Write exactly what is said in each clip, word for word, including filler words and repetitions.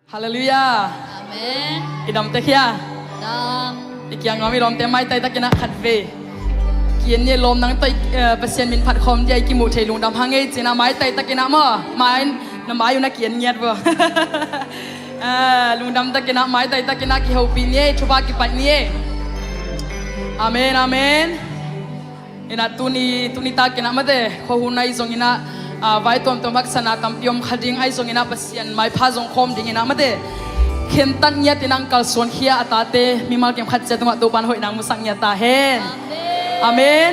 Halleluiah. Amen. I dam tek hia? Dam. I kiang ngam i lawmte maitai takin ah khat vei ki-en ni e. Lawm, nang tawh i, eh, Pasian min phat khawm ding a i kimuh thei lungdam hang ei, ci-in ah maitai takin ah maw, mai, na mai un ah ki-en ngiat vua. Ah, lungdam takin ah maitai takin ah kihopih ni e, thupha kipaih ni e. Amen, amen. In ah tuni, tuni takin ah mate, khuahun ahi zongin ah, ah, vai tuamtuam haksatna tampi om kha ding ahi zongin ah Pasian maipha zong khawm dingin ah mate, khentat ngiat in ah kalsuan khia a tate mimal kim khat ciat tungah Topa'n hoihna musak ngiat ta hen. Amen. Amen.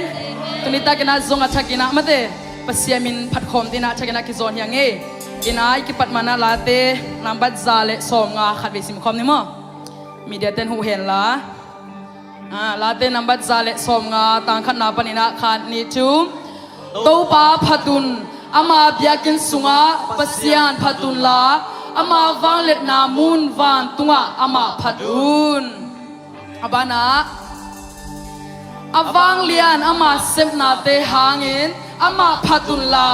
Tuni takin ah zong a thakin ah mate, Pasian min phat khawm dingin ah thakin ah kizawn hi ing ei. In ah i kipat man ah Late nambat za le sawmnga khat vei sim khawm ni maw. Media ten huh hen la. Ah, Late nambat za le sawmnga, tang khatna panin ah, khat, nih, thum. Topa phat un, ama biakinn sungah Pasian phat un la, ama vangliatna mun vantungah amah phat un. A banah, a vanglian ama sepnate hangin amah phat un la,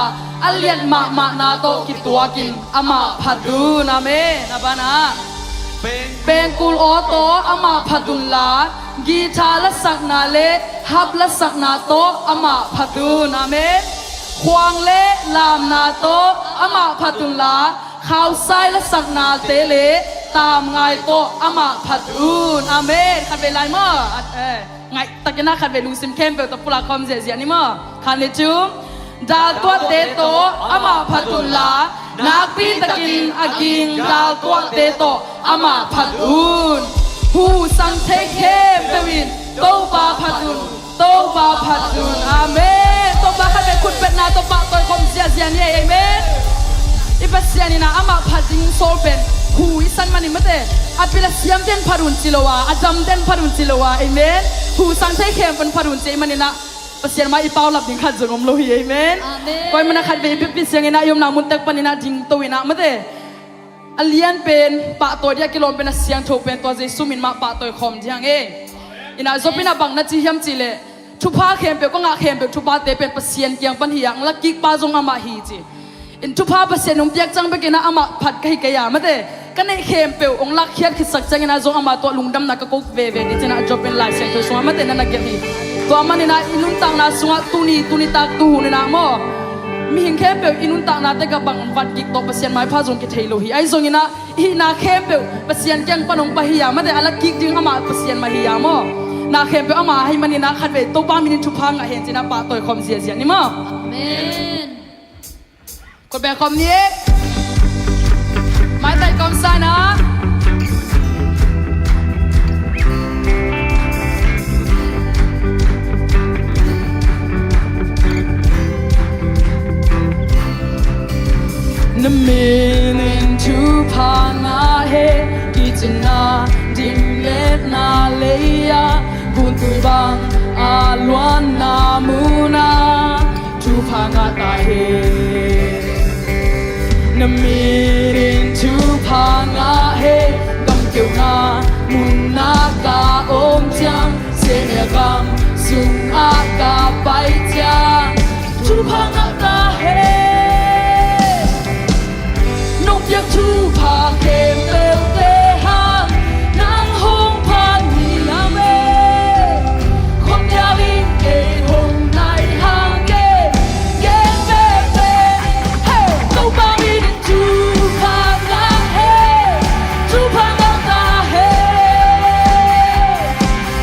a liat mahmahna tawh kituakin amah phat un. Amen. A banah, pengkul aw tawh amah phat un la, guitar lasakna le harp lasakna tawh amah phat un. Amen. Khuang le lamna tawh amah phat un la, khausai lasaknate le tamngai tawh amah phat un. Amen. Khat vei lai maw. At, eh. Ngaih takin ah khat vei lungsim khempeuh tawh pulak khawm ziahziah ni maw. Khat, nih, thum. Daltuahte tawh amah phat un la, nakpi takin a ging daltuahte tawh amah phat un. Husang thei khempeuh in Topa phat un. Topa phat un. Amen. Topa khat vei khutbetna tawh pahtawi khawm ziahziah ni ei. Amen. I Pasian in ah amah phat ding sawl pen hu i san manin mate, a pil a siamte'n phat un ci lo a, a damte'n phat un ci lo a. Amen. Husang thei khempeuh in phat un ci ahih manin ah Pasian mai i paulap ding khat zong om lo hi. Amen. Amen. Tua ahih manin ah khat vei i biakpi sianginn ah i omna mun tek panin ah dingto in ah mate, a lian pen pahtawi ding a kilawm pen a siangtho pen tua Jesu min mah pahtawi khawm ding hang ei. In ah Job in ah bang na ci hiam cih leh, thupha khempeuh, ka ngah khempeuh thuphate pen Pasian kiang pan hi a, hong lakkikpa zong amah hi ci. In thupha Pasian hong piak ciang bekin ah amah phat ka hi kei a mate, ka neih khempeuh hong lakkhiat khitsak ciangin ah zong ama tawh lungdamna ka ko veve ding ci-in ah Job in Lai Siangtho sungah mate na na gelh hi. Tua manin ah i nuntakna sungah tuni, tuni tak tuhun in ah maw, mihing khempeuh i nuntaknate gah bang vat gik tawh Pasian maipha zong kithei lo hi. Ahi zongin ah i hihna khempeuh Pasian kiang pan hong pai hi a mate, a lakkik ding amah Pasian mah hi a maw. Na khempeuh ama ahih manin ah khat vei Topa min in thupha ngah hen ci-in ah pahtawi khawm ziahziah ni maw. Amen. Khut beng khawm ni. Maitai kawmsa in ah. Na min in thupha ngah hen, kicin na ding le na lei-ah, guntui bang a luanna munah thupha ngah ta hen. Na min in thupha ngah hen, gamkeu na munah ka om ciang, Senia gam sungah ka pai ciang, thupha ngah ta hen. Nong piak thupha khempeuhte hang nang hong phat ni, amen. Khuamial in kei hong nai hang, kei gen pekpek. Hey, Topa min in thupha ngah hen, thupha ngah ta hen.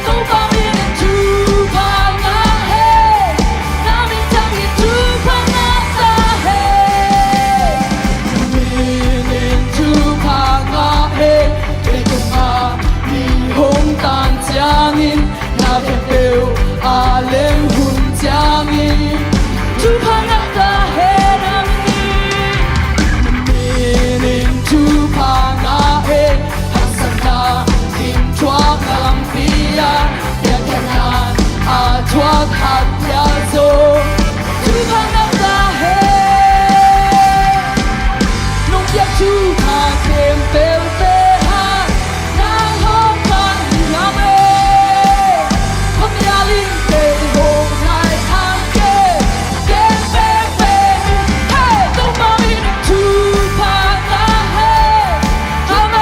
Topa min in thupha ngah hen, na min thang in thupha ngah ta hen. Min in thupha ngah hen, kei tungah mi hong tan ciangin, na khempeuh a lem hun ciangin, thupha ngah ta hen. Min in thupha ngah hen, haksatna in thuak lampi ah, piakkhiatna a thuak hampia zong, thupha ngah ta hen. Nong piak thupha khempeuhte hang nang hong phat ni, amen. Khuamial in kei hong nai hang, kei gen pekpek. Hey, Topa min in thupha ngah hen, thupha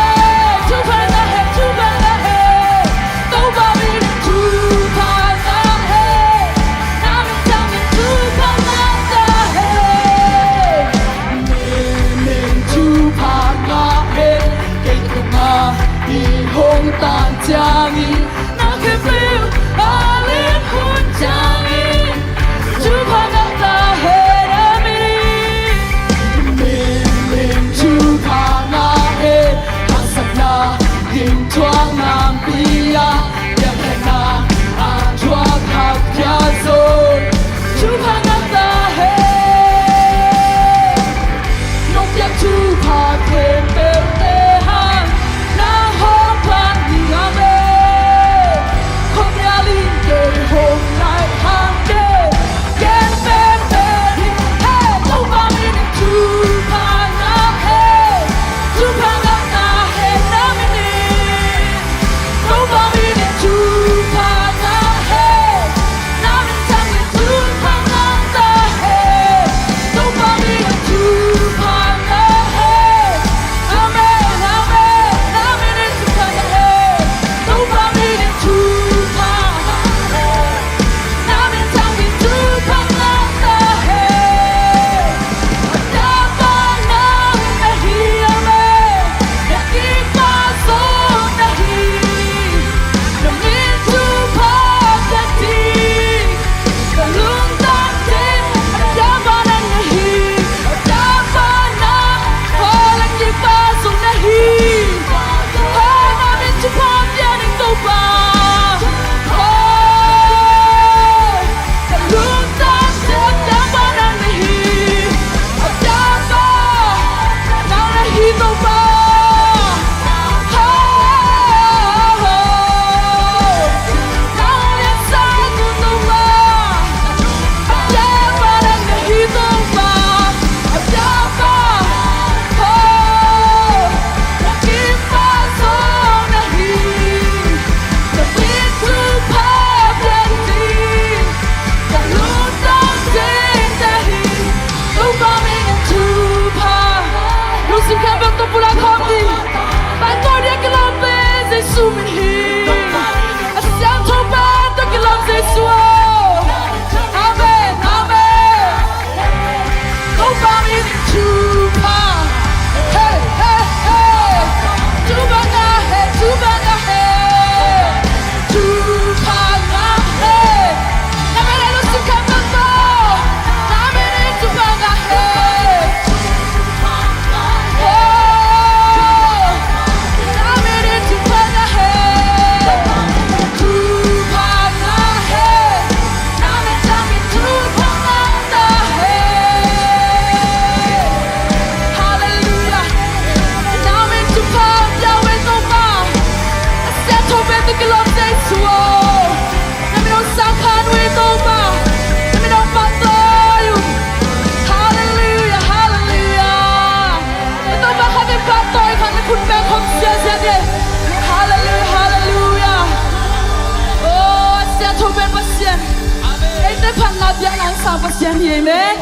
Amen.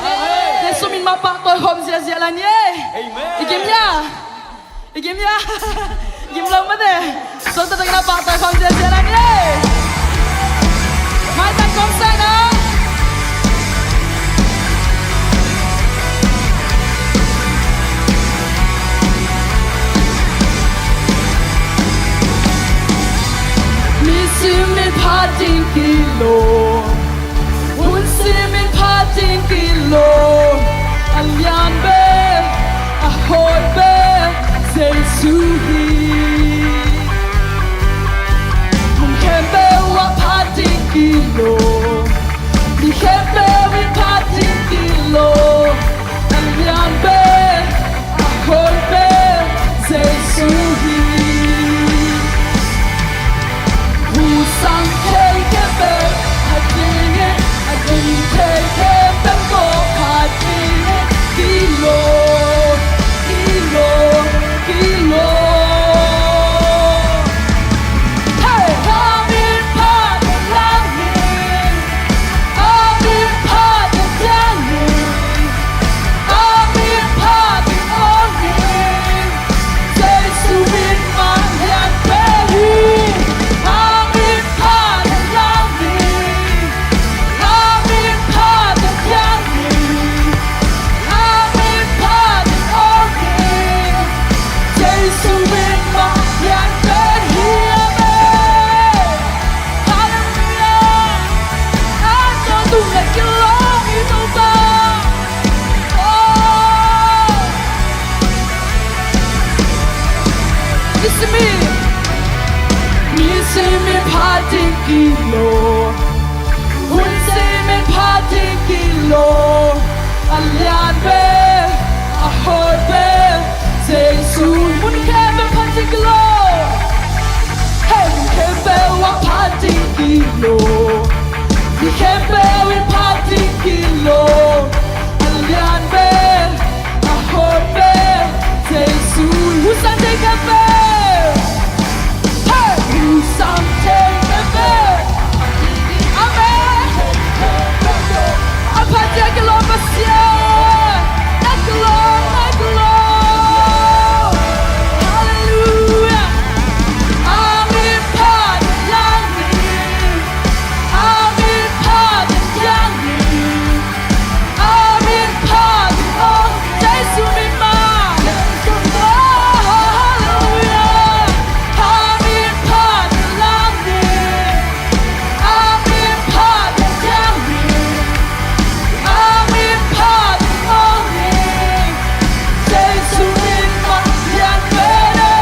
Jesu min mah pahtawi khawm ziahziah lai ni ei. Amen. I gim hia? I gim hia? Gim lo mate. Sawt taktak in a pahtawi khawm ziahziah lai ni ei. Maitan kong seng a. Nisim in phat ding kilo, hun sim in phat ding kilo, a lian bek, a hoih bek Jesu hi. Mun khempeuh ah phat ding kilo, ni khempeuh in phat ding kilo, a lian bek, a hoih bek Jesu hi. Husang thei khempeuh, a ding in, a ding thei khempeuh tawh phat ding in, kilo, kilo, kilo. Hey! Amen. Phat ding lam hi. Amen. Phat ding lam hi. Amen. Phat ding lam hi. Jesu min mah lian pen hi. Amen. Phat ding lam hi. Amen. Phat ding lam hi. Amen. Phat ding lam hi. Jesu min mah lian pen hi. Amen. Halleluiah. Nang tawh tung le kilawm hi Topa. Oh. Nisim in, nisim in phat ding kilo, hun sim in phat ding kilo, a lian bek, a hoih bek Jesu. Mun khempeuh phat ding kilo. Hey, mun khempeuh ah phat ding kilo, ni khempeuh in phat ding kilo, a lian bek, a hoih bek Jesu. Husang thei khempeuh. Hey! Husang thei khempeuh. Amen. A phat ding kilo Pasian. Na kilo, na kilo. Halleluiah. Amen. Phat ding lam hi. Amen. Phat ding lam hi. Amen. Phat ding lam hi. Jesu min mah. Oh, halleluiah. Amen. Phat ding lam hi. Amen. Phat ding lam hi. Amen. Phat ding lam hi. Jesu min mah lian pen hi.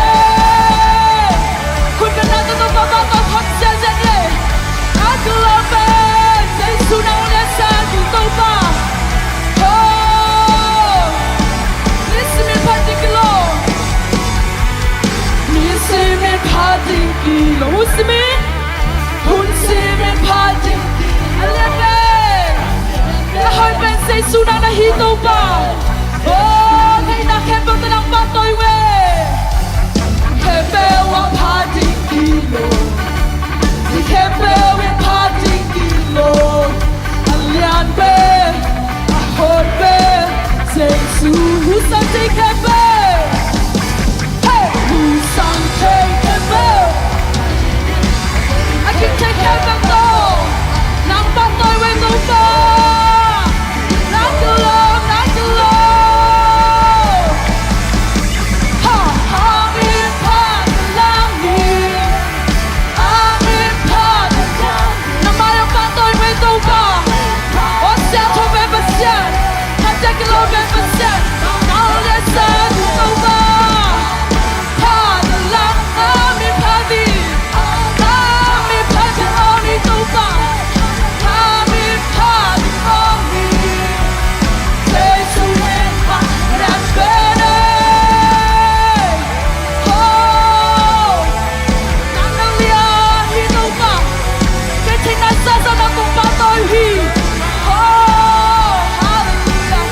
Khut beng na tawh Topa pahtawi khawm ziahziah ni. A kilo pen Jesu nang liansak hi Topa. Oh. Nisim in phat ding kilo, nisim in phat ding kilo, hun sim in, hun sim in phat ding kilo, a lian pen, a hoih pen Jesu nang na hi Topa. Oh, ngeina khempeuh tawh nang pahtawi ve. Khempeuh ah phat ding kilo, ni khempeuh in phat ding kilo, a lian pen, a hoih pen Jesu. Husang thei khempeuh. Hey! Husang thei khempeuh. A gim thei khempeuh tawh nang pahtawi ve Topa. Na kilo, na kilo. Ha, amen. Phat ding lam hi. Amen. Phat ding lam hi. Na mai ah pahtawi ve Topa. Aw, siangtho pen Pasian, phat ding kilo pen Pasian, nang liansak hi Topa. Phat ding lam, amen, phat ding. Amen, phat ding lam hi Topa. Amen. Phat ding lam hi. Jesu min mah lian pen hi. Oh, nang na lian hi Topa. Kei theihna sasa nang kong pahtawi hi. Oh, halleluiah.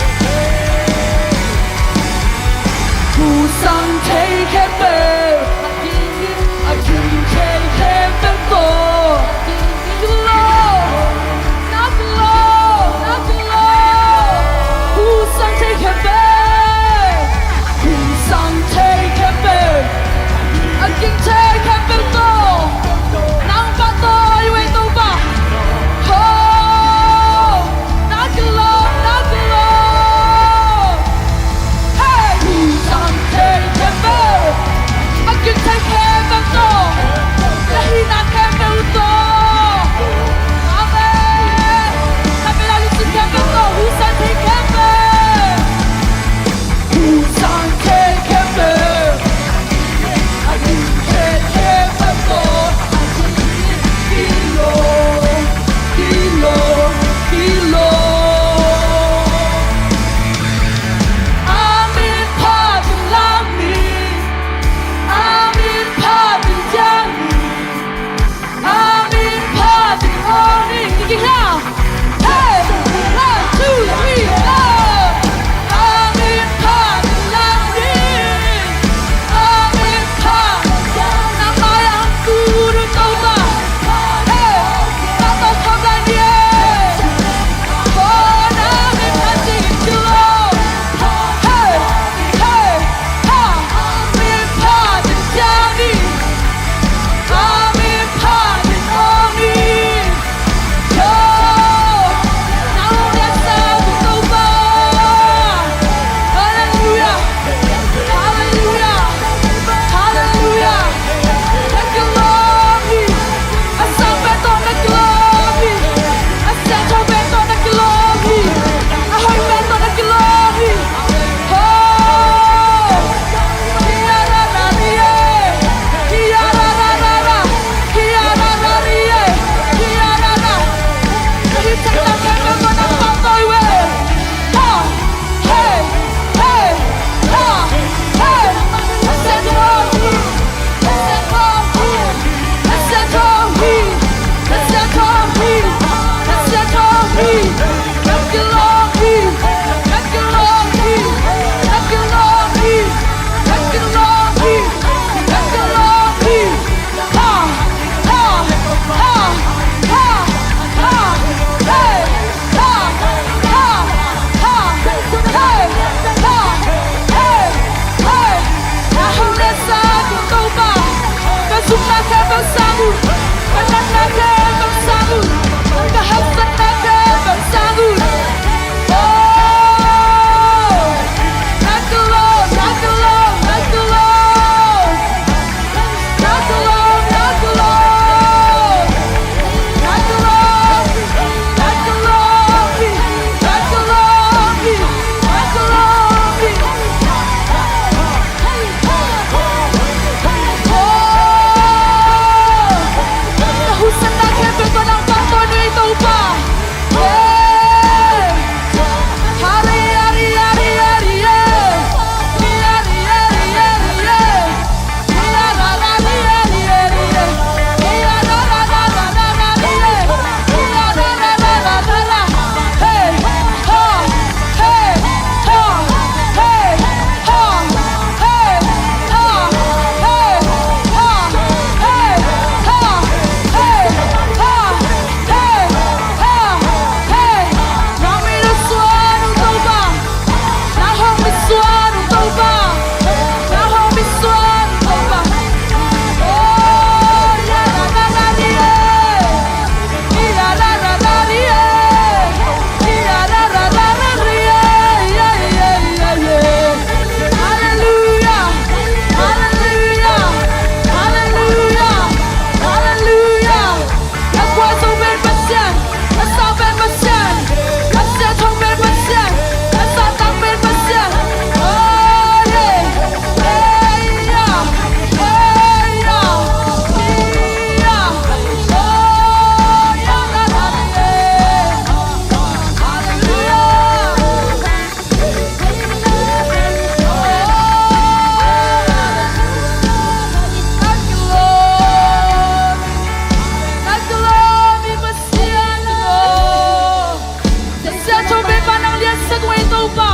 Hu ei Topa.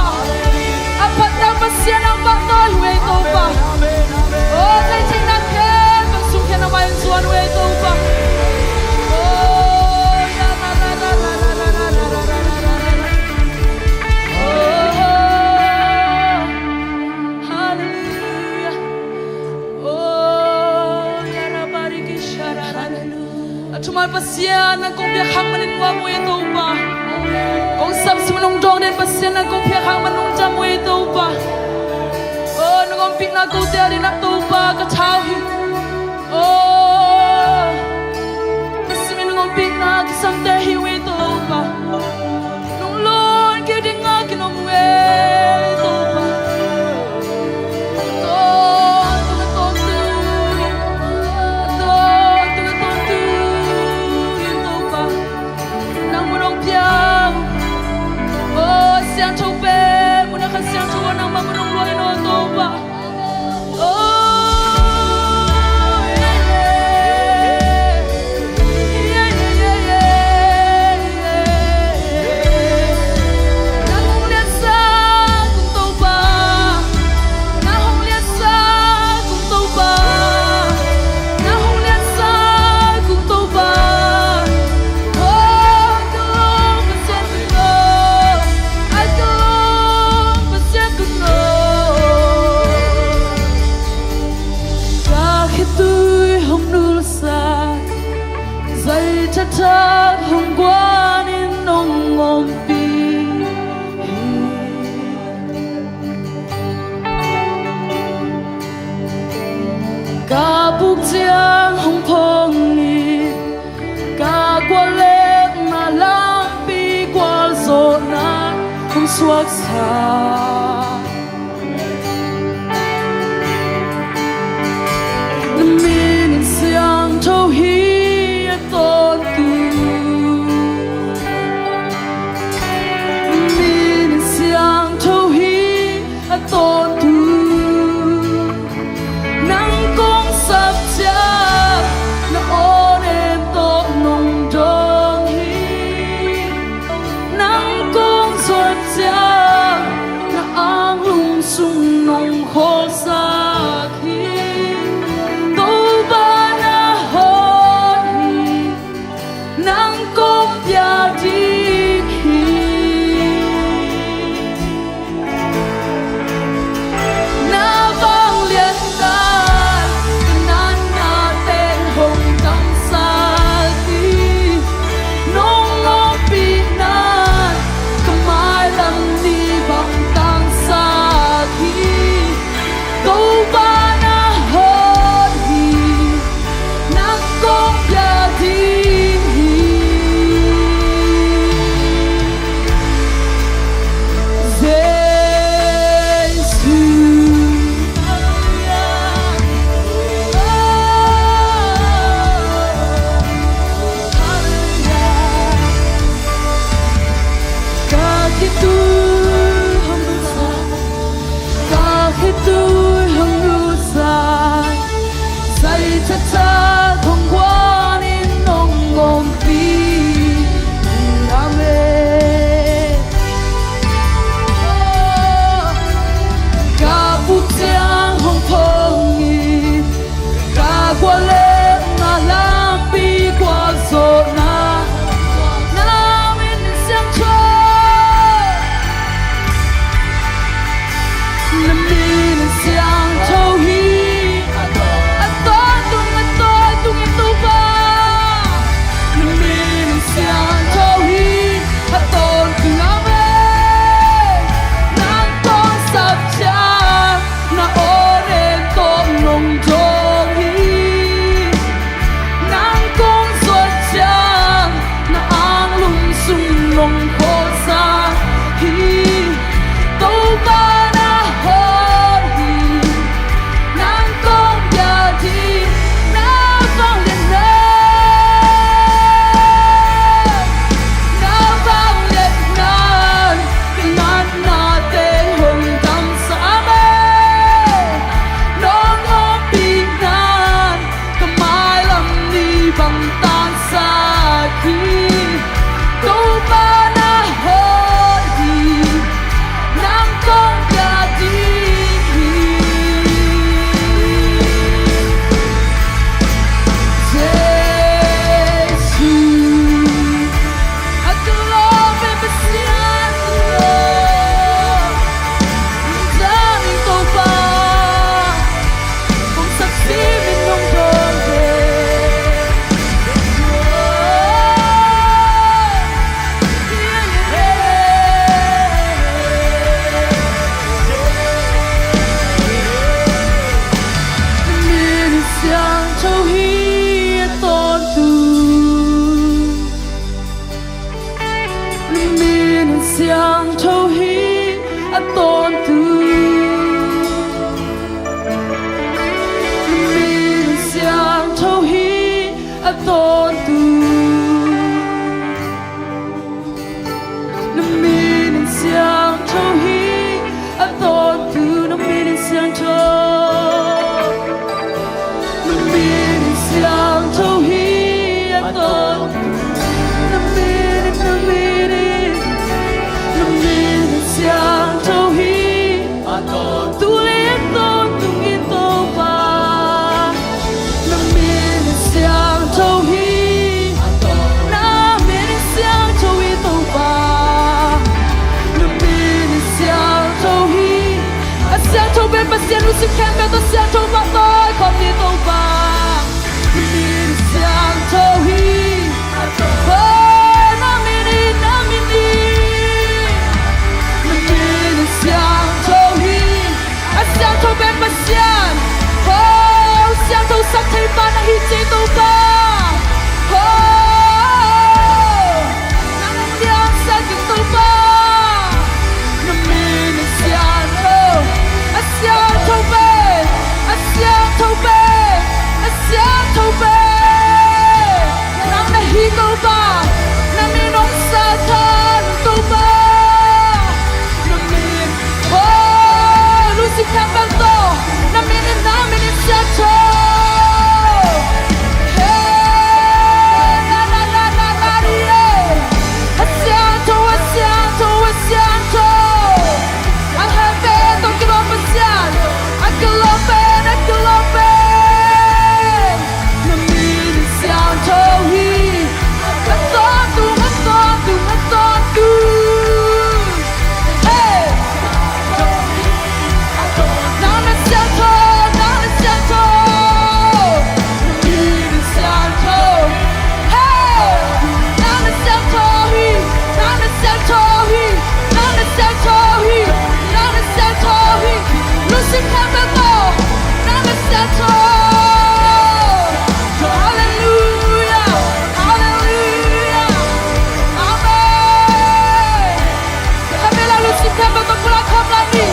A phatna Pasian a pahtawi hu ei Topa. O, taitheihna khempeuh sung khempeuh na mai in zuan hu ei Topa. O, ya, la, la, la. O, hallelujah. O, ya, ra, ba, ri, ki, sha, ra, ra, ra. A thuman Pasian nang kong piak hang manin nuam uh ei Topa. Kong sapsim nong dawng den Pasian nang kong piak hang man nong dam uh ei Topa. O, nong ompihna kote adingin ah Topa ka thau hi. O, ka simin nong ompihna ka samte hi uh ei Topa. Nong lawng kei ding a kinom uh ei Topa. Tawntung a tawntung, tawntung a tawntung Topa. Nang mun hong pia uh. O, siangtho pen mun a Kha Siangtho a nangmah mun hong luang in aw Topa. O, yeah, yeah. Yeah, yeah, yeah, yeah, yeah. Nang hong liansak ung Topa. Nang hong liansak ung Topa. Nang hong liansak ung Topa. O, ka lawm Pasian ka lawm. Ai ka lawm Pasian ka lawm. Ka khitui hong nulsa, zai thathat hong guan in nong ompih hi. Ka buk ciang hong phong in, ka guallelhna lampi gualzawhna hong suaksak. Na min in siangtho hi a tawntung. Na min in siangtho hi a tawntung. Nang kong sap ciang na aw nem tawh nong dawng hi. Nang kong zuat ciang na anglum sung nong khawlsak hi. Topa na hawt hi. Nang kong pia ding hi. Na vangliatna in ka natna teng hong tangsak hi. Nong ompihna in ka mailam ni bang tangsak hi. Topa na hawt hi. Nang kong pia ding hi. Jesu. Ka khitui Tu le a tawntung in Topa, na min in siangtho hi. Na min in siangtho hi Topa, na min in siangtho hi. A siangtho pen Pasian, lungsim khempeuh tawh siangtho pahtawi khawm ni Topa. Na min in siangtho hi. Oh, na min in, na min in, na min in siangtho hi. A siangtho pen Pasian, oh, siangthosak thei pa na hi ci Topa. Oh, nang hong liangsak in Topa. Na min in siangtho, a siangtho pen, a siangtho pen, a siangtho pen nang na hi Topa. Na min hong sangkhia in Topa. Na min, oh, lungsim khempeuh tawh na min in, na min in siangtho. Hey, na, na, na, na, na, ni, eh. A siangtho, a siangtho, a siangtho. A heh pen tawh kilawm Pasian, a kilawm pen, a kilawm pen. Na min in siangtho hi. A tawntung, a tawntung, a tawntung. Hey! Nang na siangtho, nang na siangtho. Na min in siangtho. Hey! Nang na siangtho hi, nang na siangtho hi, nang na siangtho hi, nang na siangtho hi. Lungsim khempeuh tawh nang na siangtho. Halleluia, halleluia. Amen. Khatvei lai lungsim khempeuh tawh pulak khawm lai ni.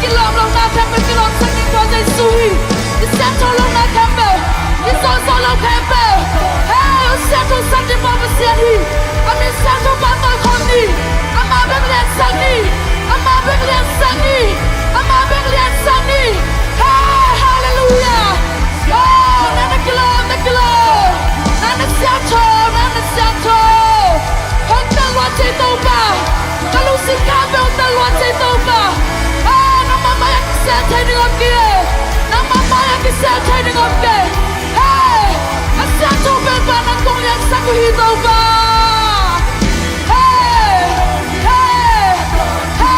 Kilawm lohna khempeuh kilawmsak ding Topa Jesu hi. Kisiangtho lohna khempeuh, kizawhzawh loh khempeuh, hei, hong siangthosak ding Topa Pasian hi. A min siangtho pahtawi khawm ni. Amah bek liansak ni. Amah bek liansak ni. Amah bek liansak ni. Hei, halleluia. Oh, nang na kilawm, na kilawm. Nang na siangtho, nang na siangtho. Hong tel luat thei Topa. Ka lungsim khempeuh hong tel luat thei Topa. Ah, nangmah mai-ah kisem thei ding om kei. Nangmah mai-ah kisem thei ding om kei. Hei, a siangtho pen pa nang kong liansak uh hi Topa. Hei, hei, hei.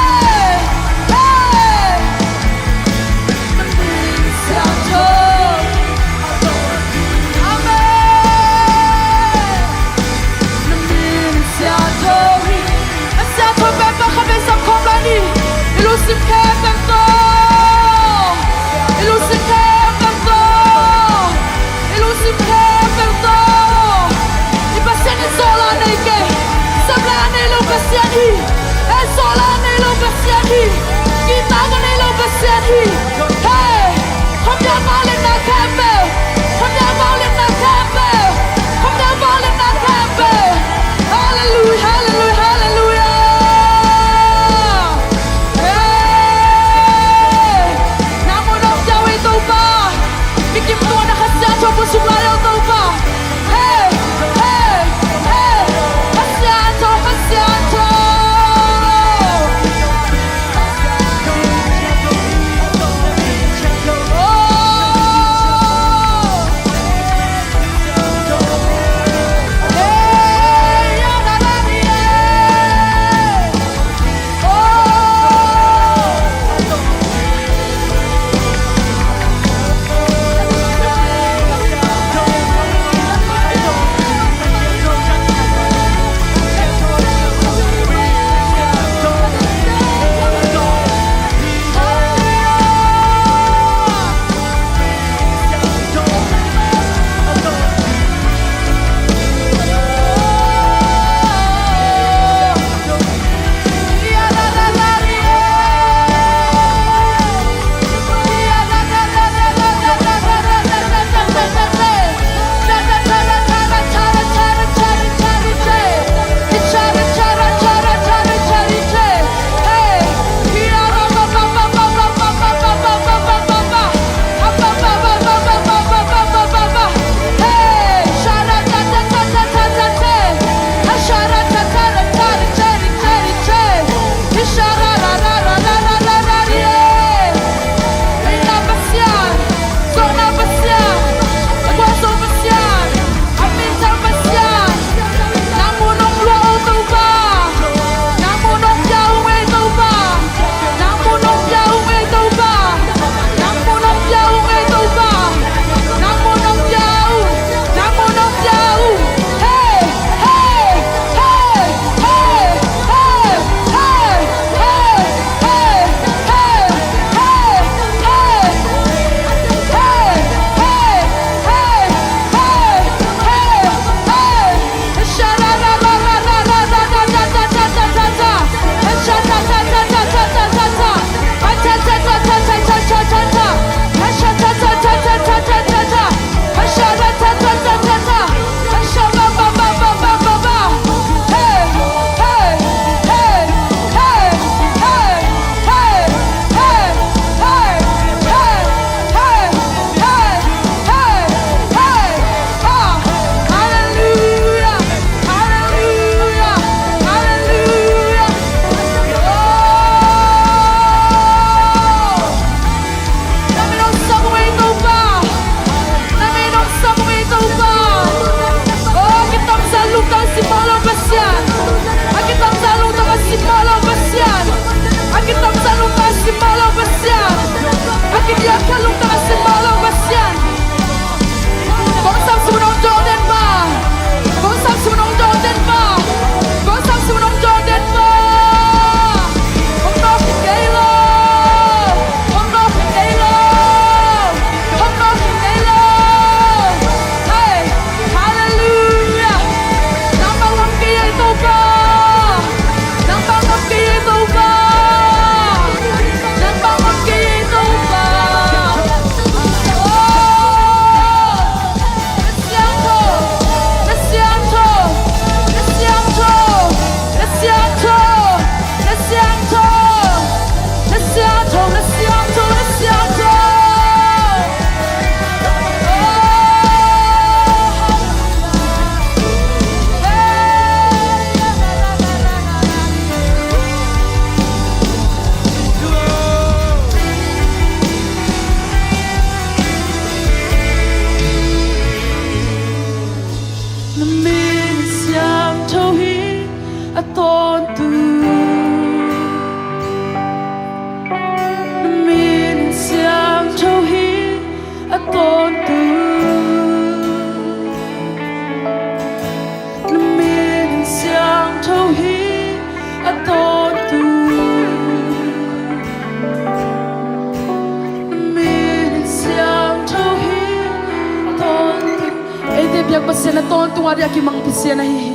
Tua dia kimang Pasian ahi hi.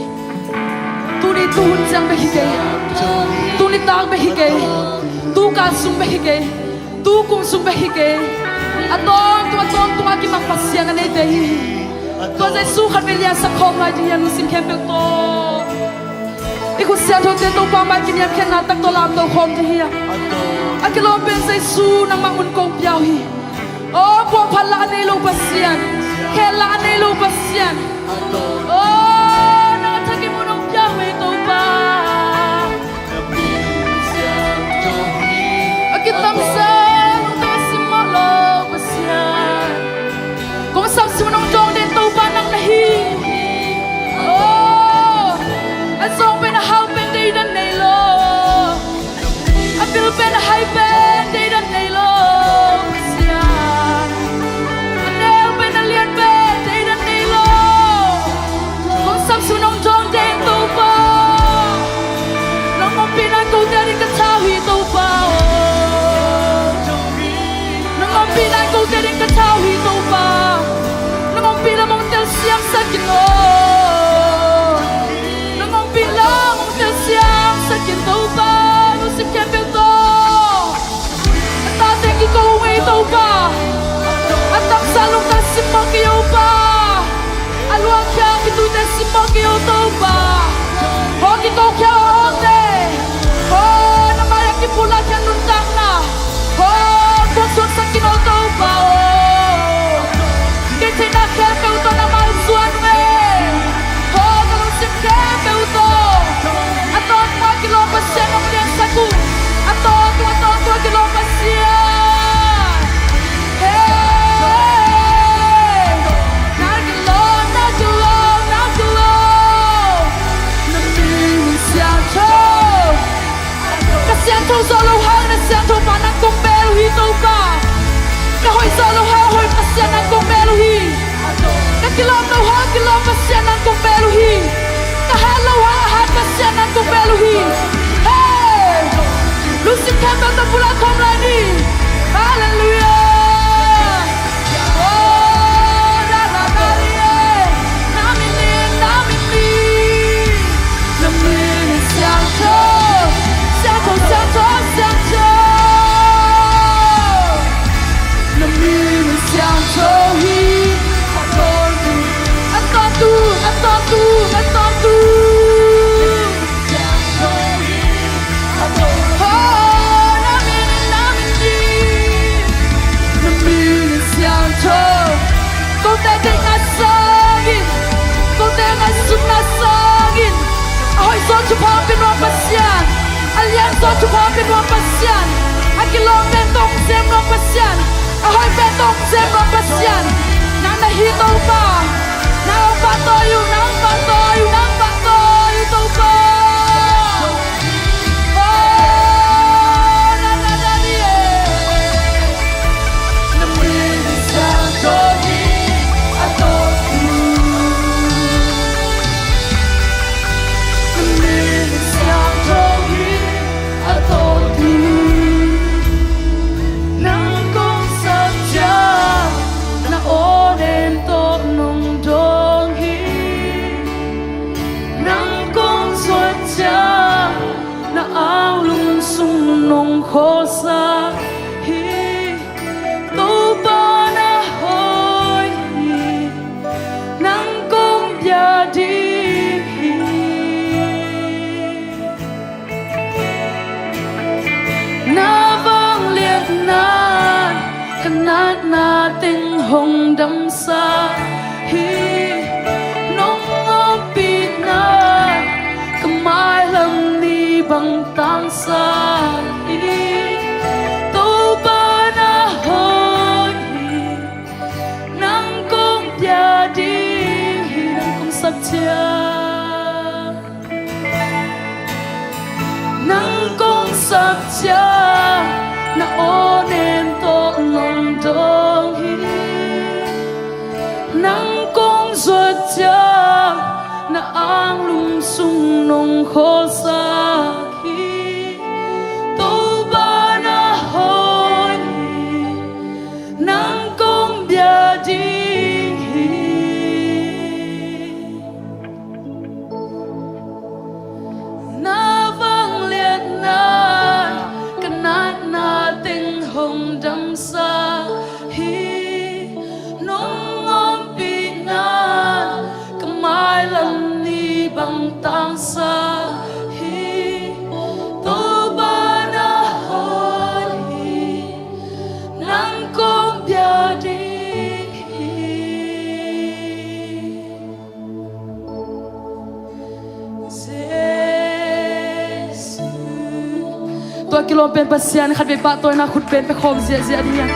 Tuni tuhun ciang bek hi kei. Tuni tak bek hi kei. Tu ka sung bek hi kei. Tu kum sung bek hi kei. A tawntung a tawntunga kimang Pasian a neite hi hi. Tua Jesu khat vei liansak khawm lai ding hi a, lungsim khempeuh tawh. I khut siangthote Topa mai kiniamkhiatna tak tawh lamto khawm ding hi a. A kilawm pen Jesu nangmah mun kong pia uh hi. Aw, puahphat lah a nei lo Pasian, khel lah a nei lo Pasian. Aw, nang a thakin mun hong pia uh hi Topa. A kitamsa lungtang simmawh lo Pasian. Kong sapsim nong dawng den Topa nang na hi. Oh, a zawng pen a hau pen deidan nei lo. A bil pen a hai pen deidan nei lo Pasian. A neu pen a lian pen deidan nei lo. Kong sapsim nong dawng den Topa. Nong ompihna in kote ading ka thau hi Topa aw. Nong ompihna in kote ading ka thau hi Topa. Nong ompih lam hong telsiamsak in aw. Nong ompih lam hong telsiamsak in Topa. Lungsim khempeuh tawh. A tate kiko uh ngei Topa. A taksa lungtang simmawh kei uh Pa. A luangkhia kituite simmawh kei uh Topa. Haw kikokhia uh awte, haw na mai-ah kipulakkhia nuntakna, haw puaksuaksak in aw Topa aw. Kei theihna khempeuh tawh na mai zuan uh e. Haw ka lungsim khempeuh tawh a tawntung a kilawm Pasian nong liansak uh. A tawntung a tawntung a kilawm Pasian. Hey, na kilawm, na kilawm, na kilawm. Na min siangtho. Ka siangtho zawh loh hang na siangtho pa nang kong bel uh hi Topa. Ka hoih zawh loh hang hoih Pasian nang kong bel uh hi. Ka kilawm loh hang kilawm Pasian nang kong bel uh hi. Ka hat loh hang a hat Pasian nang kong bel uh hi. Hey! Lungsim khempeuh tawh pulak khawm lai ni. Halleluiah. Oh, la, la, la, la, eh. Na min in, na min in. Na min in siangtho. Siangtho, siangtho, siangtho. Na min in siangtho hi. A tawntung, a tawntung, a tawntung, a tawntung. Oh, na min in, na min in, na min in siangtho. Kote deihna sangin, kote ngaihsutna sangin, a hoih zaw thupha pia nuam Pasian, a lian zaw thupha pia nuam Pasian, a kilawm pen tawh hong sem nuam Pasian, a hoih pen tawh hong sem nuam Pasian. Nang na hi Topa. Nang pahtawi uh, nang pahtawi uh, nang pahtawi uh Topa. Oh, na, na, na, ni, eh. Na min siangtho hi a tawpna. Na min siangtho hi a tawpna. Nang kong sak ciang na aw nen tawh nong dawng hi. Nang kong zuat ciang na anglum sung nong khawlsak hi. Topa na hoih hi, nang kong bia ding hi. Na vangliatna ka natna teng hong damsak hi. Nong ompihna ka mailam ni bang tangsak hi. Topa na hoih hi, nang kong bia ding hi. Nang kong sak ciang, nang kong sak ciang na aw nen tawh nong dawng hi. Nang kong zuat ciang na anglum sung nong khawlsak hi. Topa na hoih hi, nang kong bia ding hi. Tua kilawm pen Pasian khatvei pahtawina khut pen pia khawm ziahziah ding hi.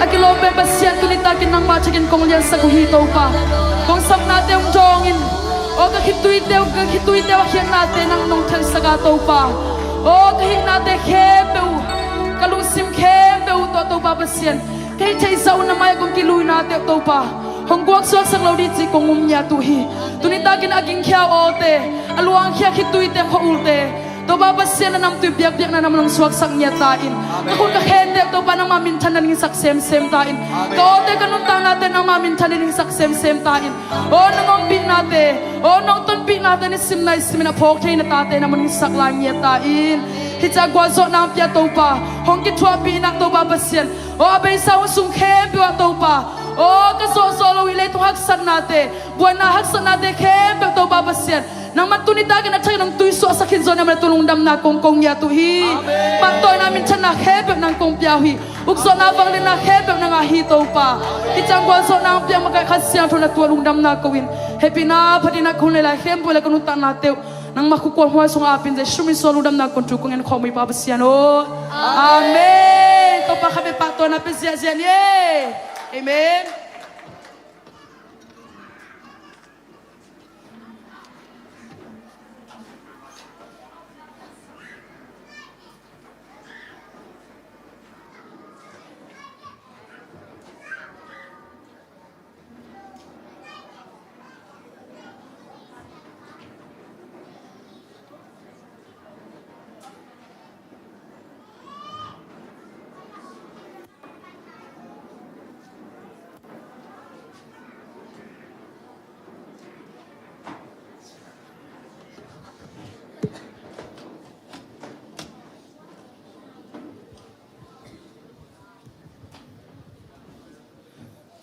A kilawm pen Pasian, tuni takin nangmah thakin kong liansak uh hi Topa. Kong sapnate hong dawngin, aw ka khituite uh, ka khituite uh a khiatnate nang nong thelsak a Topa. Aw ka hihnate khempeuh uh, ka lungsim khempeuh uh tawh Topa Pasian, ka hih theih zah uh na mai-ah kong kiluinate uh Topa, hong guaksuaksak lo dih cih kong um ngiat uh hi. Tuni takin a gingkhia awte, a luangkhia khituite, khua-ulte, Topa Pasian na namtui biakpiakna nang nong suaksak ngiat ta in. Ka khut ka khente Topa nangmah minthan na ding sak semsem ta in. Ka awte ka nuntaknate nangmah minthan na ding sak semsem ta in. Aw nong ompihnate, aw nong tonpihnate nisim nai simin a phawk theina tate nangmah nong sak lai ngiat ta in. Hih ciang gualzawhna hong pia Topa, hong kithuahpih in ah Topa Pasian. Aw a beisa hong sung khempeuh ah Topa, aw ka zawhzawh loh hih leitung haksatnate, buaina haksatnate khempeuh Topa Pasian, nangmah tuni takin a thakin hong tuisuahsak khin zaw in, nangmah tungah lungdamna kong ko ngiat uh hi. Pahtawina minthanna khempeuh nang kong pia uh hi. Ukzawhna vangliatna khempeuh nang a hi Topa. Hih ciang gualzawhna hong piak makaih Kha Siangtho na tungah lungdamna ko in, hehpihna phatin ah ka hun le lai khempeuh le ka nuntaknate uh nangmah khukuam huai sungah apin Jesu min suang lungdamna kong thu kong en khawm uh hi Pa Pasian aw. Amen. Topa khatvei pahtawina pia ziahziah ni. Amen.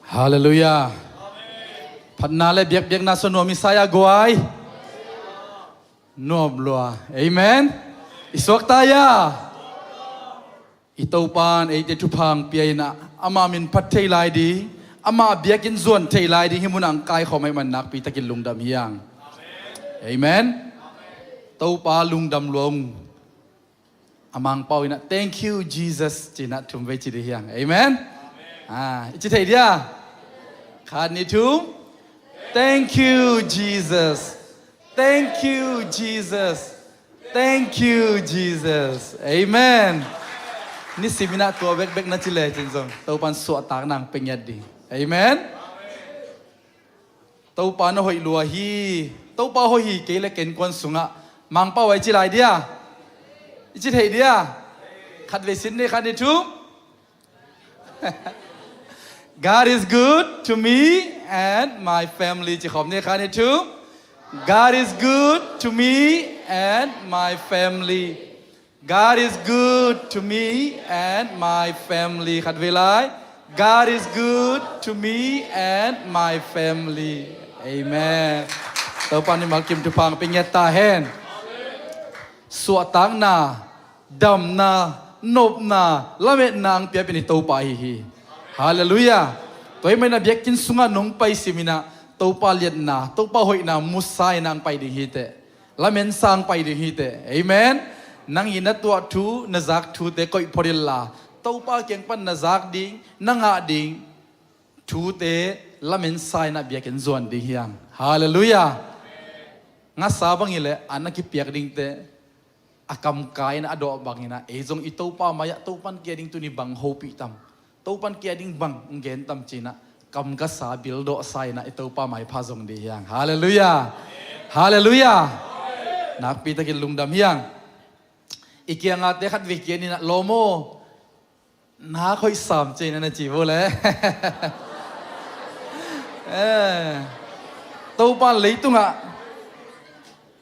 Halleluiah. Phatna le biakpiakna suah nuam i sa a guai. Nuam lua. Amen. I suakta ia. I Topa in eite thupha hong pia in ah ama min phat thei lai ding, ama biakinn zuan thei lai ding hih munah hong kaikhawm ahih man nakpi takin lungdam hi hang. Amen. Topa lungdam lua ung. A Mangpau in ah thank you Jesus ci-in ah thum vei ci ding hi hang. Amen. Ah, i ci thei dia? Khat, nih, thum. Thank you Jesus. Thank you Jesus. Thank you Jesus. Amen. Nisimin ah tua bekbek na ci lecin zong Topa in suahtakna hong pia ngiat ding. Amen. Topa na hoih lua hi. Topa hoih hi kei le ken kuan sungah Mangpau a i ci lai dia? I ci thei dia? Khatvei sin ni, khat, nih, thum. God is good to me and my family. Ci khawm ni, khat, nih, thum. God is good to me and my family. God is good to me and my family. Khatvei lai. God is good to me and my family. Amen. Topa in mimal kim thupha hong pia ngiat ta hen. Suahtakna, damna, nopna, lametna hong piak pen i Topa ahi hi. Halleluiah. Tua ahih manin ah biakinn sungah nong pai simin ah Topa liatna, Topa hoihna musa in ah hong pai ding hi teh. Lamen sa hong pai ding hi teh. Amen. Nang in na tuah thu, na zak thute koih phot inla, Topa kiang pan na zak ding, na ngah ding thute lamen sa in ah biakinn zuan ding hi hang. Halleluiah. Ngasa bang hi leh a na kipiak dingte a kamkai in ah a dawh bang hi in ah ei zong i Topa mai-ah Topa in kei ading tuni bang hopih tam, Topa in kei ading bang hong gen tam ci-in ah kam gasa bil dawh sa in ah i Topa maipha zong ding hi hang. Halleluiah. Halleluiah. Nakpi takin lungdam hi hang. I kiangahte khatvei kian in ah lawm aw, nak hoih sam ci-in ah na ci vo le. Eh, Topa in leitungah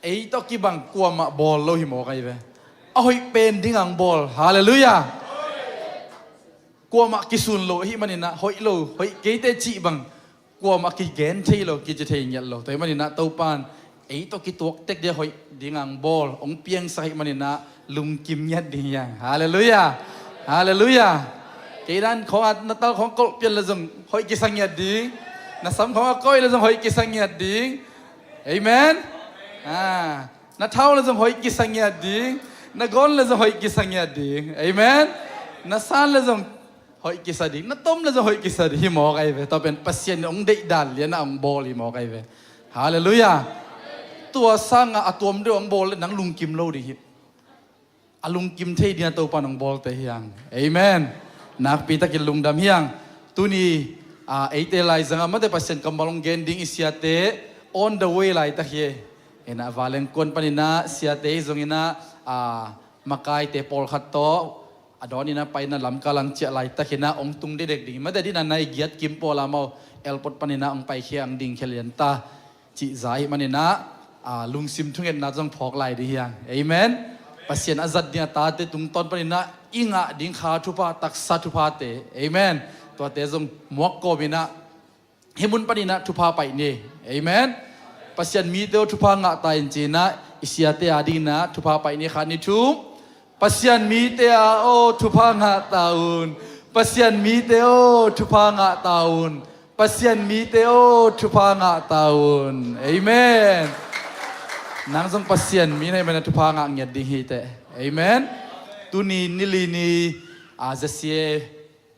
ei tawh kibang kuamah bawl lo hi mawk ahi ve. A hoih pen ding hong bawl. Halleluiah. Kuamah kisun lo ahih manin ah hoih lo, hoih keite cih bang kuamah kigen thei lo, kici thei ngiat lo. Tua ahih manin ah Topa in ei tawh kituak tek dia hoih ding hong bawl, hong piangsak ahih manin ah lungkim ngiat ding hi hang. Halleluiah. Halleluiah. Kei dan khawng a na tal khawng kolh pian le zong hoih kisa ngiat ding. Na sam khawng a koih le zong hoih kisa ngiat ding. Amen. Ah, na thau le zong hoih kisa ngiat ding. Na gawn le zong hoih kisa ngiat ding. Amen. Na san le zong hoih kisa ding. Na tom le zong hoih kisa ding. Hi mawk ahi ve. Tua pen Pasian in hong deihdan lian a hong bawl hi mawk ahi ve. Halleluiah. Tua sangah a tuam deuh hong bawl le nang lungkim lo ding hi. A lungkim thei ding a Topa in hong bawlte hi hang. Amen. Nakpi takin lungdam hi hang. Tuni, ah, eite laizangah mate Pasian kammal hong gen ding i siate on the way laitak hi. Inah Valengkuan paninah siate hi zonginah, ah, makaite pawlkhat tawh a dawninah paina lamkal ang ciah laitakinah hong tung dedek ding. Mate dinah nai giat kim pawla mau airport paninah hong paikhia ang ding khia lian ta. Cih za ahih maninah, ah, lungsim thungetna zong phawk lai ding hi hang. Amen. Pasian a zat ding a tate tungtawn paninah i ngah ding kha thupha, taksa thuphate. Amen. Tuate zong muak kawminah hih mun paninah thupha paih ni. Amen. Pasian mite aw thupha ngah ta in cinah i siate a dinginah thupha paih ni khat ni thum. Pasian mite aw thupha ngah ta un. Pasian mite aw thupha ngah ta un. Pasian mite aw thupha ngah ta un. Amen. Nang zong Pasian mi na hih maninah thupha ngah ngiat ding hi teh. Amen. Tuni nili ni, ah, zasia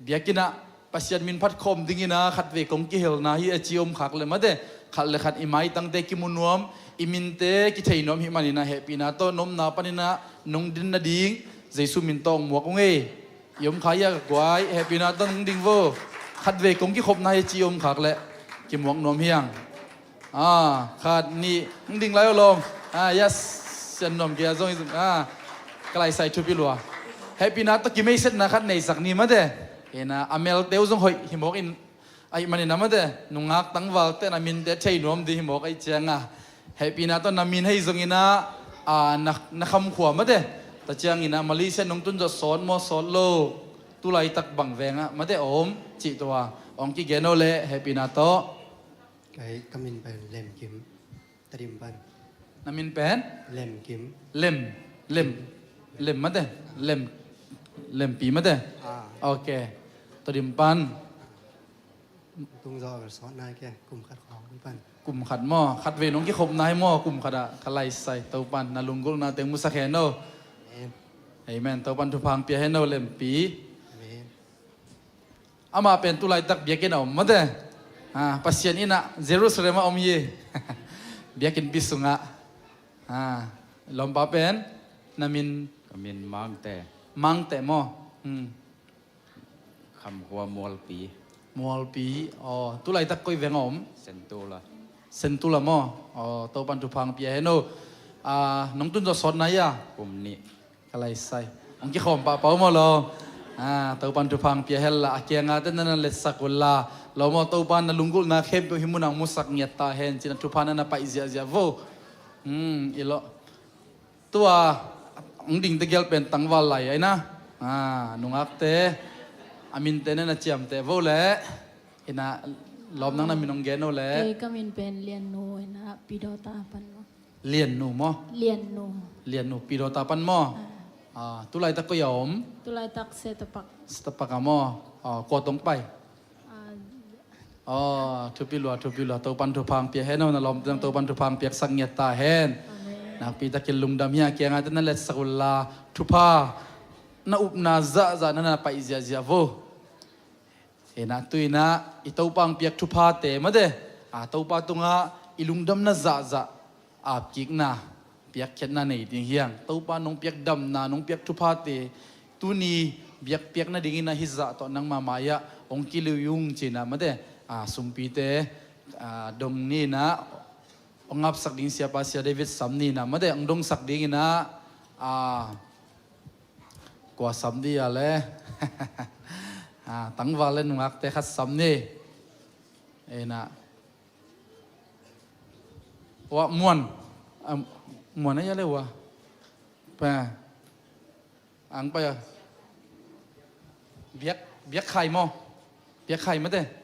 biakinnah Pasian min phat khawm dinginah khatvei kong kihelna hi a ci om khak le mate, khat le khat i maitangte kimu nuam, i minte kithei nuam hih maninah hehpihna tawh nomna paninah nong din nading Jesu min tawh hong muak ung ei. I om kha hi a ka guai, hehpihna tawh nong ding vo. Khatvei kong kikhopna hi a ci om khak le kimuak nuam hi hang. Ah, khat, nih, hong ding lai aw lawm. Ah, yes, sian nuam kei a zong hi zong. Ah, ka laisai thupi lua. Hehpihna tawh kimeisetna khat neisak ni mate. Inah a melte uh zong hoih hi mawk in ahih maninah mate, nungak tangvalte na minte thei nuam ding hi mawk ahih cianga hehpihna tawh na min hei zonginah, ah, na, na khamkhua mate. Tua cianginah Malaysia nong tun zawh sawt maw sawt lo, tulaitak bang vengah mate a om cih tua hong kigen aw le hehpihna tawh. Kei ka min pen Lem Kim. Tedim pan. Na min pen? Lem Kim. Lem. Lem. Lem mate. Lem. Lempi mate. Ah. Ok. Tedim pan. Tung zaw ka sawt nai ke. Kum khat khawng pan. Kum khat maw. Khatvei nong kikhopna hi maw. Kum khat ah ka laisai. Topan na lunggulhna teng musak hen aw. Amen. Amen. Topan thupha hong pia hen aw Lempi. Amen. Amah pen tulaitak biakinn a om mate. Ah, Pasian innah Jerusalem a om hi. Biakinnpi sungah. Ah, lawmpa pen na min? Ka min Mangte. Mangte maw? Hmm. Khamkhua Mualpi. Mualpi. Aw, tulaitak koi veng a om? Sentula. Sentula maw? Aw, Topan thupha hong pia hen aw. Ah, nong tun zawh sawt nai a? Kum nih. Ka laisai. Hong kikhawm pahpah uh maw lo. Ah, Topan thupha hong pia hen la, a kiangah te na na letsak uh la. Lo maw Topan na lunggulhna khempeuh hih munah hong musak ngiat ta hen cinah thupha na na paih ziahziah vo. Hmm, i lo. Tua hong dingte gel pen tangval lai aina. Ah, nungakte a minte na na ciamteh vo le. Inah lawm nang na min hong gen uh le. Kei ka min pen Liannu inah Pidawta pan maw. Liannu maw? Liannu. Liannu Pidawta pan maw? Ah. Ah, tulaitak koi a om? Tulaitak Setapak. Setapak a maw? Ah, kua tong pai? Ah. Oh, thupi lua, thupi lua. Topan thupha hong pia hen aw, na lawmte zong Topan thupha hong piaksak ngiat ta hen. Amen. Nakpi takin lungdam hi a kiangah te na letsak uh la. Thupha na upna zahzah na na paih ziahziah vo. Inah tuinah i Topa hong piak thuphate mate. Ah, Topa tungah i lungdamna zahzah apkikna, piakkhiatna nei ding hi hang. Topa nong piak damna, nong piak thuphate tuni biakpiak nadingin ah hih zah tawh nangmah mai-ah hong kilui ung cinah mate. Ah, sumpite, ah, dong ninah hong ngapsak ding siapa Sia David sam ninah mate hong dongsak dinginah, ah, kua sam dih a le. Ah, tangval le nungakte khat sam ni. Inah. Wa muan. Ah, muan a ia le wa. Pa. Ang pa ia. Biak, biak khai maw. Biak khai mate.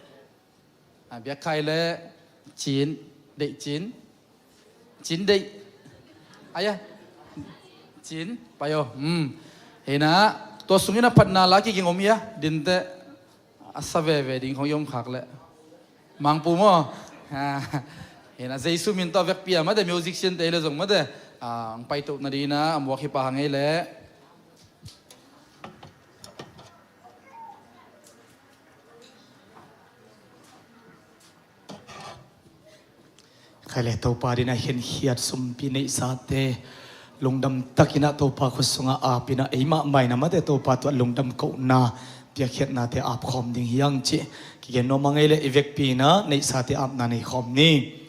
Ah, biak khai le cin, deih cin. Cin deih. Aia. Cin, payo. Hmm. Hina, tua sungin a phatna la kiging om ia, dinte a sa veve ding khong i om khak le. Mangpu maw. Ah, hina, Jesu min tawh vekpi a mate, musician te le zong mate. Ah, ang paito na dina, ang buak hi pa hang ei le. Khai le Topa dina khenkhiat sumpi neihsate lungdam takinah Topa khut sungah apinah eimah mainamate Topa tua lungdam kohna piakkhiatnate apkhawm ding hiang cih kigen nuam a ngei le i vekpina neihsate apna neikhawm ni.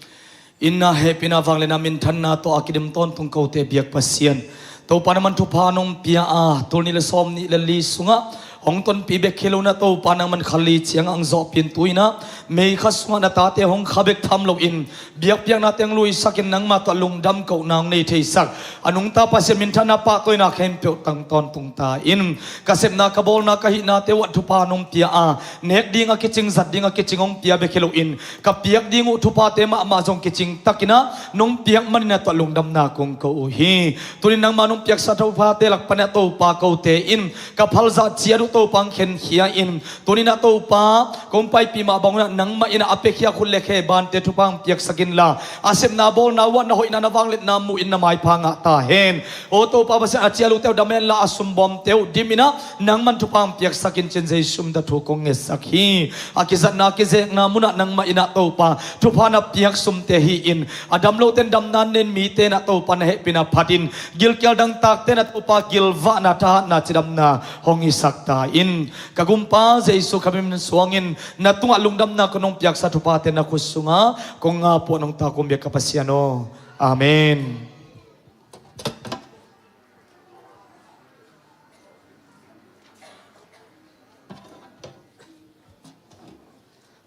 Inna hehpihna vangliatna minthanna tawh a kidim tawntung kote biak Pasian Topa nangman thupha nong pia a, tul nih le sawm nih le li sungah hong tonpih bek hi lo na Topa nangman kha li ciang ang zawhpih in tu-inah mei khat sungah na tate hong kha bek tham loin biakpiakna teng luisakin nangma tawh lungdam kohna hong nei theisak a nungta Pasian minthanna pahtawina khempeuh tang tawntung ta in ka sepna ka bawlna ka hihnate uh ah thupha nong pia a, nek ding a kicing zat ding a kicing hong pia bek hi loin ka piak ding uh thuphate mahmah zong kicing takinah nong piak maninah tuah lungdamna kong ko uh hi. Tunin nangma nong piaksa thuphate lak panah Topa kote in ka phalzah ciat uh Topa ang khenkhia in tuninah Topa kong paipih mah bangunah nangmah inah a piakhia khut le khe bante thupha ang piaksak inla a sepna bawlna uh ah na hoihna na vangliatna muh in na maipha ngah ta hen. Aw Topa Pasian a cial uhte uh dam henla a sumbawmte uh diminah nangman thupha ang piaksak in cin Jesu min tawh thu kong ngetsak hi. A kizatna a kizekna munah nangmah inah Topa thupha na piak sumte hi in a dam lote in damna nen mite inah Topa na hehpihna phatin gilkial dangtakte inah Topa gilvahna thahatna cidamna hong hisak ta in ka gumpa Jesu kha min suangin na tungah lungdamna kong nong piaksa thuphate na khut sungah kong ngah puah nong ta kong biak ka Pasian aw. Amen.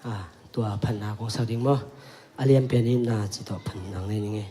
Ah, tua phatna kong sak ding maw? A lian pen itna ci tawh phatna nei ning ei.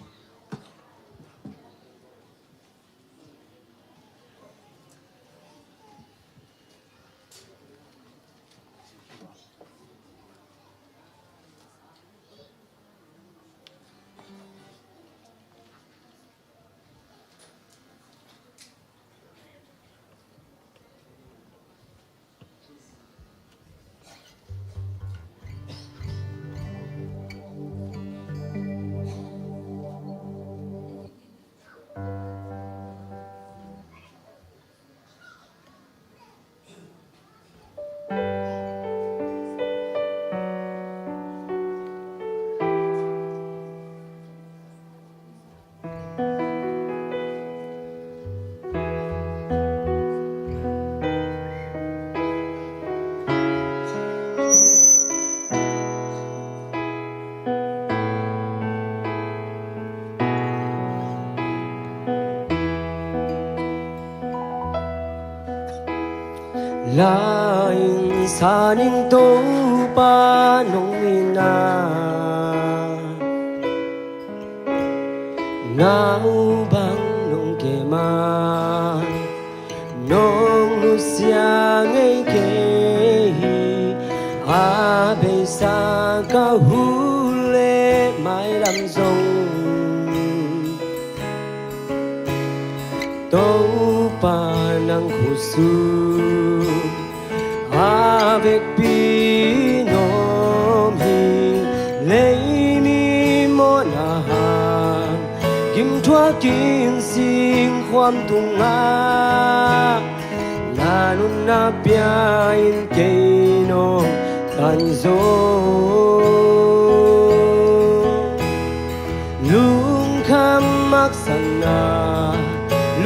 Lain sanin Topa nong ina, nau bang nong kema, nong nusia ngei kei hi. A beisa ka hu le mailam zong Topa nang khusu a vekpi nom hi. Leimi mawhna hang kim thuakin singkhuam tungah na nunna pia in kei nong tan zo. Lungkham maksakna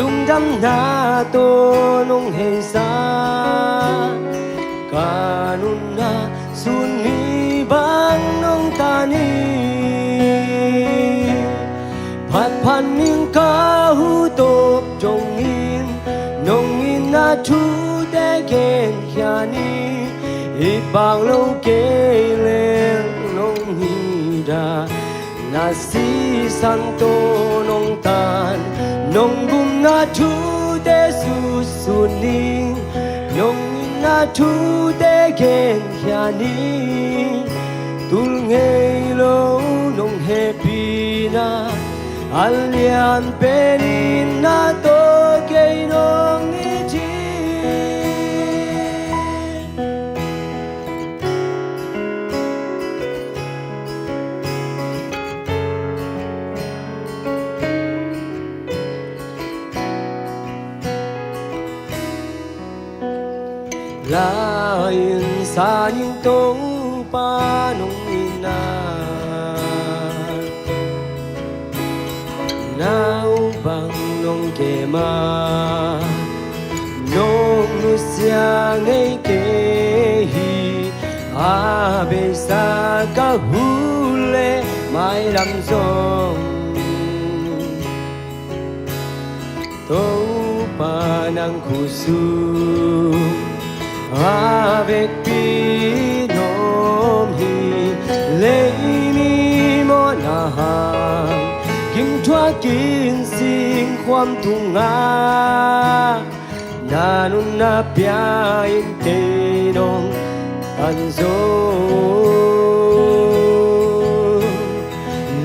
lungdamna tawh nong heisa, ka nunna sun ni bang nong tan hi. Phatphat ning ka hu tawp dongin nong itna thute genkhia ni. I bang lo kei leng nong hih dah, na sisan tawh nong tan, nong bumna thute sutsun ni. Nong itna thute genkhia ni. Tul ngei lo nong hehpihna a lian pen itna tawh kei nong it hi. La-in sa ning Topa nong itna, naupang nong kem a, nong nusia ngei kei hi. A beisa ka huh leh mailam zong Topa nang khutsung a vekpi na om hi. Lei mi mawhna hang gim thuakin singkhuam tungah na nunna pia-in kei nong an zo.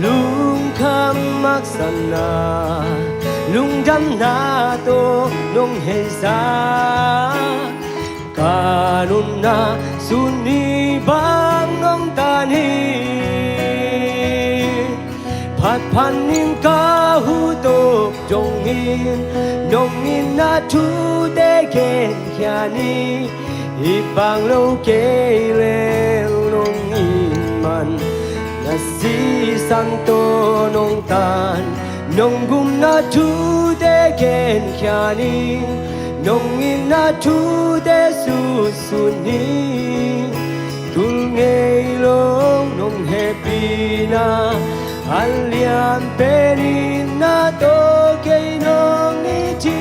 Lungkham haksatna, lungdamna tawh nong heisa, ka nunna sun ni bang nong tan hi. Phatphat ning ka huh tawp dongin, nong itna thute genkhia ni. Hih bang lo kei leh nong it man, na sisan tawh nong tan. Nong gumna thute genkhia ni, nong itna thute sutsun ni. Tul ngei lo nong hehpihna, a lianpen itna tawh kei nong it hi.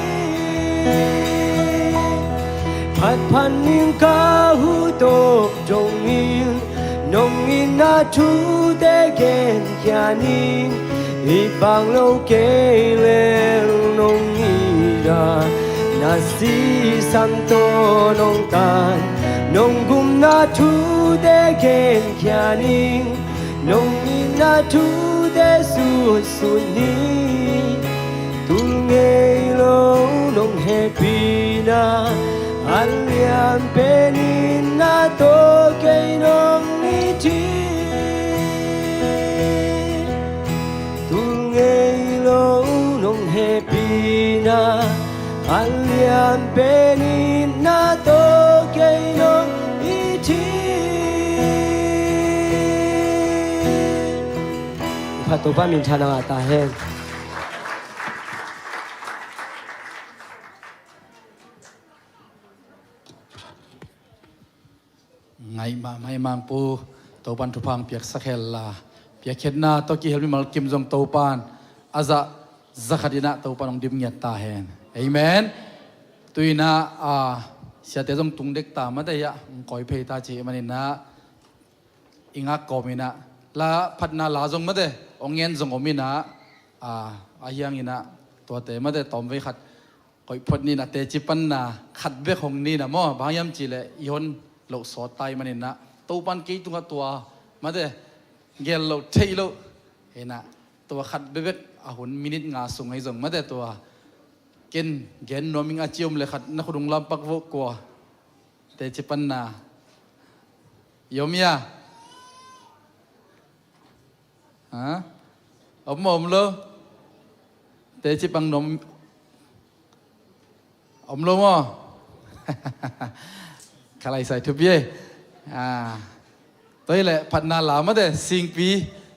Phatphat ning ka huh tawp dongin, nong itna thute genkhia ni. Hih bang lo kei leh nong it a, na sisan tawh nong tan. Nong gumna thute genkhia ni, nong itna thute sutsun ni. Tul ngei lo nong hehpihna, a lianpen itna tawh kei nong it hi. Tul ngei lo nong hehpihna, a lianpen itna tawh kei nong it hi. Phat Topa minthanna ngah ta hen. Ngaih mahmah i Mangpu, Topan thupha hong piaksak hen la, piakkhiatna tawh kihel mimal kim zong Topan a zah zakhat in ah Topan hong dim ngiat ta hen. Amen. Tu-in ah, a, siate zong tung dek ta mate, hong kawi phei ta cih manin ah, i ngak kawm in ah, la phatna la zong mate hong ngen zong om in ah, a, ahi hangin ah tuate mate tawmvei khat koih phot ni in ah, teci panna khat bek hong ni in ah maw, bang hiam cih leh i hon loh sawt ta ahih manin ah, Topan kei tungah tua mate gel loh theih loh hi in ah, tua khat bekbek a hun minit nga sung ahi zong mate tua ken gen nuam ing a ci om leh khat na khut hong lampak vo kua. Teci panna i om hia? Ha? Om maw om lo? Teci pang nuam om lo maw? Ka laisai thupi ei. A, tua hi leh phatna la mate, Singpi,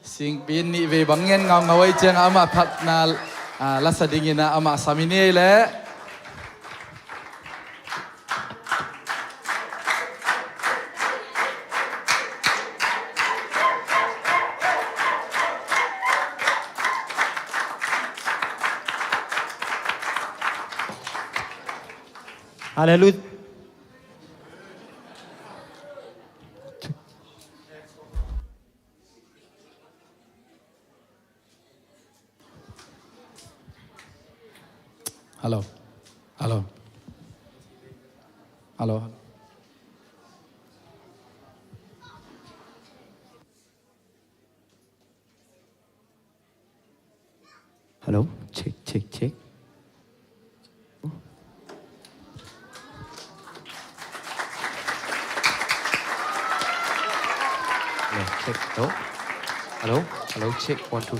Singpi nih vei bang ngen ngaungau ahih ciangah amah phatna, a, la sa dingin ah amah sam i ni ei leh. Halleluiah. Hello. Hello. Hello. Hello. Check, check, check. Hello, check. Hello. Hello. Hello, check. One, two.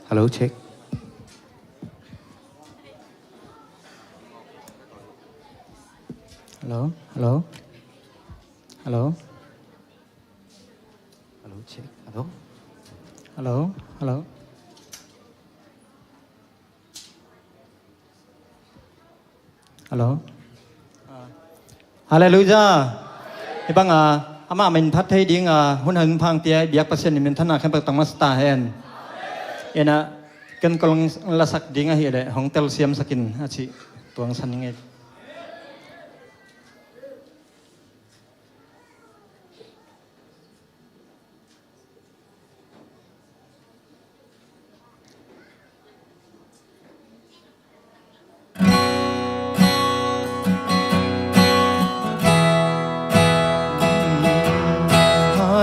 Hello, check. Hello, hello. Hello. Hello, check. Hello. Hello, hello. Hello. Halleluijah. Hih bang a, amah min phat thei ding a, hun hang phang tia biak Pasian in minthanna khempeuh tang masa ta hen. Ina, ken kong lasak ding ahih leh hong telsiamsak in a ci tuangsan ning ei.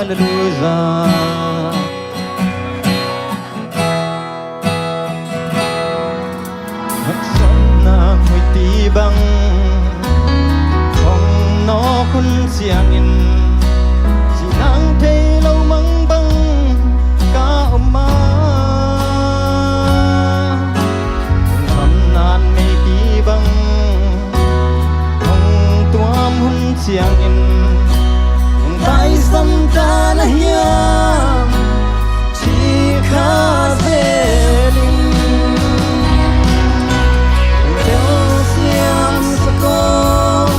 Halleluijah. Haksatna huihpi bang hong nawk hun ciangin, sihnang thei lo mang bang ka om a, lungkhamna meipi bang hong tuam hun ciangin, hong taisan ta na hiam? Ci kha zel in, telsiamsak aw,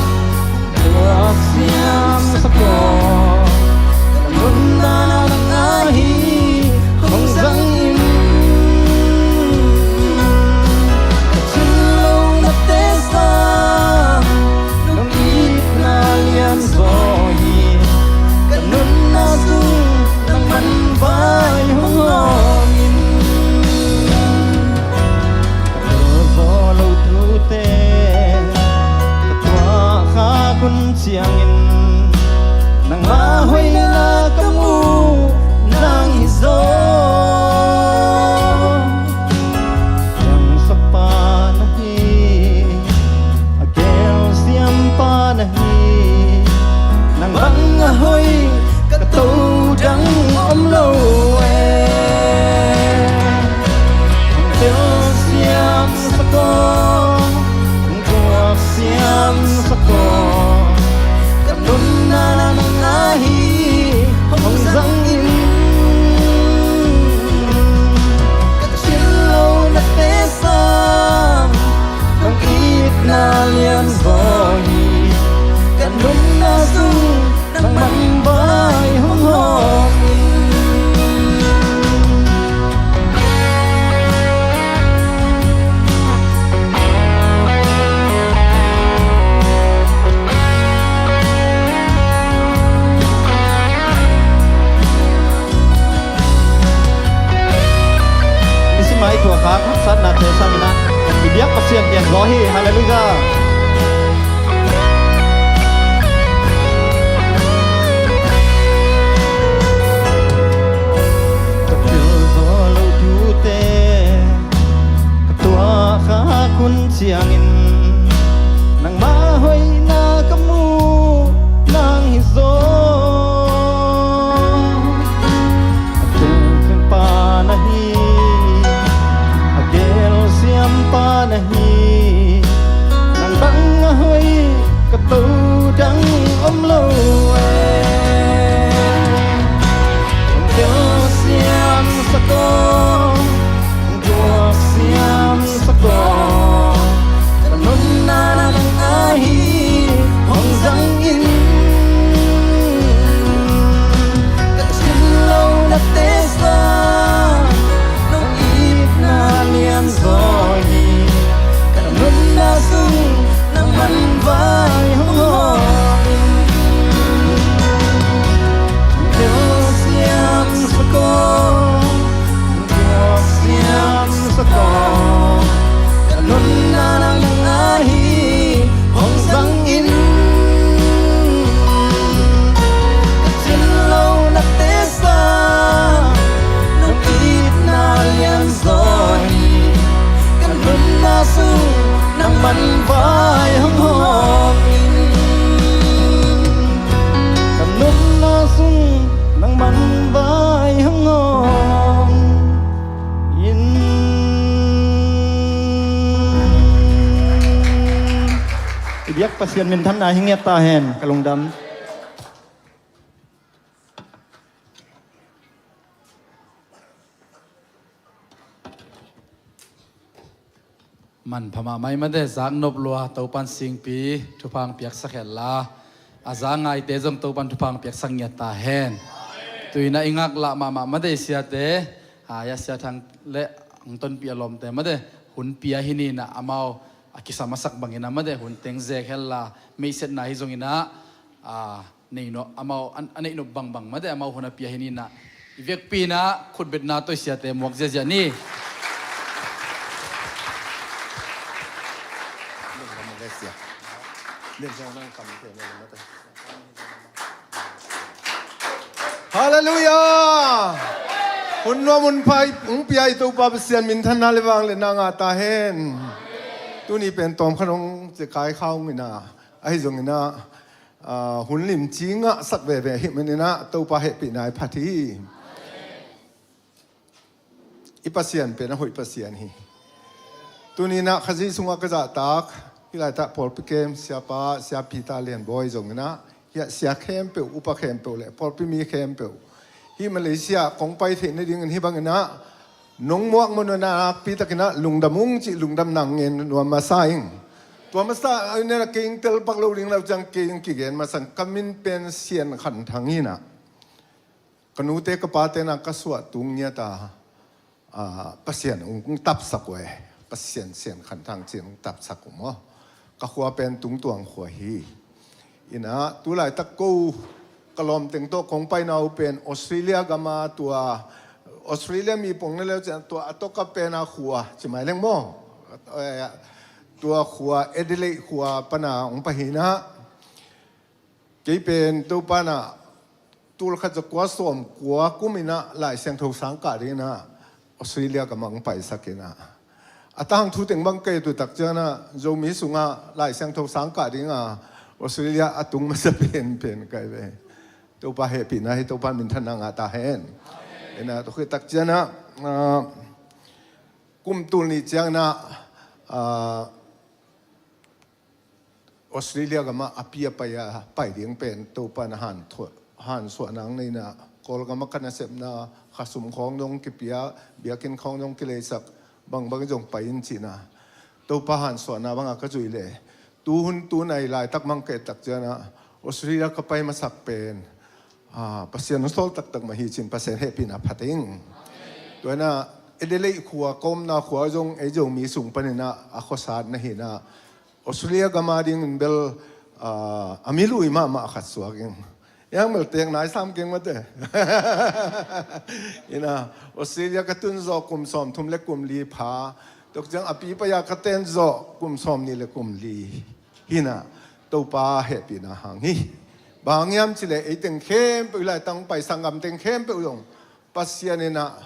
tuaksiamsak aw, ka nunna nang ahi hong zang in. Ka thinlonate sang nong itna lianzaw hi, ka nunna sung nangman vai hong hawm in. Ka tel zaw lo thute ka tuahkhak hun ciangin, nangma hoihna ka muh nang hi zaw. Siamsakpa na hi, a gelsiampa na hi, nang bang a hoih ka to dang om lo e. Telsiamsak aw, tuaksiamsak aw, ka nunna nang ahi hong zang in. Ka thinlonate sang nong itna lianzaw hi, ka nunna sung nangman vai hong hawm in. Nisim a i tuahkhak haksatnate sangin ah i biak Pasian pian zaw hi. Halleluijah. Ka tel zaw lo thute ka tuahkhak hun ciangin, nangma hoihna ka muh nang hi zaw. A tel siampa na hi, a gelsiampa na hi, nang bang a hoih ka to dang om lo e. Telsiamsak aw, tuaksiamsak aw, ka nunna nang ahi hong zang in. Ka thinlonate sang nong itna lianzaw hi, ka nunna sung nangman vai hong hawm in. Pasian minthanna hi ngiat ta hen, ka lungdam. Manpha mahmah i mate, zaknop lua Topan singpi thupha piaksak hen la, a za ngaite zong Topan thupha piaksak ngiat ta hen. Tuina i ngaklah mahmah mate, i siate, a, i a sia thang le ang tonpi a lawmte mate, hun pia hi nina amau a kisa masak bangin a mate, hun teng zek hen la, meihsetna hi zongin a, a, neih nop, amau, an, a neih nop bangbang mate, amau hun a pia hi nina. I vekpi na, khutbetna tawh i siate muak ziazia ni. Halleluiah! Hun nuam hun pha i, hong pia i Topa Pasian minthanna le vangliatna ngah ta hen. Tuni pen tawmkhat hong zekai kha ung ina, ahi zongin a, a, hun limci ngahsak veve hi manin a, Topa hehpihna i phat hi. I Pasian pen a hoih Pasian hi. Tuni na Khazih sungah ka zahtak, hih laitak pawlpi kem, siapa, siapi ta Lianbawi zongin a, hih a sia khempeuh, upa khempeuh le pawlpi mi khempeuh, hih Malaysia kong pai theih nadingin hih bangin a, nong muak maw na nakpi takin a lungdam ung cih lungdam nang ngen nuam masa ing. Tua masa a ina kei ing tel pak lo ding lo ciang kei ing kigen masa ing, ka min pen Sian Khan Thang hi na. Ka nute ka pate na ka suah tung ngiat a, a, Pasian ung tapsak uh e. Pasian Sian Khan Thang ci-in ung tapsak uh maw. Ka khua pen Tungtuang khua hi. Ina, tu laitak ko ka lawmteng tawh kong paina uh pen Australia gama tua, Australia mi pong na leu cian tua a toka pen a khua, ci mai leng maw. Eh, tua khua, Adelaide khua pana ung pai hi na. Kei pen Topa na tulkhat zakua sawmkua kum ina Lai Siangtho sang kah ding ina Australia gam ah hong paisak ina. A tangthu teng bang kei tu tak ciang ina Zomi sungah Lai Siangtho sang kah ding a Australia a tung masa penpen kai ve. Topa hehpihna hi, Topa minthanna ngah ta hen. Ina tu khit tak ciang ina, ah, kum tul nih ciang ina, ah, Australia gam ah a pi a pai a pai ding pen Topa na han thuah, han suah nang nei ina, Kawlgam ah ka nasepna khasum khawng dong kipia, biakinn khawng dong kileisak, bangbang zong pai in ci ina. Topa han suahna bang a ka zuih le. Tu hun tu nai laitak mang kei tak ciang ina Australia ka pai masak pen, ah, Pasian hong sawl taktak mah hi ci-in Pasian hehpihna phat ing. Tua ina Adelaide khua, ka omna khua zong ei Zomi sung pan ina a khuasat na hi ina, Australia gam a dingin bel, ah, a mi lui mahmah khat suak ing. Yang bel tek nai sam keng mate. Ina, Australia ka tun zawh kum sawmthum le kum li pha. Tua ciang a pi pai a ka ten zawh kum sawmnih le kum li. Hi ina, Topa hehpihna hang hi. Bang hang hiam cih le ei teng khempeuh i laitak hong pai sanggam teng khempeuh zong Pasian ina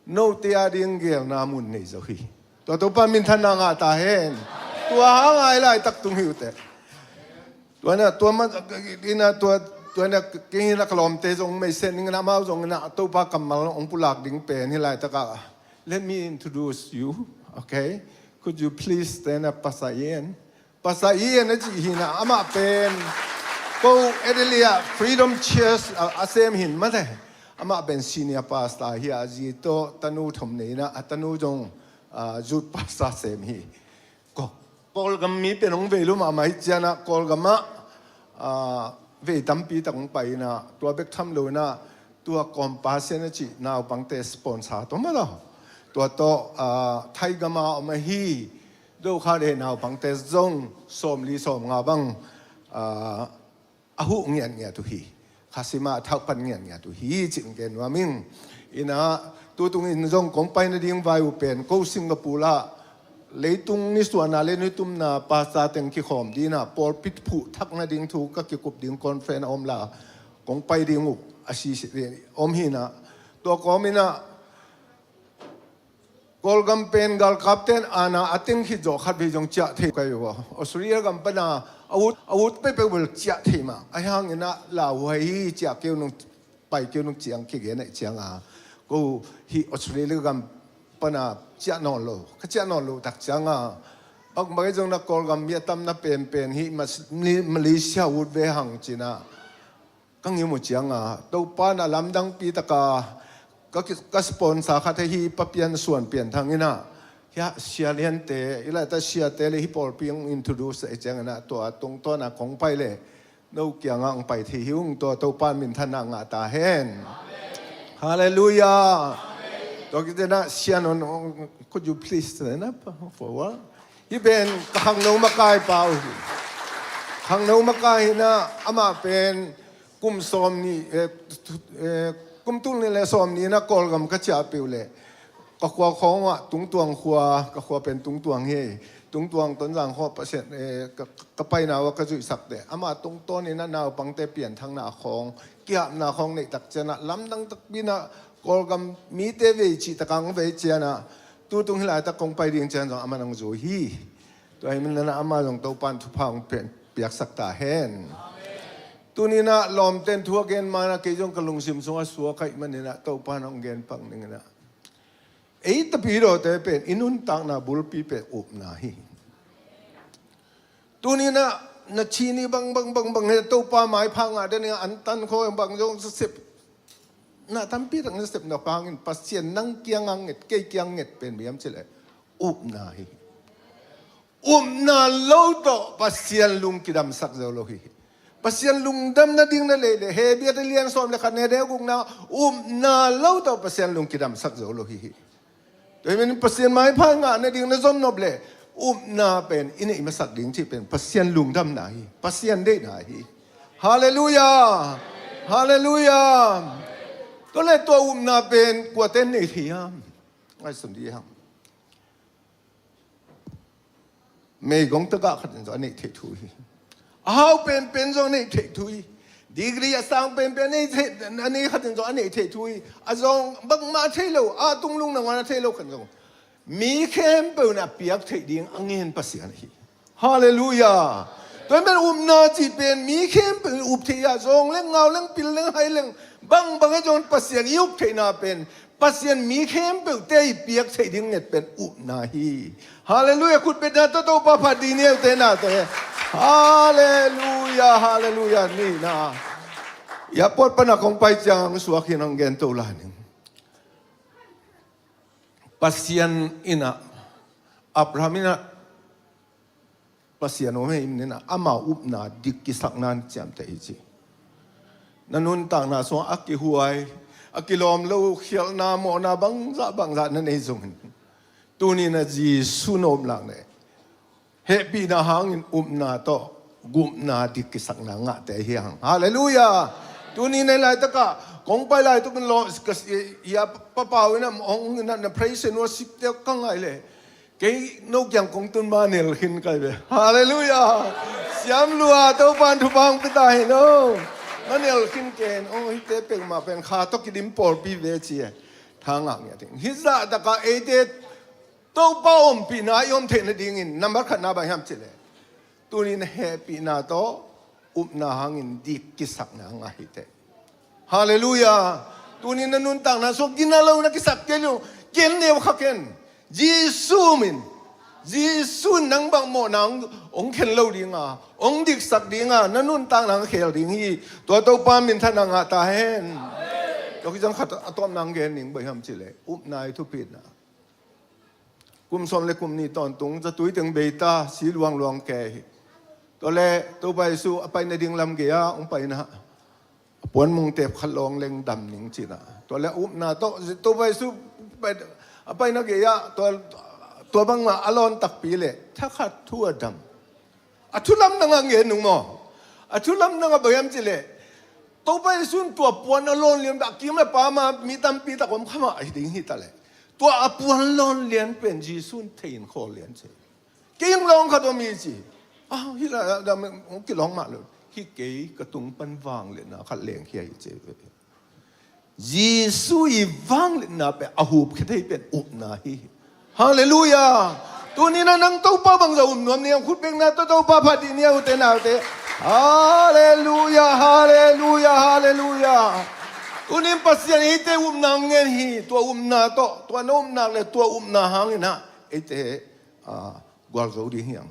note a ding geelna mun nei zo hi. Tua Topa minthanna ngah ta hen. Tua hang a i laitak tung hi uh teh. Tua ina, tua ma, ina, tua, tua ina, kei hi ina ka lawmte zong meisen ing ina, amau zong ina Topa kammal hong pulak ding pen hi laitak a. Let me introduce you, okay? Could you please stand up, Pastor Ian? Pastor Ian a cih hi ina, amah pen ko Adelaide Freedom Church a, a sem hin mate. Amah pen senior pastor hi a, a zi tawh tanu thum nei ina, a tanu zong, ah, youth pastor sem hi. Ko, Kawlgam mi pen hong vei lo mahmah hi ciang ina, Kawlgam ah, ah, vei tampi tak hong pai ina, tua bek tham lo ina, tua Compassion a cih naupangte sponsor tawh mah lo. Tua tawh, ah, Thaigam a om ahi, Dokha de naupangte zong sawmli sawmnga bang, ah, a huh ngiatngiat uh hi. Khasima a thauhpan ngiatngiat uh hi, ci-in gen nuam ing. Ina, tu tungin zong kong pai nading vai uh pen, ko Singapore ah, leitung nisuahna le nitumna pastor teng kikhawm ding ina, pawlpi phuh thak nading thu ka kikup ding conference a om la, kong pai ding uh, a si, si, om hi ina. Tua kawm ina, Kawlgam pen galkapten ana a teng khit zawh khat vei zong ciah thei kai uh a. Australia gam pana a ut, a ut peuhpeuh bel ciah thei mah. Ahi hang ina lauhuai hi, ciah kei un, pai kei un ciang kigen ahih ciang a. Ko hih Australia gam pana ciah nawn lo. Ka ciah nawn lo tak ciang a. Bang bang hi zong na Kawlgam mi a tamna penpen hi Mas-, Mali-, Malaysia ut ve hang ci-in ah ka ngium uh ciangin, Topa in a lamdangpi takin ka ki-, ka sponsor khat hi, Pa Pian Suan Pian Thang in ah, hia, Sia Lian te, i laitak siate le hih pawlpi hong introduce ahih ciangin ah, tua tungtawn a kong pai leh no kiangah hong pai thei hi ung. Tua Topa in minthanna ngah ta hen. Halleluiah. Tua khit ciangin ah, Sia Nawn, could you please stand up for a while? Hih pen ka khangno makai pa uh hi. Khangno makai hi-in ah, amah pen kum sawmnih, eh, tu-, eh, kum tul nih le sawmnih in ah Kawlgam ka ciahpih uh leh, ka khua khawng ah, Tungtuang khua, ka khua pen Tungtuang hi. Tungtuang Tonzang khua Pasian, eh, ka, ka paina uh ah ka zuihsak teh, amah tungtawn in ah naupangte pianthakna khawng, ki-apna khawng neih tak ciangin ah, lamdang takpi in ah Kawlgam mite vei cih takin hong vei ciangin ah, tutung hih laitak kong pai ding ciang zong amah in hong zui hi. Tua ahih manin ah amah zong Topa in thupha hong piak, piaksak ta hen. Tuni-in ah lawmte'n thu a gen ma-in ah kei zong ka lungsim sungah suak ahih manin ah Topa in hong gen pak ning in ah, ei Tapidawte pen i nuntakna bulpi pen upna hi. Tuni-in ah na chin hi bang, bang, bang, bang hi, Topa maipha ngah den hi, antan khawng bang zong sep, na tampi tak na sepna hangin Pasian nang kiangah nget, kei kiangah nget pen bang hiam cih leh upna hi. Upna lo tawh Pasian lung kidamsak zo lo hi. Pasian lungdam nading na deih leh, Hebru a lian sawm le khat, neu gukna, upna lo tawh Pasian lung kidamsak zo lo hi. Tua ahih manin Pasian maipha ngah nading na zon nop leh, upna pen i neih masak ding cih pen Pasian lungdamna hi, Pasian deihna hi. Halleluiah. Halleluiah. Tua leh tua upna pen kuate'n nei thei hiam? Ngaihsun dih hang. Meigong tagah khat in zong a neih theih thu hi. A hau penpen zong a neih theih thu hi. Degree a sang penpen a neih theih, a neih khat in zong a neih theih thu hi. A zawng bangmah thei lo, a tunglung nangawn a thei lo khat zong, mi khempeuh in a piak theih ding a ngen Pasian hi. Halleluiah. Tua ahih manin upna cih pen mi khempeuh in up thei a, zawng leng, ngau leng, pil leng, hai leng, bang bang ahi zongin Pasian i up theihna pen Pasian mi khempeuhte i piak theih ding nget pen upna hi. Halleluiah. Khutbetna tawh Topa phat dih ni, eute nate. Halleluiah, halleluiah. Nihna, airport pan a kong pai ciang hong suak hi-in hong gen to lai ning. Pasian in ah, Abraham in ah Pasian om ahih manin ah, ama upna dik kisakna in ciamteh hi ci. Na nuntakna sungah a kihuai, a kilawm lo, khialhna, mawhna bangzah bangzah na nei zongin, tuni-in ah Jesu na om lak leh, hehpihna hangin upna tawh gupna dik kisakna ngahte hi hang. Halleluiah. Tuni-in ah hih laitakah kong pai laitak in law, ka, i, i, a Pa Pau in ah hong in ah na praise and worship te ka ngai leh, kei no kiang kong tun ma nel khin kai ve. Halleluiah. Siam lua, Topa in thupha hong pia ta hen aw. Ma nel khin ken, aw, hihte peuhmah pen kha tawh kidim pawlpi ve ci e. Tha ngah ngiat ing. Hih zah takah eite Topa ompihna i om theih nadingin number khatna bang hiam cih leh, tuni-in hehpihna tawh upna hangin dik kisakna ngah hi teh. Halleluiah. Tuni-in na nuntakna sungah gina lo na kisak kei lo, ken neu kha ken. Jesu min, Jesu in nang bang mawhna hong, hong khen lo ding a, hong diksak ding a, na nuntakna hong khel ding hi. Tua Topa minthanna ngah ta hen. Tua khit ciang khat a tawpna hong gen ning bang hiam cih leh, upna i thupitna. Kum sawm le kum nih tawntung zatui teng bei ta, si luangluang kei hi. Tua leh Topa Jesu a pai nading lam gei-ah hong pai in ah, a puanmong tep khat lawng leng dam ning ci-in ah, tua leh upna tawh Topa Jesu pai, a paina gei-ah tua, tua bangmah a lawn takpi leh thakhat thu a dam. A thu lamdang a ngen nung maw? A thu lamdang a bang hiam cih leh, Topa Jesu in tua puan a lawn lian pen a kim le pam a mi tampi tak om kha mah hi ding hi ta leh, tua a puan lawn lian pen Jesu in thei in khawl lian ci. Kei hong lawng khat om hi ci. Ah, hih lah, ah, dam, hong kilawng mah lo. Hih kei ka tung pan vangliatna khat lengkhia hi ci. Jesu i vangliatna pen a hupkhe thei pen upna hi. Halleluiah. Tuni-in ah nang Topa bangzah up nuam na hiam, khutbetna tawh Topa phat dih ni, a ute naute. Halleluiah, halleluiah, halleluiah. Tuni-in Pasian eite upna ngen hi, tua upna tawh, tua na upna le tua upna hangin ah eite, ah, gualzo ding hiang.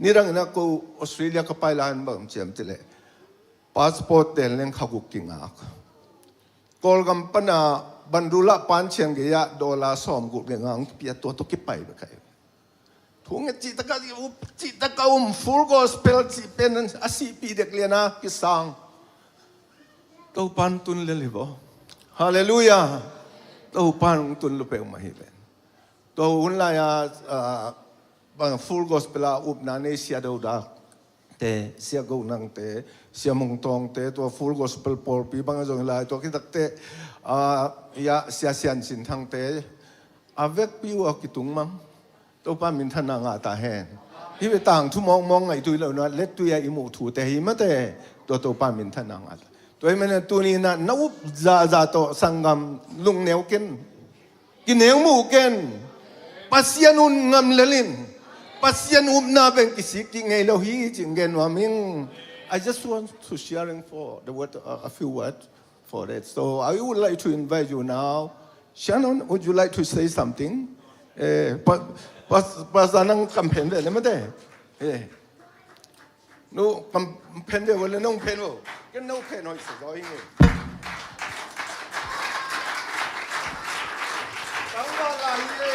Nidang in ah ko Australia ka pai lai in bang ciam cileh, passport ten leng kha guk kingak. Kawlgam pana bandula pan ciang gei ah dollar sawm guk le ngang kipia, tua tawh kipai bek ahi. Thu nget cihtak a, cihtak a um, Full Gospel cih pen a sihpi dek liana kisang. Topan tun lel hi vaw. Halleluiah. Topan tun lupeu mah hi pen. Tua hun lai-a, ah, bang Full Gospel a upna nei Sia Dodak te, Sia Go Nang te, Sia Mung Tawng te, tua Full Gospel pawlpi bang a zong lai, tua kitakte, ah, ya, Sia Sian Sin Thang te, a vekpi uh a kitung mang. Topa minthanna ngah ta hen. Hi ve, tangthu mawngmawng ngaih tui lo na, lettui a i muh thute hi mate, tua Topa minthanna ngah ta. Tua hi manin tuni na, na up zaza tawh sanggam lungneu ken. Kineu muh ken. Pasian un ngam lelin. Pasian upna beng kisik ki ngei lo hi cing gen nuam ing. I just want to sharing for the word, uh, a few words for that. So I would like to invite you now. Shannon, would you like to say something? Eh, pa, pa, Pastor nang kam phen ve le mate. Eh. No, kam phen ve le, nong phen vo. Ken no phen hoi se doi nge. Tang ba la hi le.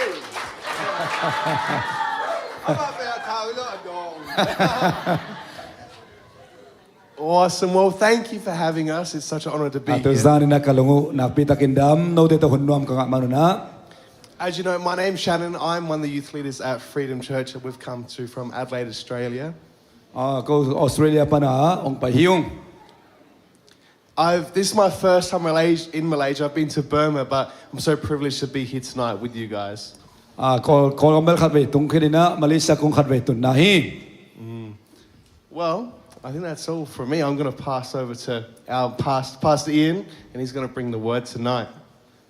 Aba pe a thau lo a dong. Awesome. Well, thank you for having us. It's such an honor to be here. A, tuzan in a ka lung uh nakpi takin dam, note tawh hun nuam ka ngah man uh na. As you know, my name's Shannon. I'm one of the youth leaders at Freedom Church, and we've come through from Adelaide, Australia. A, ko Australia pana hong pai hi ung. I've, this is my first time Malaysia, in Malaysia. I've been to Burma, but I'm so privileged to be here tonight with you guys. A, Kawl, Kawlgam bel khatvei tung khit in a, Malaysia kong khatvei tun na hi. Mm. Well, I think that's all from me. I'm gonna pass over to our past, Pastor Ian, and he's gonna bring the word tonight.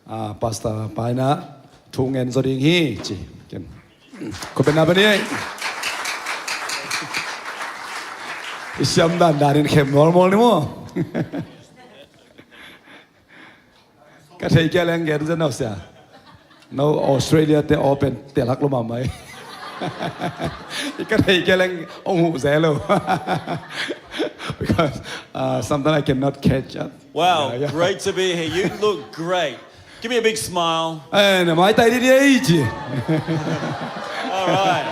A, Pastor pa in a thu ngen zaw ding hi ci. Ken. Ko pen na pen hi. I siam dandan in khem mawlmawl ni maw. Ka thei kia leng gen zen no sia. No Australia te open te lak lo mamai. Ka thei kia leng ong hu ze lo. Because, uh, sometimes I cannot catch up. Wow, yeah, yeah. Great to be here. You look great. Give me a big smile. Eh, na mai tai di di ai ci. All right.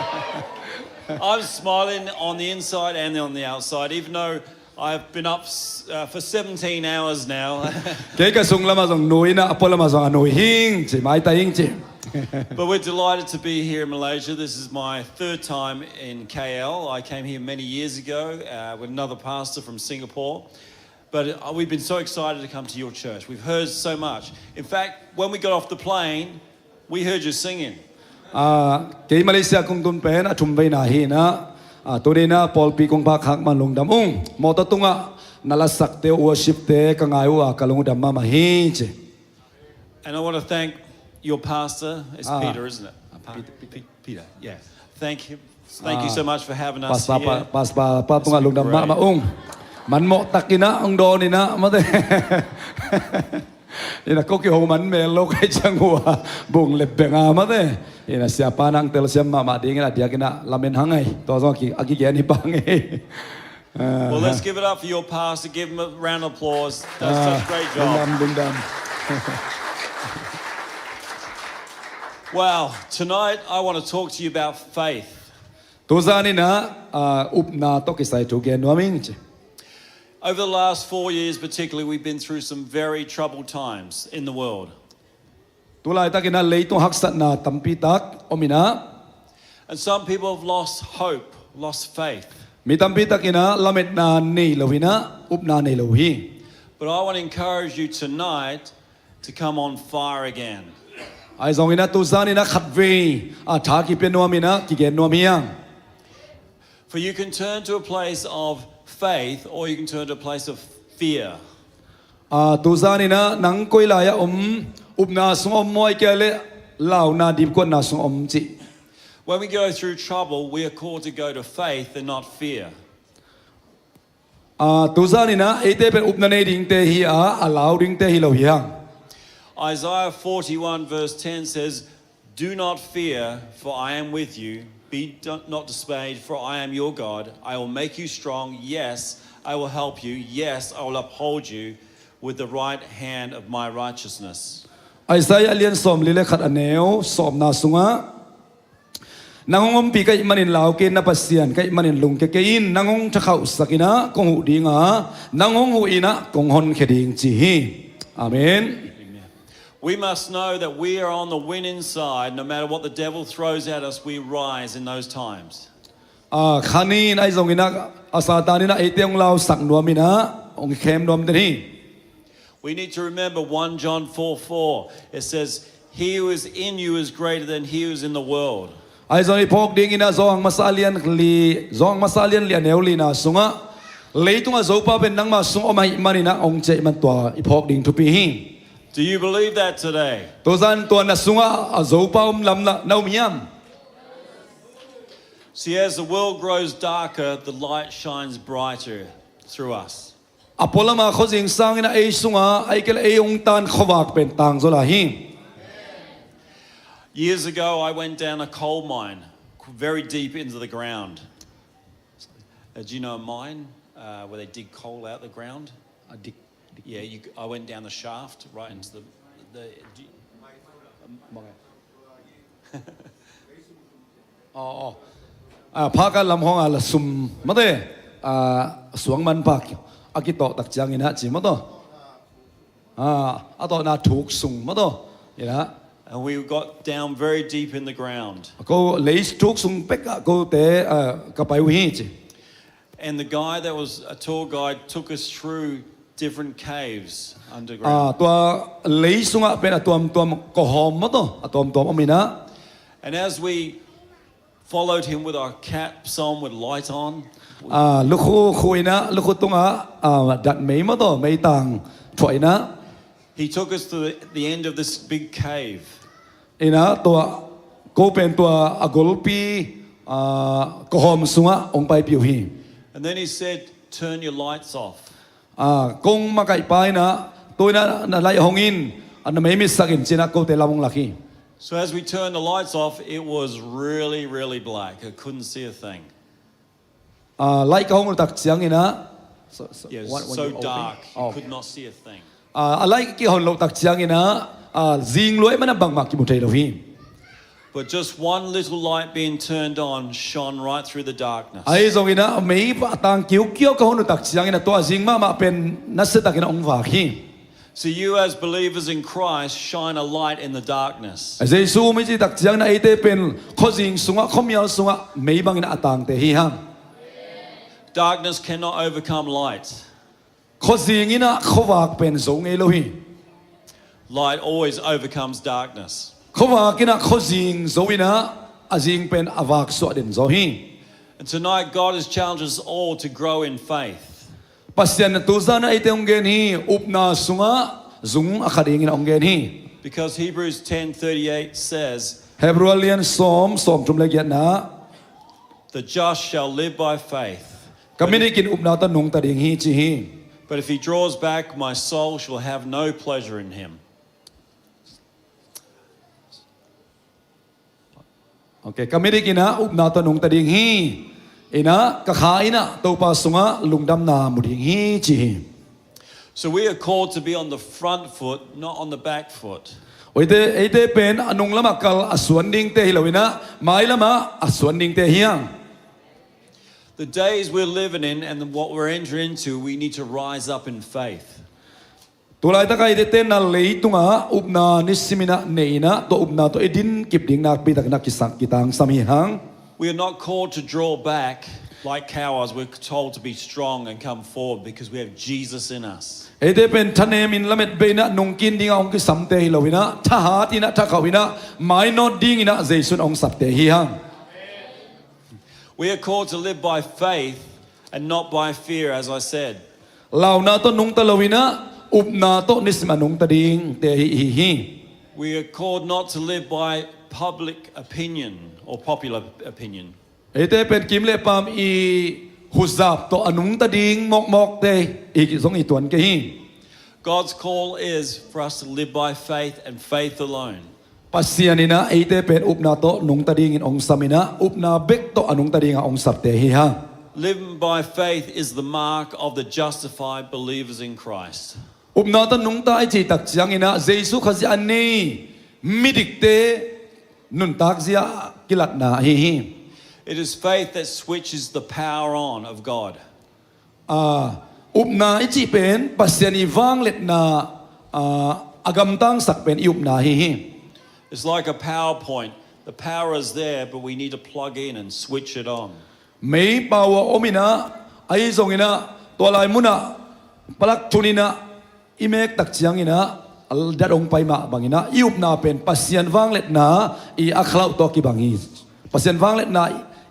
I'm smiling on the inside and on the outside, even though I've been up s-, uh, for seventeen hours now. Kei ka sung lamah zong nui in a, a pua lamah zong a nui hing ci, mai tai hing ci. But we're delighted to be here in Malaysia. This is my third time in K L. I came here many years ago, uh, with another pastor from Singapore. But, uh, we've been so excited to come to your church. We've heard so much. In fact, when we got off the plane, we heard you singing. A, kei Malaysia kong tun pen a thum veina hi in a, a, tuni in a pawlpi kong phak khak man lungdam ung. Mawtaw tungah na lasakte, worship te ka ngai uh a ka lungdam mahmah hi ci. And I want to thank your pastor. It's, ah, Peter, isn't it? Ah, pa-, Peter, Peter. Pe-, Peter, yeah. Thank him. Thank you so much for having us here. Pastor pa, pastor pa tungah lungdam mahmah ung. Man mawh tak in a, ong dawn in a, mate. In a ko kiho man mel lo kai ciang hua, bung lep beng a, mate. In a siapa nang telsiam mahmah ding in a diak in a lamen hang ai. Tua zong a ki, a kigen hi pang ai. Well, let's give it up for your pastor. Give him a round of applause. Does such a great job. Lungdam, lungdam. Wow, tonight I want to talk to you about faith. Tuzan in a, a, upna tawh kisai thu gen nuam ing ci. Over the last four years particularly, we've been through some very troubled times in the world. Tulaitak in a leitung haksatna tampi tak om in a. And some people have lost hope, lost faith. Mi tampi tak in a lametna nei lo hi in a, upna nei lo hi. But I want to encourage you tonight to come on fire again. Ahi zongin a tuzan in a khatvei a tha kipia nuam in a kigen nuam hi hang. For you can turn to a place of faith or you can turn to a place of fear. A, tuzan in a nang koi lai a om, upna sung om maw, ahih kei leh launa dipkuatna sung om cih. When we go through trouble, we are called to go to faith and not fear. A, tuzan in a eite pen upna nei dingte hi a, a lau dingte hi lo hi hang. Isaiah forty-one verse ten says, "Do not fear, for I am with you. Be not dismayed, for I am your God. I will make you strong. Yes, I will help you. Yes, I will uphold you with the right hand of my righteousness. Isaiah a lian sawmli le khat, a neu sawmna sungah, nang hong ompih ka hih manin lau kei in, na Pasian ka hih manin lungkia kei in. Nang hong thakhauhsak in ah kong huh ding a, nang hong huh in ah kong honkhia ding, ci hi. Amen. We must know that we are on the winning side. No matter what the devil throws at us, we rise in those times. Ah, khanin ahi zongin ah, a Satan in ah eite hong lausak nuam in ah hong khem nuam den hi. We need to remember one John four four. It says, "He who is in you is greater than he who is in the world." Ahi zong i phawk dingin ah Johan masa lian li, Johan masa lian li, a neu lina sungah, leitungah Zopa pen nangma sung om ahih manin ah hong ci ahih man tua i phawk ding thupi hi. Do you believe that today? Tuzan tua na sungah a Zopa om lam na, na um hiam? See, as the world grows darker, the light shines brighter through us. A pualam a khuazing sangin ah ei sungah, ahih kei leh ei ungtan khuavak pen tangzaw lai hi. Years ago, I went down a coal mine, very deep into the ground. Uh, do you know a mine, uh, where they dig coal out the ground? A dig, dig. Yeah, you, I went down the shaft right into the, the, do you, Aw, aw. Ah, phakan lam hong a la sum mate, ah, suang man pak a kitawh tak ciangin ah ci maw taw. Ah, a tawhna thuk sung maw taw. Ina. And we got down very deep in the ground. Ko lei thuk sung pek ah kote, ah, ka pai uh hi ci. And the guy that was a tour guide took us through different caves underground. Ah, tua lei sungah pen a tuamtuam kawhawm maw taw, a tuamtuam om ina. And as we followed him with our caps on, with light on, ah, lukhu khu ina, lukhu tungah, ah, dat mei maw taw, meitang thuah ina. He took us to the, the end of this big cave. Ina tua, ko pen tua a golpi, ah, kawhawm sungah hong paipih uh hi. And then he said, "Turn your lights off." Ah, kong makaihpa ina, tu ina na light hong in, ah, na mei mitsak in ci ina kote lam hong lak hi. So as we turned the lights off, it was really, really black. I couldn't see a thing. Ah, light ka hong tak ciangin ah, so, so, yeah, what, when so you open? Dark, you could not see a thing. Ah, a light kihon loh tak ciangin ah, ah, zing luai mana bangmah kimu thei lo hi. But just one little light being turned on shone right through the darkness. Ahi zongin ah mei a tang kiukiau ka hon uh tak ciangin ah tua zing mahmah pen nasia takin ah hong vak hi. So you as believers in Christ shine a light in the darkness. Jesu um i cih tak ciangin ah eite pen khuazing sungah, khuamial sungah mei bangin a tangte hi hang. Darkness cannot overcome light. Khuazing in ah khuavak pen zo ngei lo hi. Light always overcomes darkness. Khuavak in ah khuazing zo in ah a zing pen a vak suah den zaw hi. And tonight God has challenged us all to grow in faith. Pasian in tuzan ah eite hong gen hi, upna sungah zung a kha dingin hong gen hi. Because Hebrews ten thirty-eight says, Hebru a lian sawm, sawmthum le giatna, "The just shall live by faith." Ka midik in upna tawh nungta ding hi ci hi. "But if he draws back, my soul shall have no pleasure in him." Ok, ka midik in ah upna tawh nungta ding hi. In ah ka kha in ah Topa sungah lungdamna mu ding hi ci hi. So we are called to be on the front foot, not on the back foot. Eite, eite pen a nung lamah kal a suan dingte hi lo in ah, mai lamah a suan dingte hi hang. The days we're living in and what we're entering into, we need to rise up in faith. Tulaitak a eite tenna leitungah upna nisim in ah nei in ah, tua upna tawh i din kip ding nakpi takin ah kisak kitangsam hi hang. We are not called to draw back like cowards. We're told to be strong and come forward because we have Jesus in us. Eite pen thanem in lamet bei in ah nungkin dingah hong kisamte hi lo in ah, thahat in ah, thakhauh in ah, mainawt dingin ah Jesu in hong sapte hi hang. We are called to live by faith and not by fear, as I said. Launa tawh nungta lo in ah, upna tawh nisim a nungta dingte hi, hi, hi. We are called not to live by public opinion or popular opinion. Eite pen kim le pam i huzap tawh a nungta ding mawkmawkte i zong i tuan kei hi. God's call is for us to live by faith and faith alone. Pasian in ah eite pen upna tawh nungta dingin hong sam in ah, upna bek tawh a nungta dingah hong sapte hi hang. Living by faith is the mark of the justified believers in Christ. Upna tawh nungta i cih tak ciangin ah Jesu Khazih a nei midikte nuntakzia kilatna ahi hi. It is faith that switches the power on of God. Ah, upna i cih pen Pasian i vangliatna, ah, a gamtangsak pen i upna ahi hi. It's like a PowerPoint. The power is there, but we need to plug in and switch it on. Mei pau a om in ah, ahi zongin ah tua lai munah palak thun in ah i mek tak ciangin ah a dat hong pai mah bangin ah i upna pen Pasian vangliatna i a khalauh tawh kibang hi. Pasian vangliatna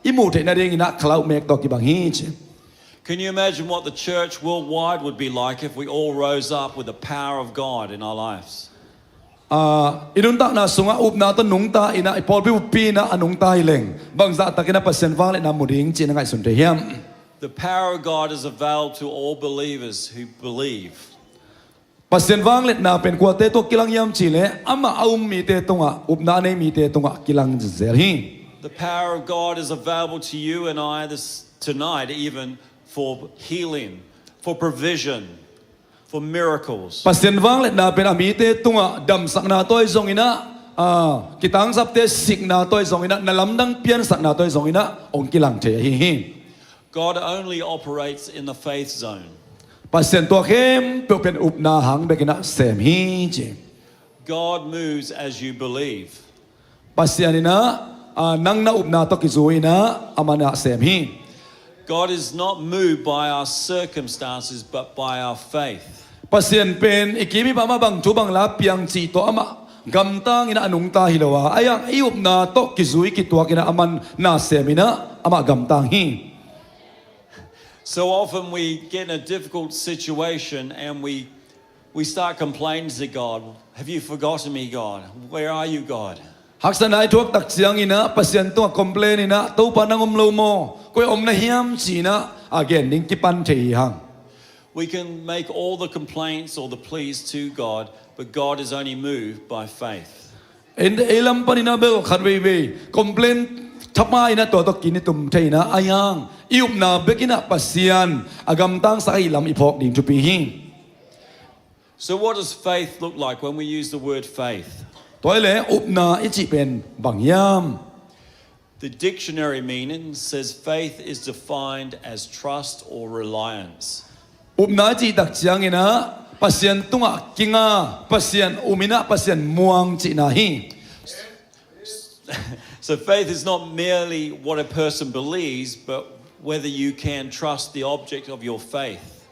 i muh theih nadingin ah khalauh mek tawh kibang hi ci. Can you imagine what the church worldwide would be like if we all rose up with the power of God in our lives? Ah, i nuntakna sungah upna tawh nungta in ah i pawlpi buppi in ah a nungta hi leng bangzah takin ah Pasian vangliatna mu ding cih na ngaihsun thei hiam? The power of God is available to all believers who believe. Pasian vangliatna pen kuate tungah kilang hiam cih leh amah a um mite tungah, upna a nei mite tungah kilang zel hi. The power of God is available to you and I this tonight, even for healing, for provision, for miracles. Pasian vangliatna pen a mite tungah damsakna tawh ahi zongin ah, ah, kitangsapte sikna tawh ahi zongin ah, na lamdang piansakna tawh ahi zongin ah hong kilang thei ahi hi. God only operates in the faith zone. Pasian tua khempeuh pen upna hang bekin ah sem hi ci. God moves as you believe. Pasian in ah, ah, nang na upna tawh kizui in ah amah in ah sem hi. God is not moved by our circumstances, but by our faith. Pasian pen i kim i pam ah bang thu bang la piang cih tawh amah gamtang in ah a nungta hi lo a, ahi hang i upna tawh kizui kituak in ah amah in ah sem in ah amah gamtang hi. So often we get in a difficult situation and we, we start complaining to God. Have you forgotten me, God? Where are you, God? Haksatna i thuak tak ciangin ah Pasian tungah complain in ah, Topa nang om lo maw? Koi ah om na hiam ci in ah a gen ding kipan thei hi hang. We can make all the complaints or the pleas to God, but God is only moved by faith. Ei lam panin ah bel khat veivei complain thapa in ah tua tawh kinetum thei in ah, ahi hang i upna bekin ah Pasian a gamtangsak ahih lam i phawk ding thupi hi. So what does faith look like when we use the word faith? Tua hi leh upna i cih pen bang hiam? The dictionary meaning says faith is defined as trust or reliance. Upna i cih tak ciangin ah Pasian tungah kinga, Pasian um in ah Pasian muang cihna hi. So faith is not merely what a person believes, but whether you can trust the object of your faith.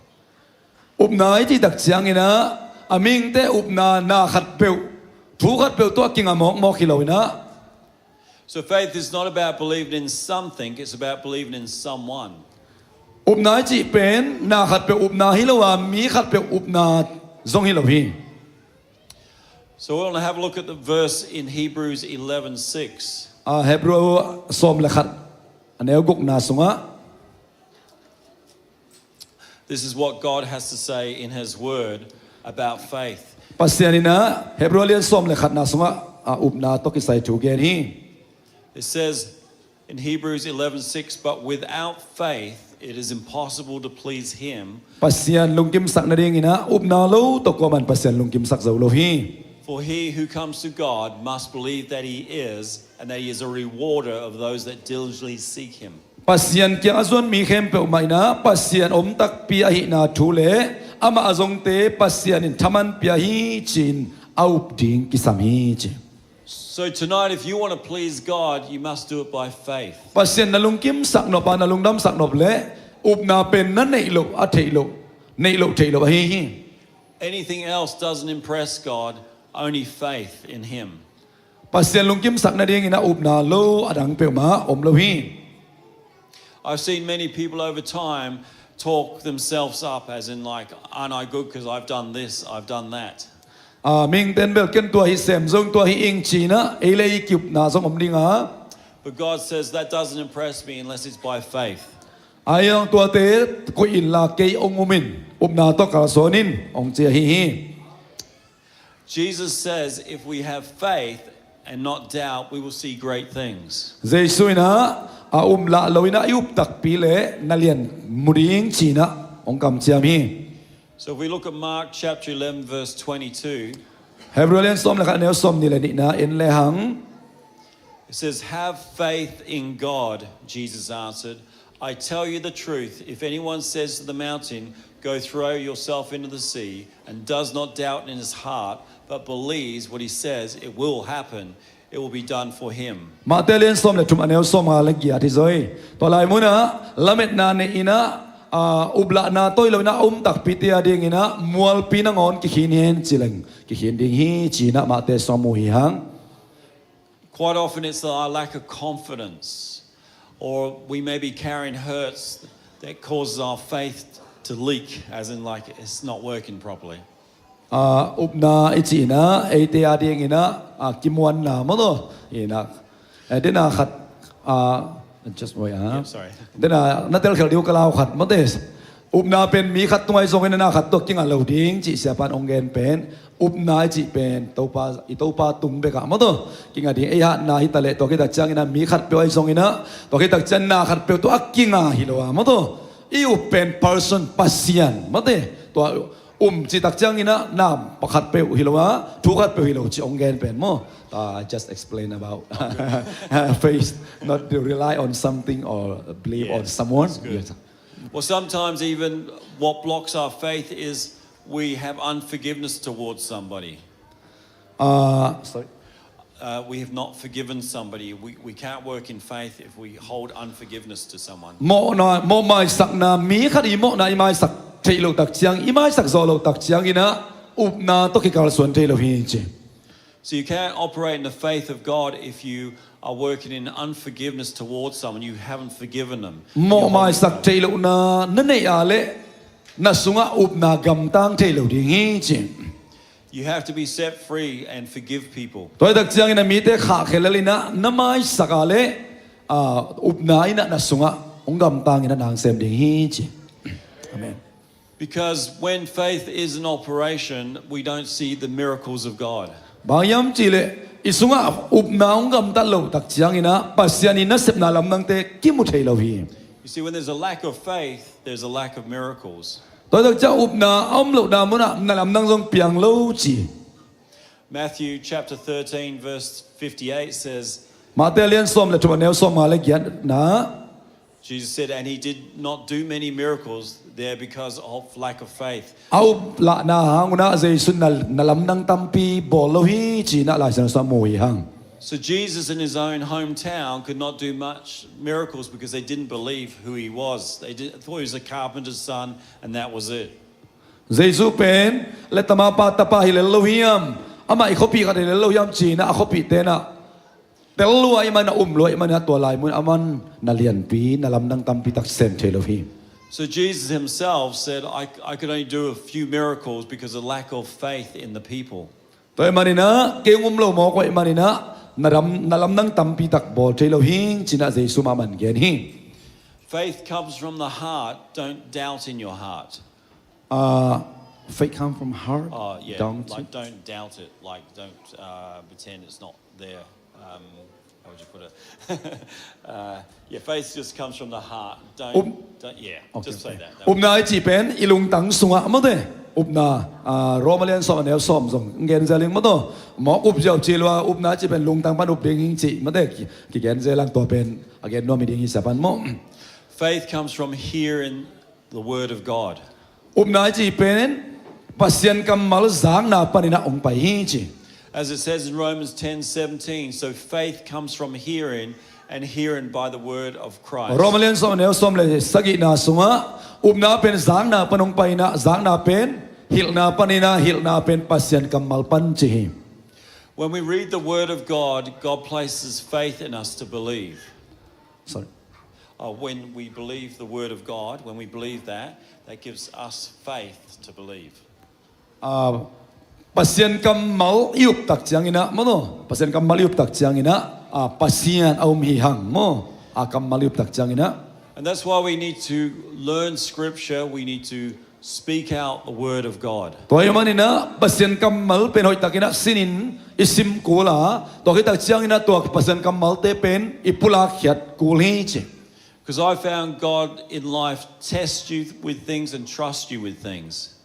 Upna i cih tak ciangin ah a mihingte upna na khatpeuh, thu khatpeuh tawh kinga mawkmawk hi lo in ah. So faith is not about believing in something, it's about believing in someone. Upna i cih pen na khatpeuh upna hi lo a, mi khatpeuh upna zong hi lo hi. So we want to have a look at the verse in Hebrews eleven six. Ah, Hebrew sawm le khat a neu gukna sungah. This is what God has to say in his word about faith. Pasian in ah Hebrew lian sawm le khatna sungah a upna tawh kisai thu gen hi. It says in Hebrews eleven six, "But without faith it is impossible to please him." Pasian lungkimsak nadingin ah upna lo tawh kuaman Pasian lungkimsak zo lo hi. "For he who comes to God must believe that he is, and that he is a rewarder of those that diligently seek him." Pasian kiang a zuan mi khempeuh mah in ah Pasian om takpi ahihna thu le amah a zongte Pasian in thaman pia hi ci-in a up ding kisam hi ci. So tonight, if you want to please God, you must do it by faith. Pasian na lungkimsak nop a, na lungdamsak nop leh upna pen na neih loh a theih loh, neih loh theih loh ahi hi. Anything else doesn't impress God, only faith in him. Pasian lungkimsak nadingin a upna lo a dang peuhmah om lo hi. I've seen many people over time talk themselves up, as in, like, "Aren't I good 'cause I've done this, I've done that." Ah, mihingte'n bel ken tua hi sem zong, tua hi ing ci-in ah ei le ei ki-upna zong om ding a. But God says, "That doesn't impress me unless it's by faith." Ahi hang tuate koih inla kei hong um in, upna tawh kalsuan in, hong ci ahi hi. Jesus says, "If we have faith and not doubt, we will see great things. Jesu in ah a uplah lo in ah i up takpi leh na lian mu ding ci-in ah hong kamciam hi. So if we look at Mark chapter eleven, verse twenty-two, Hebrew lian sawm le khat, a neu sawmnih le nihna en lehang. It says, "Have faith in God," Jesus answered. "I tell you the truth, if anyone says to the mountain, 'Go throw yourself into the sea,' and does not doubt in his heart, but believes what he says it will happen, it will be done for him." Mate lian sawm le thum, a neu sawmnga le giat hi zaw hi. Tua lai munah lametna nei in ah, a, uplahna tawh hi lo in ah a um takpite a ding in ah mualpi nangawn kikhin hen ci leng kikhin ding hi ci-in ah Mate sawm mu hi hang. Quite often it's our lack of confidence, or we may be carrying hurts that causes our faith to leak, as in, like, it's not working properly. A, upna i cih in ah eite a ding in ah a kimuanna maw taw. In ah, eh, dena khat, a, just wait, ha? Yeah, sorry. Dena na telkhial ding uh ka lau khat maw taw. Upna pen mi khat tungah i zong in ah na khat tawh kinga lo ding cih siapa'n hong gen pen. Upna i cih pen Topa, i Topa tung bekah maw taw kinga ding. Ei hatna hi ta leh tua khit tak ciangin ah mi khatpeuh a i zong in ah tua khit tak ciang na khatpeuh tawh a kinga hi lo a maw taw. I up pen person, Pasian maw taw. Tua um cih tak ciangin ah na pakhatpeuh hi lo a, thu khatpeuh hi lo cih hong gen pen maw. I just explain about faith, not to rely on something or believe Yeah, on someone. That's good. Yes. Well, sometimes even what blocks our faith is we have unforgiveness towards somebody. Uh, sorry. Uh, we have not forgiven somebody. We, we can't work in faith if we hold unforgiveness to someone. Mawhna, mawh maisakna, mi khat i mawhna i maisak theih loh tak ciang, i maisak zawh loh tak ciangin ah upna tawh kikalsuan thei lo hi ci. So you can't operate in the faith of God if you are working in unforgiveness towards someone. You haven't forgiven them. Mawh maisak theih lohna na neih a leh na sungah upna gamtang thei lo ding hi ci. You have to be set free and forgive people. Tua hi tak ciangin ah mite khahkhia lel in ah na maisak a leh, a, upna in ah na sungah hong gamtang in ah na hong sem ding hi ci. Amen. Because when faith is an operation, we don't see the miracles of God. Bang hiam cih leh i sungah upna hong gamtat loh tak ciangin ah Pasian i nasepna lamdangte kimu thei lo hi. You see, when there's a lack of faith, there's a lack of miracles. Tua hi tak ciang upna a um lohna munah na lamdang zong piang lo ci. Matthew chapter thirteen, verse fifty-eight says, Mate lian sawm le thum, a neu sawmnga le giatna. Jesus said, "And he did not do many miracles there because of lack of faith." A uplahna hang un ah Jesu in na, na lamdang tampi bawl lo hi ci-in ah Lai Siangtho sungah mu hi hang. So Jesus in his own hometown could not do much miracles because they didn't believe who he was. They did, thought he was a carpenter's son, and that was it. Jesu pen lettama pa tapa hi lel lo hiam, amah i khuapi khat hi lel lo hiam ci-in ah a khuapite in ah tel lua ahih manin ah, um lua ahih manin ah, tua lai mun aman na lianpi, na lamdang tampi tak sem thei lo hi. So Jesus himself said, "I, I could only do a few miracles because of lack of faith in the people." Tua ahih manin ah kei hong um lo mawk uh ahih manin ah na lam, na lamdang tampi tak bawl thei lo hi ci-in ah Jesu mahmah in gen hi. Faith comes from the heart. Don't doubt in your heart. Uh, faith come from heart. Oh, yeah. Don't Like, don't doubt it. Like, don't, uh, pretend it's not there. Um, how would you put it? Uh, yeah, faith just comes from the heart. Don't, Um, don't yeah, okay, just say okay. That. Upna i cih pen i lungtang sungah maw te. Upna, ah, Roma lian sawm, a neu sawm zong gen zel ing maw taw. Mawk up ziau ci lua, upna i cih pen lungtang pan up ding hi ci maw te. Ki, kigen zel lang, tua pen a gen nuam hi ding hi sia pan maw. Faith comes from hearing the word of God. Upna i cih pen Pasian kammal zakna panin ah hong pai hi ci. As it says in Romans ten seventeen, so faith comes from hearing, and hearing by the word of Christ. Roma lian sawm, a neu sawm le sagihna sungah upna pen zakna pan hong pai in ah, zakna pen hilhna panin ah, hilhna pen Pasian kammal pan ci hi. When we read the word of God, God places faith in us to believe. Sorry. Uh, when we believe the word of God, when we believe that, that gives us faith to believe. Ah, Pasian kammal i up tak ciangin ah maw taw. Pasian kammal i up tak ciangin ah, ah, Pasian a um hi hang maw. Ah, kammal i up tak ciangin ah. And that's why we need to learn scripture, we need to Speak out the word of God. Tua ahih manin ah Pasian kammal pen hoihtakin ah sinin i sim kul a, tua khit tak ciangin ah tua Pasian kammalte pen i pulak khiat kul hi ci. Because I found God in life test you with things and trust you with things.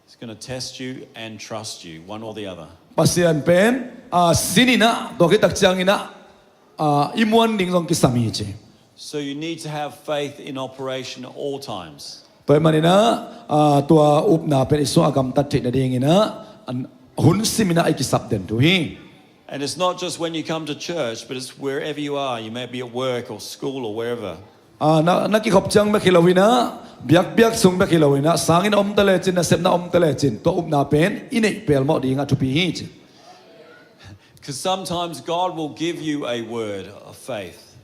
He's going to test you and trust you, one or the other. Pasian pen, ah, sinin ah, tua khit tak ciangin ah, ah, i muan ding zong kisam hi ci. So you need to have faith in operation at all times. Tua ahih manin ah, ah, tua upna pen i sungah a gamtat theih nadingin ah, an, hun simin ah i kisap den thu hi. And it's not just when you come to church, but it's wherever you are. You may be at work or school or wherever. Ah, na, na kikhop ciang bek hi loin ah, biakpiak sung bek hi loin ah, sanginn a om ta lecin, nasepna a om ta lecin, tua upna pen i neih pelmawh ding a thupi hi ci. Because sometimes God will give you a word of faith.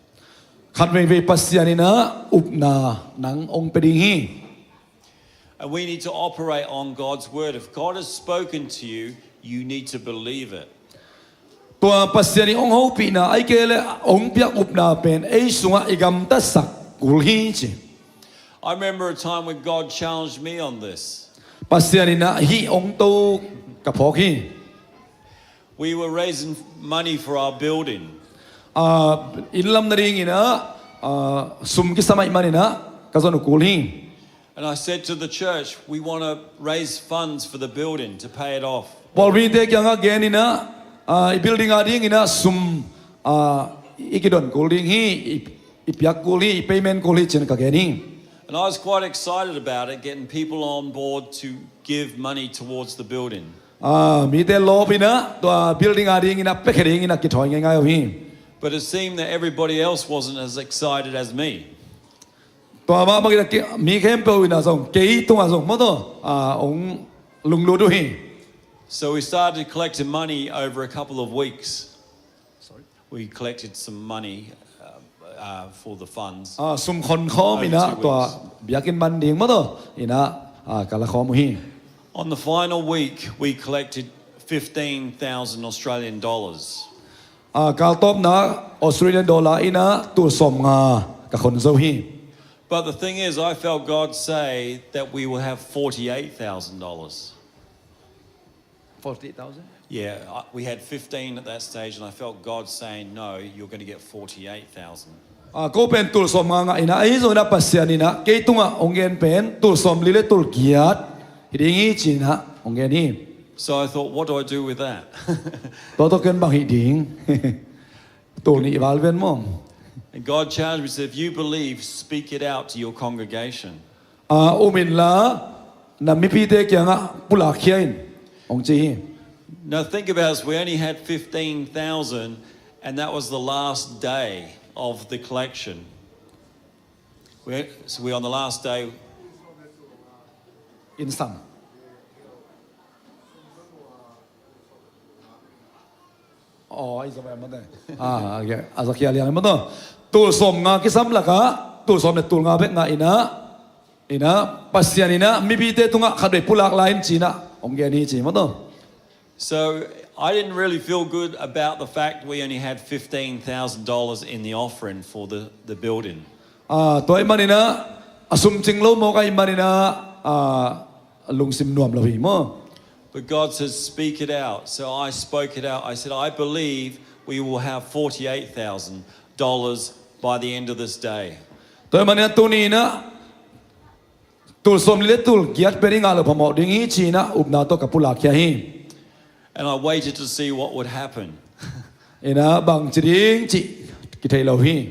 Khat veivei Pasian in ah upna nang hong pia ding hi. And we need to operate on God's word. If God has spoken to you, you need to believe it. Tua Pasian in hong hopihna, ahih kei leh hong piak upna pen ei sungah i gamtatsak kul hi ci. I remember a time when God challenged me on this. Pasian in ah hih hong to ka phawk hi. We were raising money for our building. Ah, inn lam nadingin ah, ah, sum kisam ahih manin ah ka zon uh kul hi. And I said to the church, "We want to raise funds for the building to pay it off." Pawlpite kiangah genin ah, ah, i building a dingin ah sum, ah, i kidon kul ding hi, i, i piak kul hi, i payment kul hi ci-in ka gen hi. And I was quite excited about it, getting people on board to give money towards the building. Ah, mite lawpin ah, tua building a dingin ah piakhia dingin ah kithawi ngeingai uh hi. But it seemed that everybody else wasn't as excited as me. Tua mah bangin ah ki-, mi khempeuh in ah zong, kei tungah zong maw taw, ah, hong lunglut uh hi. So we started collecting money over a couple of weeks. Sorry? We collected some money, uh, uh, for the funds. Ah, sum khonkhawm in ah, over two weeks, tua biakinn man ding maw taw, in ah, ah, ka lakhawm uh hi. On the final week, we collected fifteen thousand Australian dollars. Ah, kaltawpna Australian dollar in ah tul sawmnga ka khon zo hi. But the thing is, I felt God say that we will have forty-eight thousand dollars. Forty-eight thousand? Yeah, I, we had fifteen at that stage, and I felt God saying, "No, you're gonna get forty-eight thousand." Ah, ko pen tul sawmnga ngah in ah, ahi zongin ah Pasian in ah kei tungah hong gen pen tul sawmli le tul giat hi ding hi ci-in ah hong gen hi. So I thought, "What do I do with that?" Tua tawh ken bang hih ding? Tul nih val ven maw. And God challenged me, said, "If you believe, speak it out to your congregation." Ah, um inla, na mipite kiangah pulakkhia in, hong ci hi. Now think about this, we only had fifteen thousand, and that was the last day of the collection. We, so we're on the last day. Inn sam. Aw, a i zom a mate. Ah, okay. A zakhia liang mate. Tul sawmnga kisam lakah tul sawm le tul nga bek ngah in ah, in ah Pasian in ah mipite tungah khatvei pulak lai in ci-in ah hong gen hi ci mate. So I didn't really feel good about the fact we only had fifteen thousand dollars in the offering for the, the building. Ah, tua ahih manin ah, a sum cing lo mawk ahih manin ah, ah, lungsim nuam lo hi maw. But God says, "Speak it out." So I spoke it out. I said, "I believe we will have forty-eight thousand dollars by the end of this day." Tua ahih manin ah tuni in ah tul sawmli le tul giat pen i ngah loh phamawh ding hi ci-in ah upna tawh ka pulakkhia hi. And I waited to see what would happen. In ah bangci ding cih kithei lo hi.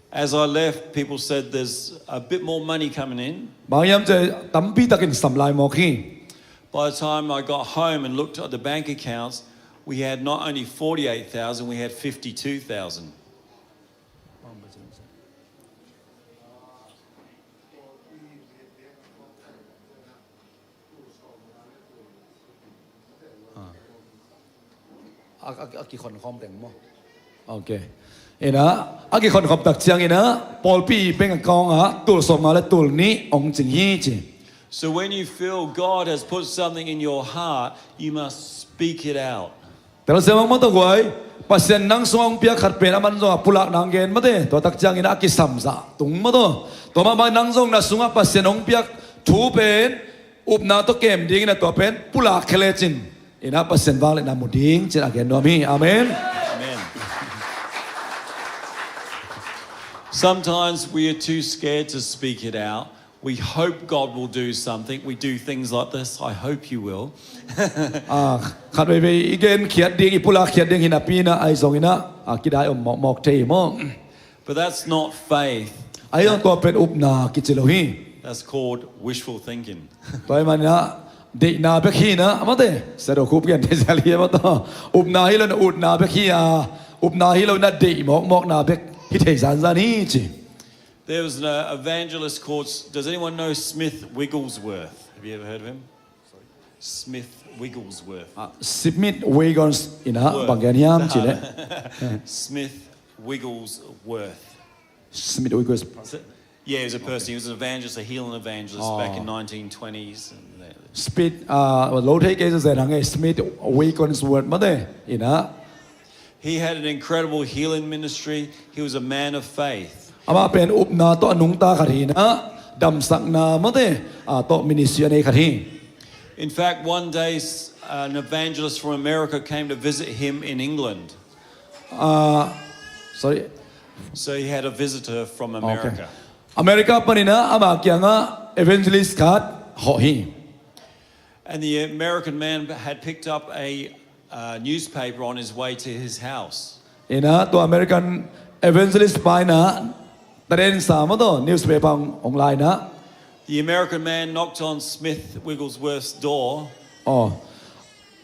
As I left, people said, "There's a bit more money coming in." Bang hiam cih leh tampi takin sam lai mawk hi. By the time I got home and looked at the bank accounts, we had not only forty-eight thousand, we had fifty-two thousand. Ah. A, a, a kikhonkhawm teng maw? Okay. In ah, a kikhonkhawm tak ciangin ah, pawlpi bank account ah tul sawmnga le tul nih hong cing hi ci. So when you feel God has put something in your heart, you must speak it out. Telsiam hong mawtaw guai, Pasian nang sungah hong piak khat pen a man zongah pulak nang gen mate, tua tak ciangin a kisamzah tung mawtaw. Tua mah bang nang zong na sungah Pasian hong piak thu pen upna tawh kem dingin a tua pen pulak khia lecin, ina Pasian vangliatna mu ding ci-in a gen nuam hi. Amen. Amen. Sometimes we are too scared to speak it out. We hope God will do something. We do things like this. I hope you will. Ah, khat veivei i gen khiat ding, i pulak khiat ding hi napi-in ah, ahi zongin ah, ah, kidai om mawkmawk thei maw. But that's not faith. Ahi zong tua pen upna kici lo hi. That's called wishful thinking. Tua ahih manin ah deihna bek hi-in ah, amaute Sia Do Khup gen thei zel hi, amaute upna hi lo-in ah utna bek hi a, upna hi lo-in ah deih mawkmawkna bek hi thei zanzan hi ci. There was an, uh, evangelist called, does anyone know Smith Wigglesworth? Have you ever heard of him? Smith Wigglesworth. Ah, Smith Wiggles ina Worth. Bang gen hiam ci leh. Smith Wigglesworth. Smith Wiggles. Is it? Yeah, he was a person. He was an evangelist, a healing evangelist back in nineteen twenties. And that Smith, ah, lo thei kei zong zen hang e, Smith Wigglesworth mate ina. He had an incredible healing ministry. He was a man of faith. Amah pen upna tawh a nungta khat hi-in ah, damsakna mate, ah, tawh ministry a nei khat hi. In fact, one day, s-, an evangelist from America came to visit him in England. Ah, sorry. So he had a visitor from America. America panin ah ama kiangah evangelist khat hawh hi. And the American man had picked up a, uh, newspaper on his way to his house. Ina tua American evangelist pa ina tadensa maw, tua newspaper hong, hong la ina. The American man knocked on Smith Wigglesworth's door. Oh.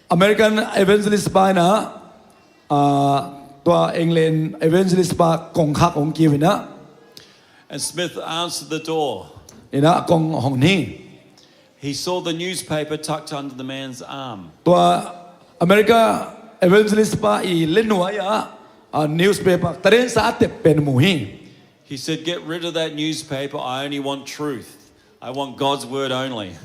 American evangelist pa ina, ah, tua England evangelist pa kongkhak hong kiu ina. And Smith answered the door. Ina kong hong ni. He saw the newspaper tucked under the man's arm. Tua America evangelist pa i lenuai ah, ah, newspaper tadensa a tep pen mu hi. He said, "Get rid of that newspaper. I only want truth. I want God's word only."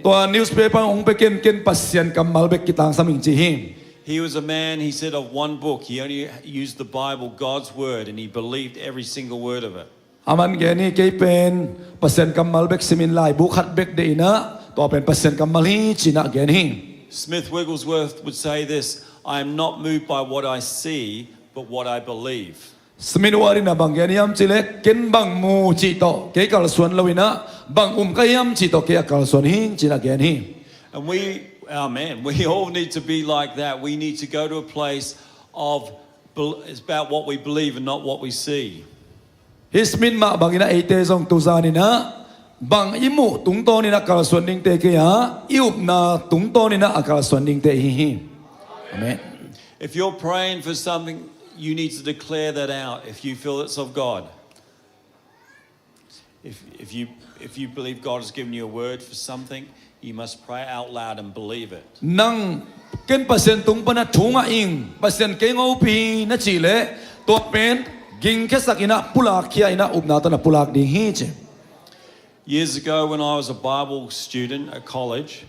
Tua newspaper hong pia ken, ken Pasian kammal bek kitangsam ing ci hi. He was a man, he said, of one book. He only used the Bible, God's word, and he believed every single word of it. Aman gen hi, kei pen Pasian kammal bek simin laibu khat bek deih ina, tua pen Pasian kammal hi ci-in ah gen hi. Smith Wigglesworth would say this, "I am not moved by what I see, but what I believe." Smith Wigglesworth ina bang gen hiam ci leh, ken bang mu cih tawh kei kalsuan lo ina, bang um ka hiam cih tawh kei a kalsuan hi ci-in ah gen hi. And we, amen, we all need to be like that. We need to go to a place of bel-, it's about what we believe and not what we see. Hi Smith mah bang ina eite zong tuzan ina bang i muh tungtawn ina kalsuan dingte kei a, i upna tungtawn ina a kalsuan dingte i hi hi. Amen. If you're praying for something, you need to declare that out if you feel it's of God. If, if you, if you believe God has given you a word for something, you must pray out loud and believe it. Nang ken Pasian tung pana thu ngah ing, Pasian kei hong hopih hi na cih leh, tua pen gingkhiasak ina pulak khia ina upna tawh na pulak ding hi ci. Years ago, when I was a Bible student at college,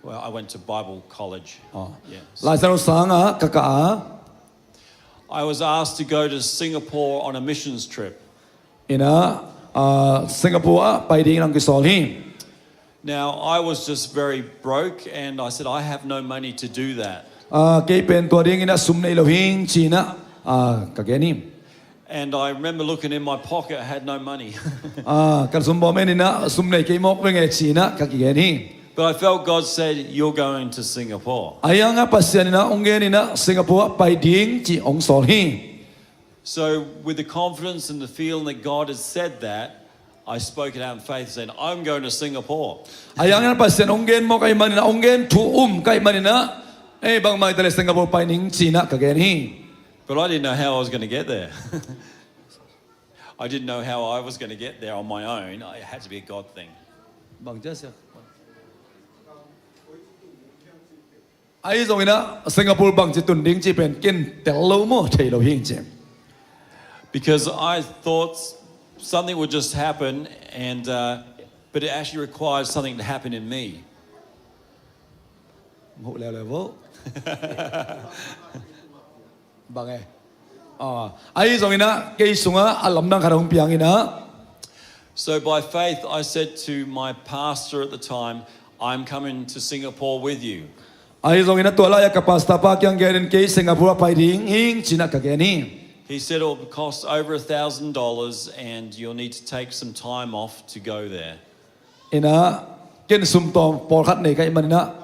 well, I went to Bible college. Oh. Yes. Lai Siangtho sang ah ka kah a. I was asked to go to Singapore on a missions trip. Ina, ah, Singapore ah pai dingin hong kisawl hi. Now, I was just very broke and I said, "I have no money to do that." Ah, kei pen tua dingin ah sum nei lo hing ci-in ah, ah, ka gen hi. And I remember looking in my pocket, I had no money. Ah, ka sum bawm en ina sum nei kei mawk veng e ci-in ah ka kigen hi. But I felt God said, "You're going to Singapore." Ahi hangin ah Pasian ina hong gen ina Singapore ah pai ding ci hong sawl hi. So with the confidence and the feeling that God has said that, I spoke it out in faith, saying, "I'm going to Singapore." Ahi hangin ah Pasian hong gen mawk ahih manin ah, hong gen thu um ka hih manin ah, eh, bangmah hi ta leh Singapore pai ning ci-in ah ka gen hi. But I didn't know how I was gonna get there. I didn't know how I was gonna get there on my own. It had to be a God thing. Bang ci a sia. Ahi zongin ah Singapore bangci tun ding cih pen ken tel lo maw, thei lo hing ci. Because I thought something would just happen, and, uh, but it actually required something to happen in me. Hmuh leuleu vo. Bang e. Ah, ahi zongin ah kei sungah a lamdang khat hong piang ina. So by faith, I said to my pastor at the time, "I'm coming to Singapore with you." Ahi zongin a tua lai-ah ka pastor pa kiang genin kei Singapore ah pai ding hing ci-in ah ka gen hi. He said it will cost over a thousand dollars and you'll need to take some time off to go there. Inah, ken sum tawm pawlkhat nei ka hih maninah,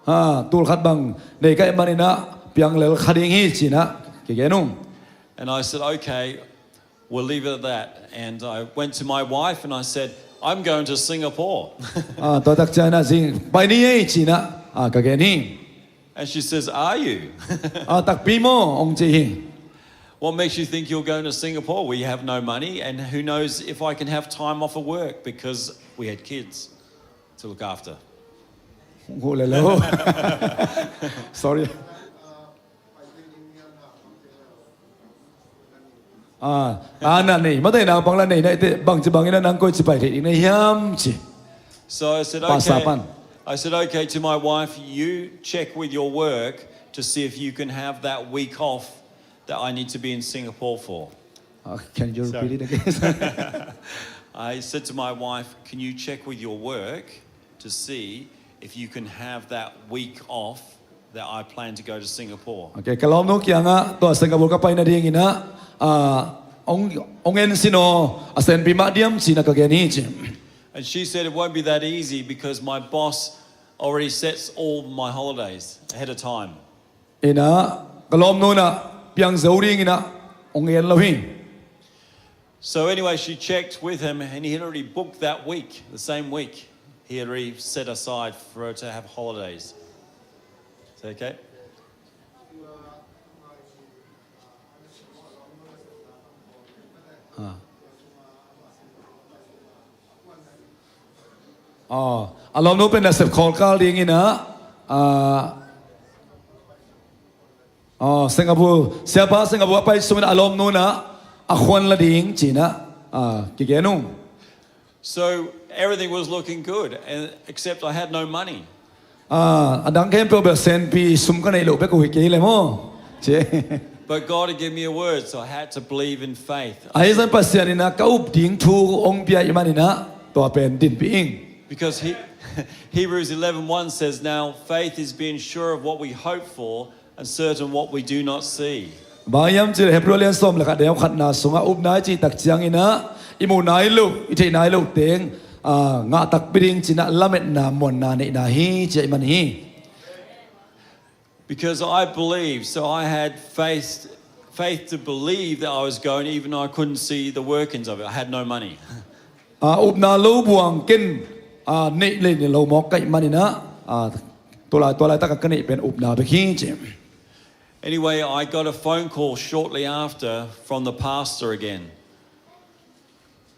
ha, tulkhat bang nei ka hih maninah piang lel kha ding hi ci-in ah kigen ung. And I said, "Okay, we'll leave it at that." And I went to my wife and I said, "I'm going to Singapore." Ah, tua tak ciangin ah zing pai ni ei ci-in ah, ah, ka gen hi. And she says, "Are you?" Ah, takpi maw, hong ci hi. "What makes you think you're going to Singapore? We have no money, and who knows if I can have time off of work because we had kids to look after." Hong huh lel lo. Sorry. Ah, ah, na nei mate, naupang la nei na ite, bangci bangin ah nang koici pai theih ding na hiam ci. So I said, "Okay." Pastor pan. I said, "Okay," to my wife, "you check with your work to see if you can have that week off that I need to be in Singapore for." Ah, can you repeat it again? I said to my wife, "Can you check with your work to see if you can have that week off that I plan to go to Singapore?" Okay, ka lawmnu kiangah tua Singapore ka pai nadingin ah, ah, hong, hong en sin aw, a senpi mah diam ci-in ah ka gen hi ci. And she said, "It won't be that easy because my boss already sets all my holidays ahead of time." Inah, ka lawmnu in ah piang zo dingin ah hong gen lo hi. So anyway, she checked with him and he had already booked that week, the same week. He had already set aside for her to have holidays. Is that okay? Ah. Oh, a lawmnu pen nasep khawl kal dingin ah, ah, oh, Singapore, siapa Singapore a pai sungin a lawmnu in ah a khuan la ding ci-in ah, ah, kigen ung. So everything was looking good, and, except I had no money. Ah, a dang khempeuh bel senpi sum ka neih loh bek uh hi kei le maw. Ci. But God had given me a word, so I had to believe in faith. Ahi zongin Pasian in ah ka up ding thu hong pia ahih maninah tua pen dinpih ing. Because he, Hebrews eleven one says, "Now faith is being sure of what we hope for and certain what we do not see." Bang hiam cih leh Hebrew lian sawm le khat, neu khatna sungah upna i cih tak cianginah i muh nai loh, i theih nai loh teng, ah, ngah takpi ding cinah lametna, muanna neihna hi, ci ahih man hi. Because I believed, so I had faith, faith to believe that I was going, even though I couldn't see the workings of it. I had no money. Ah, upna lo buang ken, ah, neih le neih lo mawk ka hih maninah, ah, tua lai, tua laitak ka neih pen upna bek hi ci. Anyway, I got a phone call shortly after from the pastor again.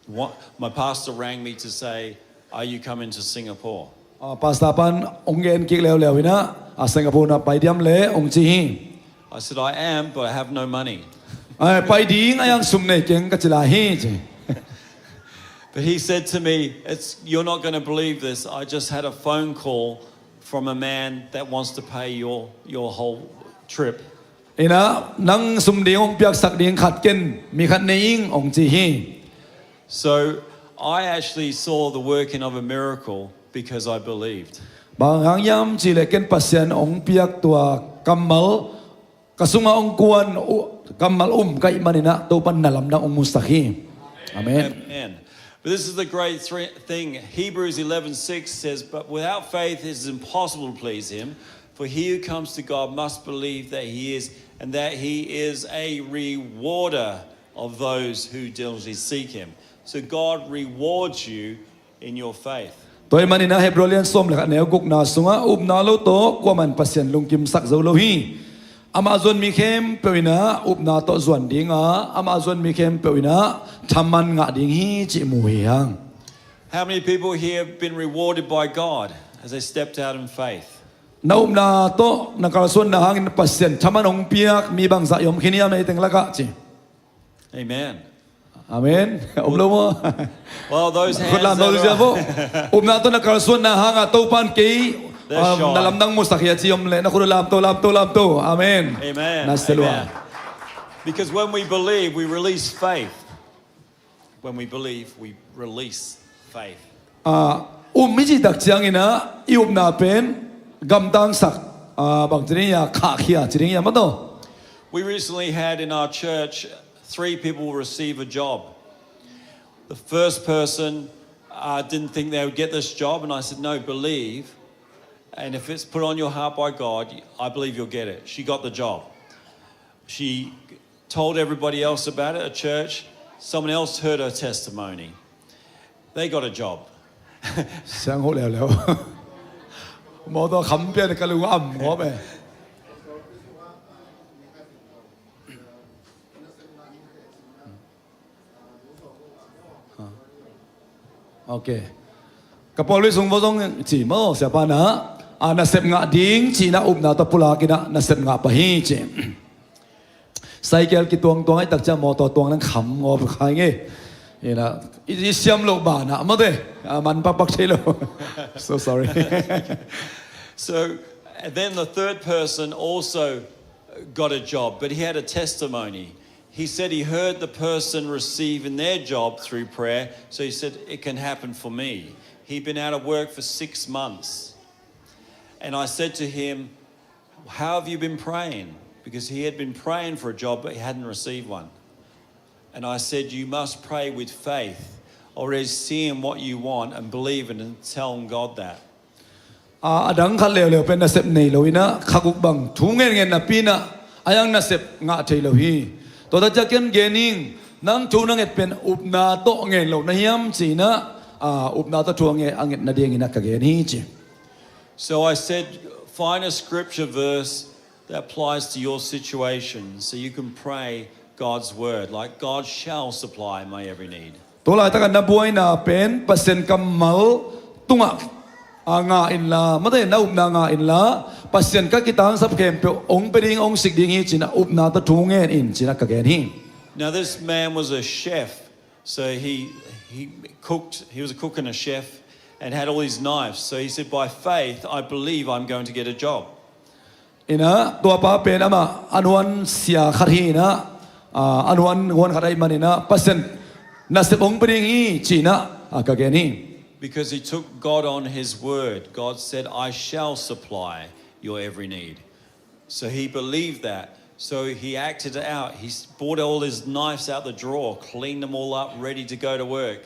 What, my pastor rang me to say, "Are you coming to Singapore?" Ah, pastor pan hong gen kik leuleu inah, ah, Singapore na pai diam le hong ci hi. I said, "I am, but I have no money." Ah, pai ding a, yang sum nei keng ka ci lai hi ci. But he said to me, "It's, you're not gonna believe this. I just had a phone call from a man that wants to pay your, your whole trip." Inah, nang sum ding hong piaksak ding khat ken mi khat nei ing hong ci hi. So I actually saw the working of a miracle because I believed. Bang hang hiam cih leh ken Pasian hong piak tua kammal, ka sungah hong kuan, uh, kammal um ka hih maninah Topa'n na lamdang hong musak hi. Amen. Amen. But this is the great thre-, thing. Hebrews eleven six says, "But without faith it is impossible to please him, for he who comes to God must believe that he is, and that he is a rewarder of those who diligently seek him." So God rewards you in your faith. Tua hih maninah Hebrew lian sawm le khat, neu gukna sungah, upna lo tawh kuaman Pasian lungkimsak zo lo hi. Amah zuan mi khempeuh inah upna tawh zuan dinga, amah zuan mi khempeuh inah thaman ngah ding hi cih mu hi hang. How many people here have been rewarded by God as they stepped out in faith? Na upna tawh na kalsuanna hangin Pasian thaman hong piak mi bangzah i om khin hiam ei teng lakah ci? Amen. Amen. Om lo maw? Well, those hands that are... Khut lam to ziau vo. Upna tawh na kalsuanna hanga Topa'n kei, um, na lamdang musak hi a ci om leh na khut lam to, lam to, lam to. Amen. Amen. Na selua. Amen. Because when we believe, we release faith. When we believe, we release faith. Ah, um i cih tak ciangin ah i upna pen gamtangsak, ah, bang ci ding hiam, khahkhia ci ding hiam maw taw. We recently had in our church three people receive a job. The first person uh, didn't think they would get this job, and I said, "No, believe. And if it's put on your heart by God, I believe you'll get it." She got the job. She told everybody else about it at church. Someone else heard her testimony. They got a job. Siang hoh leuleu. Mawtaw kham pian ka lung a am ngawp e. Ok. Ka pawl sung vo zong ci maw, siapa na, a nasep ngah ding cihna upna tawh pulak in ah nasep ngah pah hi ci. Cycle kituangtuang ahih tak ciang mawtaw tuang nang kham ngawp kha ing e. Ina, i, i siam loh banah mawte, a man pakpak thei lo. So sorry. So, and then the third person also got a job, but he had a testimony. He said he heard the person receiving their job through prayer, so he said, "It can happen for me." He'd been out of work for six months. And I said to him, "How have you been praying?" Because he had been praying for a job, but he hadn't received one. And I said, "You must pray with faith, or is seeing what you want and believe it and telling God that." A, a dang khat leuleu pen nasep nei lo in ah, khaguk bang thu ngenngen napi in ah, a yang nasep ngah thei lo hi. Tua tak ciang ken gen ing, nang thu na nget pen upna tawh ngen lo na hiam ci in ah, a, upna tawh thu a nge, a nget nading in ah ka gen hi ci. So I said, "Find a scripture verse that applies to your situation, so you can pray God's word, like, 'God shall supply my every need.'" Tua laitak a na buaina pen Pasian kammal tungah, a, ngah inla, mate, na upna ngah inla, Pasian ka kitangsap khempeuh hong pia ding, hong sik ding hi ci in ah upna tawh thu ngen in ci in ah ka gen hi. Now this man was a chef, so he, he cooked, he was a cook and a chef, and had all his knives. So he said, "By faith, I believe I'm going to get a job." In ah, tua pa pen amah a nuan sia khat hi in ah, a, a nuan huan khat ahih manin ah, Pasian nasep hong pia ding hi ci in ah, a, ka gen hi. Because he took God on his word. God said, "I shall supply your every need." So he believed that. So he acted it out. He s-, brought all his knives out the drawer, cleaned them all up, ready to go to work.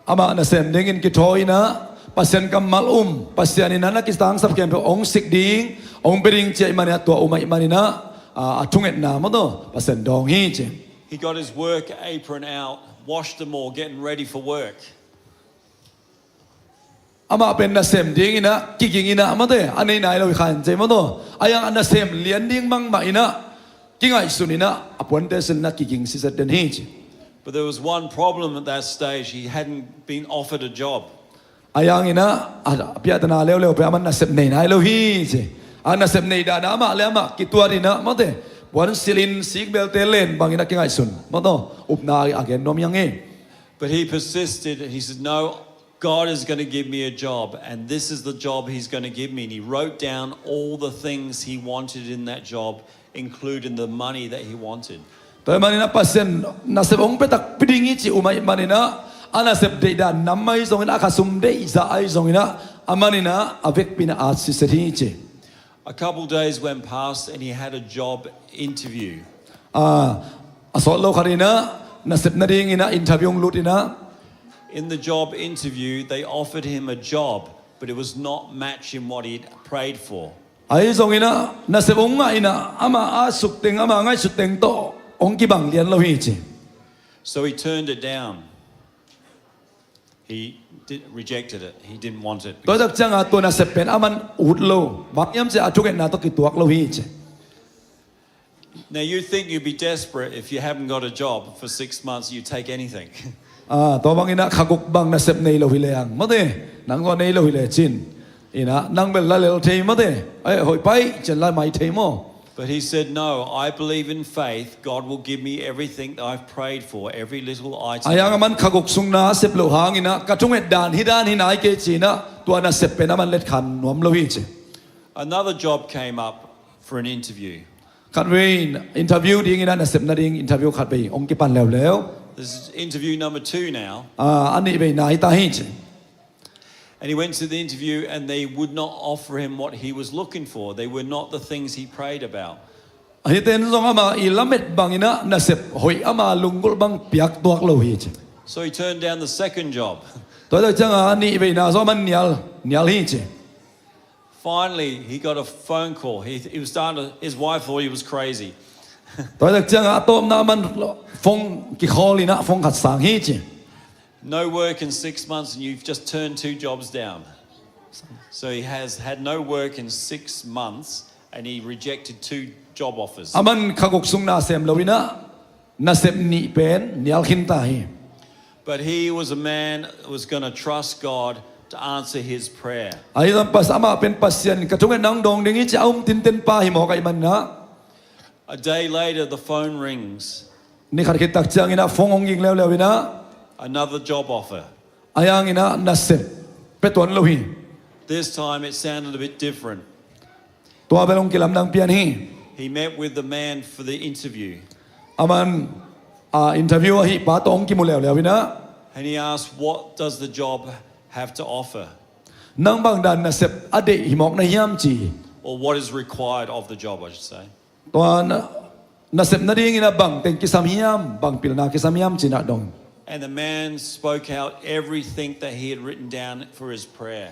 Amah nasem dingin kithawi in ah, Pasian kammal um, Pasian in ah na kitangsap khempeuh hong sik ding, hong pia ding ci ahih manin ah, tua um ahih manin ah, a, a thungetna mawtaw Pasian dawng hi ci. He got his work apron out, washed them all, getting ready for work. Amah pen nasem ding in ah, kiging in ah mate, a nei nai lo hi kha in ci mawtaw. A yang a nasem lian ding bangmah in ah, kingaihsun in ah, a puante sin in ah kiging siset den hi ci. But there was one problem at that stage. He hadn't been offered a job. A yang in ah, a piahtana leuleu pen amah nasep nei nai lo hi ci. A nasep nei dan ah amah le amah kituat in ah mate, puan silh in sikbelte len bang in ah kingaihsun. Mawtaw, upna a gen nuam hi ing e. But he persisted. He said, "No, God is gonna give me a job, and this is the job he's gonna give me." And he wrote down all the things he wanted in that job, including the money that he wanted. Tua ahih manin ah Pasian nasep hong pia takpi ding hi ci um ahih manin ah, a nasep deihdan nam ahi zongin ah, a khasum deihzah ahi zongin ah, a man in ah, a vekpi in ah at siset hi ci. A couple days went past and he had a job interview. A, a sawt lo khat in ah, nasep nading in ah interview hong lut in ah. In the job interview, they offered him a job, but it was not matching what he'd prayed for. Ahi zongin ah, nasep hong ngah in ah, amah a suk teng, amah ngaihsut teng tawh hong kibang lian lo hi ci. So he turned it down. He did, rejected it. He didn't want it. Tua tak ciang a tua nasep pen aman ut lo. Bang hiam cih leh a thungetna tawh kituak lo hi ci. Now you think you'd be desperate if you haven't got a job for six months, you take anything. A, tua bang in ah khaguk bang nasep nei lo hi leng, mate, nang tua nei lo hi lecin in ah, nang bel la lel thei mate, eh, hoih pai ci-in la mai thei maw. But he said, "No, I believe in faith. God will give me everything that I've prayed for, every little item." A yang aman khaguk sung nasep loh hangin ah, ka thunget dan hi dan hi nai kei ci-in ah, tua nasep pen aman letkhan nuam lo hi ci. Another job came up for an interview. Khatvei in interview dingin ah, nasep nading interview khatvei hong kipan leuleu. This is interview number two now. A, a nih veina hi ta hi ci. And he went to the interview and they would not offer him what he was looking for. They were not the things he prayed about. Hihte in zong ama i lamet bangin ah nasep hoih ama lunggulh bang piak tuak lo hi ci. So he turned down the second job. Tua tak ciangah a nih veina zong aman nial, nial hi ci. Finally, he got a phone call. He, he was starting to, his wife thought he was crazy. Tua tak ciangah a tawpna aman phone kikhawl in ah phone khat sang hi ci. No work in six months and you've just turned two jobs down. So he has had no work in six months and he rejected two job offers. Aman kha guk sung na sem lo in ah nasep nih pen nial khin ta hi. But he was a man that was going to trust God to answer his prayer. Ahi zong pas, amah pen Pasian ka thungetna hong dawng ding hi ci a um tinten pa hi mawk ahih manin ah. A day later, the phone rings. Ni khat khit tak ciangin ah phone hong ging leuleu in ah. Another job offer. Ahi hangin ah nasep pia tuan lo hi. This time it sounded a bit different. Tua bel hong kilamdang pian hi. He met with the man for the interview. Aman, a, interview ahih pa tawh hong kimu leuleu in ah. And he asked, "What does the job have to offer?" Nang bang dan nasep a deih hi mawk na hiam ci. Or what is required of the job, I should say. Tua na, nasep nadingin ah bang teng kisam hiam, bang pilna kisam hiam ci in ah dong. And the man spoke out everything that he had written down for his prayer.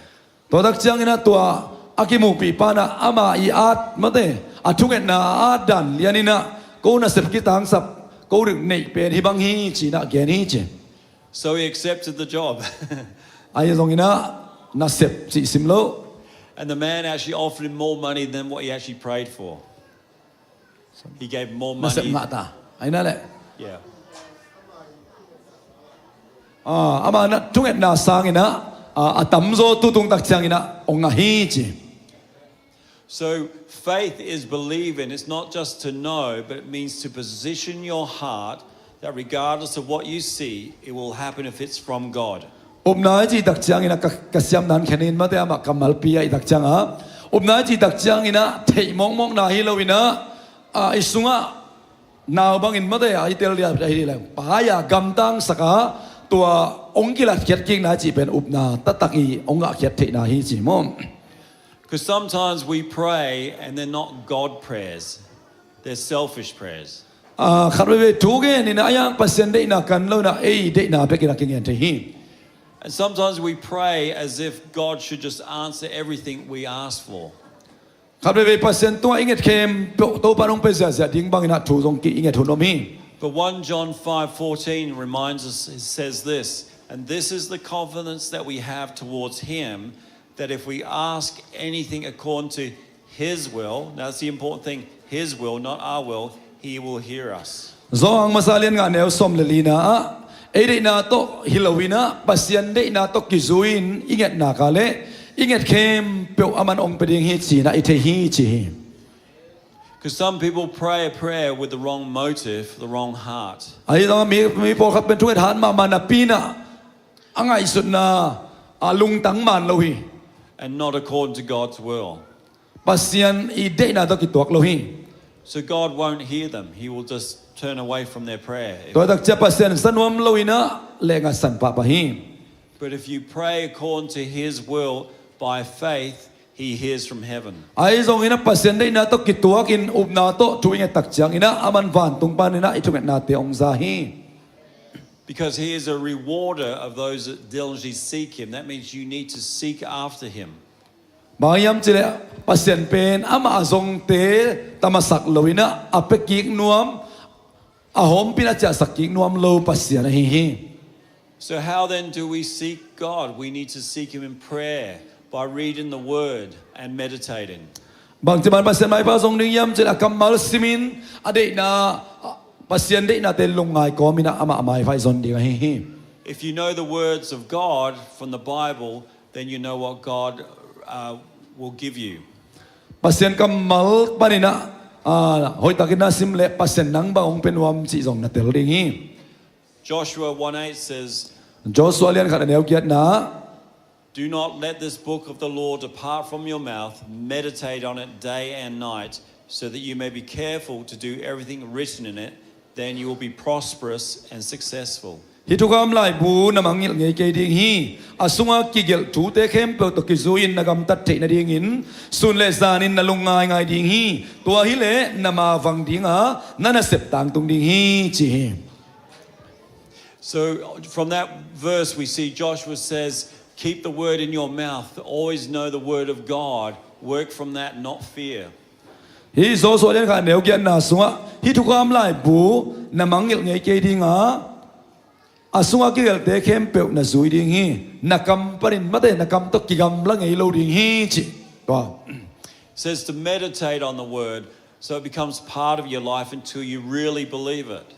Tua tak ciangin ah tua a kimuhpih pa in ah ama i at mate, a thungetna a at dan lian in ah ko nasep kitangsap, ko rik neih pen hih bang hi ci in ah gen hi ci. So he accepted the job. Ahi zongin ah nasep cih sim lo. And the man actually offered him more money than what he actually prayed for. He gave more Nasep money. ngah ta. Ahi na leh. Yeah. A, ama na thungetna sangin ah, a, a tamzaw tu tung tak ciangin ah hong ngah hi ci. So faith is believing. It's not just to know, but it means to position your heart that regardless of what you see, it will happen if it's from God. Upna i cih tak ciangin ah ka, ka siamna in khenin mate, amah kammalpi ahih tak ciangah. Upna i cih tak ciangin ah theih mawkmawkna hi lo in ah, a, i sungah nau bangin mate, a, i tel dia, a, hi leng pai-a gamtangsak a, tua hong kilatkhiat kikna cih pen upna taktak i hong ngahkhiat theihna hi ci maw. Because sometimes we pray and they're not God prayers. They're selfish prayers. A, khat veivei thu gen in ah, ahi hang Pasian deihna kan lo in ah ei deihna bekin ah kingen thei hi. And sometimes we pray as if God should just answer everything we ask for. Khat veivei Pasian tungah i nget khempeuh Topa in hong pia ziahziah ding bangin ah thu zong ki i nget hun om hi. But one John five fourteen reminds us, it says this, "And this is the confidence that we have towards him, that if we ask anything according to his will," now that's the important thing, his will, not our will, "he will hear us." Johan masa lian nga neu sawm le lina ah, ei deihna tawh hi lo in ah, Pasian deihna tawh kizui-in i ngetnak ah leh i nget khempeuh aman hong pia ding hi ci in ah i thei hi ci hi. Because some people pray a prayer with the wrong motive, the wrong heart. Ahi zongah mi, mi pawlkhat pen thunget hat mahmah napi in ah, a ngaihsutna a lungtang man lo hi. And not according to God's will. Pasian i deihna tawh kituak lo hi. So God won't hear them. He will just turn away from their prayer. Tua tak ciang Pasian sa nuam lo in ah lengngatsan pahpah hi. But if you pray according to his will by faith, he hears from heaven. Ahi zongin ah Pasian deihna tawh kituakin upna tawh thu i nget tak ciangin ah, aman vantung panin ah i thungetnate hong za hi. Because he is a rewarder of those that diligently seek him. That means you need to seek after him. Bang hiam cih leh Pasian pen amah a zongte tamasak lo in ah, a pia kik nuam, a hawmpi in a ciahsak kik nuam lo Pasian ahi hi. So how then do we seek God? We need to seek him in prayer, by reading the word and meditating. Bangci ban Pasian maipha zong ding hiam cih leh a kammal simin, a deihna, a, Pasian deihnate lungngai kawmin ah amah a maipha i zon ding ahi hi. If you know the words of God from the Bible, then you know what God, uh, will give you. Pasian kammal panin ah, a, hoihtakin na sim leh Pasian nang bang hong pia nuam cih zong na tel ding hi. Joshua one eight says, Joshua lian khat a neu giatna ah, "Do not let this book of the law depart from your mouth. Meditate on it day and night, so that you may be careful to do everything written in it. then you will be prosperous and successful. Hih thukham laibu na mangngilh ngei kei ding hi. A sunga kigelh thute khempeuh tawh kizui-in na gamtat theih nadingin sun le zanin na lungngaingai ding hi. Tua hileh na mavang dinga na nasep tangtung ding hi, ci hi. So from that verse we see Joshua says, "Keep the word in your mouth. Always know the word of God. Work from that, not fear." Hih Joshua lian khat a neu giatna sungah hih thukham laibu na mangngilh ngei kei dinga, a sunga kigelhte khempeuh na zui ding hi. Na kam panin mate, na kam tawh kigamla ngei lo ding hi, ci. Tua. Says to meditate on the word so it becomes part of your life until you really believe it.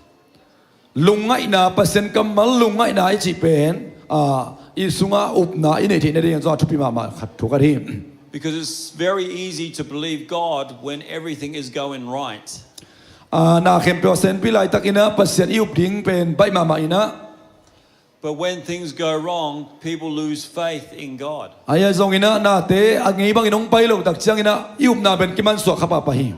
Lungngaihna, Pasian kammal lungngaihna i cih pen, a, i sunga upna i neih theih nading zong a thupi mahmah khat thu khat hi. Because it's very easy to believe God when everything is going right. A, na khempeuh a senpi laitakinah Pasian i up ding pen baih mahmah inah. But when things go wrong, people lose faith in God. Ahi zonginah nate a ngei bangin hong pai lo tak cianginah i upna pen kimansuah kha pahpah hi.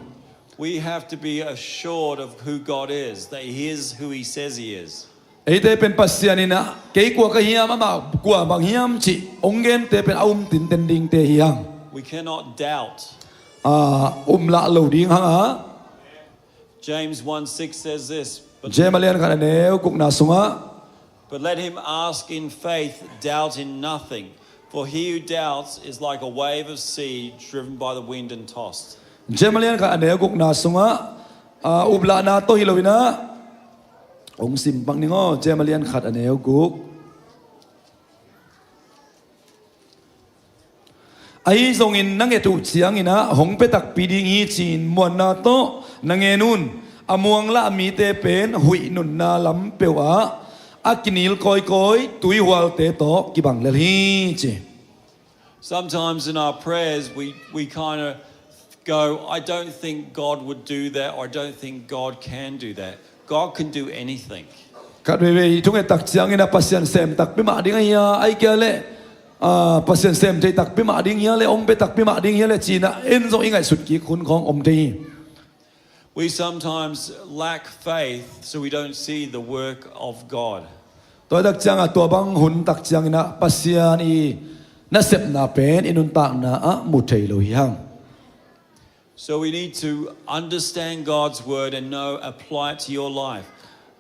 We have to be assured of who God is, that He is who He says He is. Eite pen Pasian inah kei kua ka hiam, amah kua bang hiam cih hong gente pen a um tinten dingte hi hang. We cannot doubt. A, um lah lo ding hang a. James one six says this, but, James a lian khat a neu gukna sungah, "But let him ask in faith, doubting nothing. For he who doubts is like a wave of sea driven by the wind and tossed." James a lian khat a neu gukna sungah, a, uplahna tawh hi loinah hong sim pak ning aw. James a lian khat a neu guk. Ahi zongin na nget uh cianginah hong pia takpi ding hi ci-in muanna tawh na ngen un. A muang lah mite pen huih nunna lam peuhah a kinil kawikawi tuihualte tawh kibang lel hi, ci. Sometimes in our prayers, we, we kind of go, "I don't think God would do that," or, "I don't think God can do that." God can do anything. Khat veivei thunget tak cianginah Pasian sem takpi mah ding ahi a, ai kia leh, a, Pasian sem thei takpi mah ding hia leh, hong pia takpi mah ding hia leh, cinah en zong i ngaihsut kik hun khawng om thei hi. We sometimes lack faith, so we don't see the work of God. Tua tak ciangah tua bang hun tak cianginah Pasian i nasepna pen i nuntakna ah mu thei lo hi hang. So we need to understand God's word and know, apply it to your life.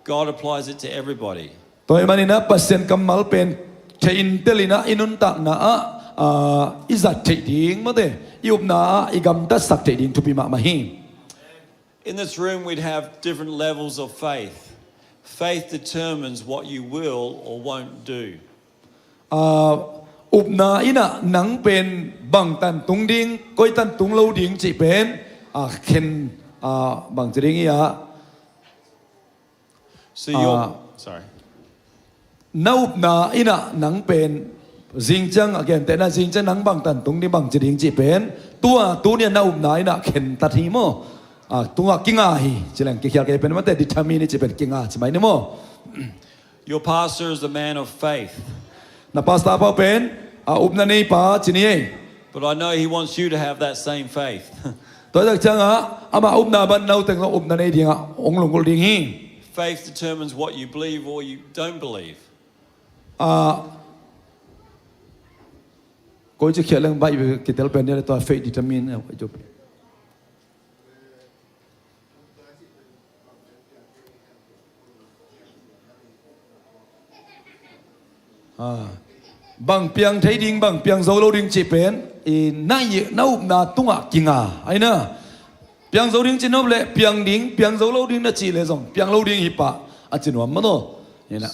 God applies it to everybody. Tua ahih maninah Pasian kammal pen thei intel inah i nuntakna ah, a, i zat theih ding mate, i upna ah i gamtatsak theih ding thupi mahmah hi. In this room, we'd have different levels of faith. Faith determines what you will or won't do. A, upna inah nang pen bangtan tung ding, koitan tung lo ding cih pen, a, khen, a, bangci ding hi a. So you're, Ah. Sorry. Na upna inah nang pen zingciang, a gentehna zingciang nang bangtan tung ding, bangci ding cih pen tua tuni-a na upna inah khentat hi maw? A, tungah kinga hi. Ci leng kikhial kei pen mate, determine cih pen kinga ci mai ni maw? Your pastor is a man of faith. Na pastor pa pen, a, upna neipa ci ni ei. But I know he wants you to have that same faith. Tua tak ciangah amah upna ban nauteng zong upna nei dingah hong lunggulh ding hi. Faith determines what you believe or you don't believe. A, koi ci khiat leng baih kitel pen ni le tua faith determine. A, bang piang thei ding, bang piang zo lo ding cih pen i na, i na upna tungah kinga ahi na. Piang zo ding ci nop leh piang ding, piang zo lo ding na cih leh zong piang lo ding hi pah a ci nuam maw? Hi na.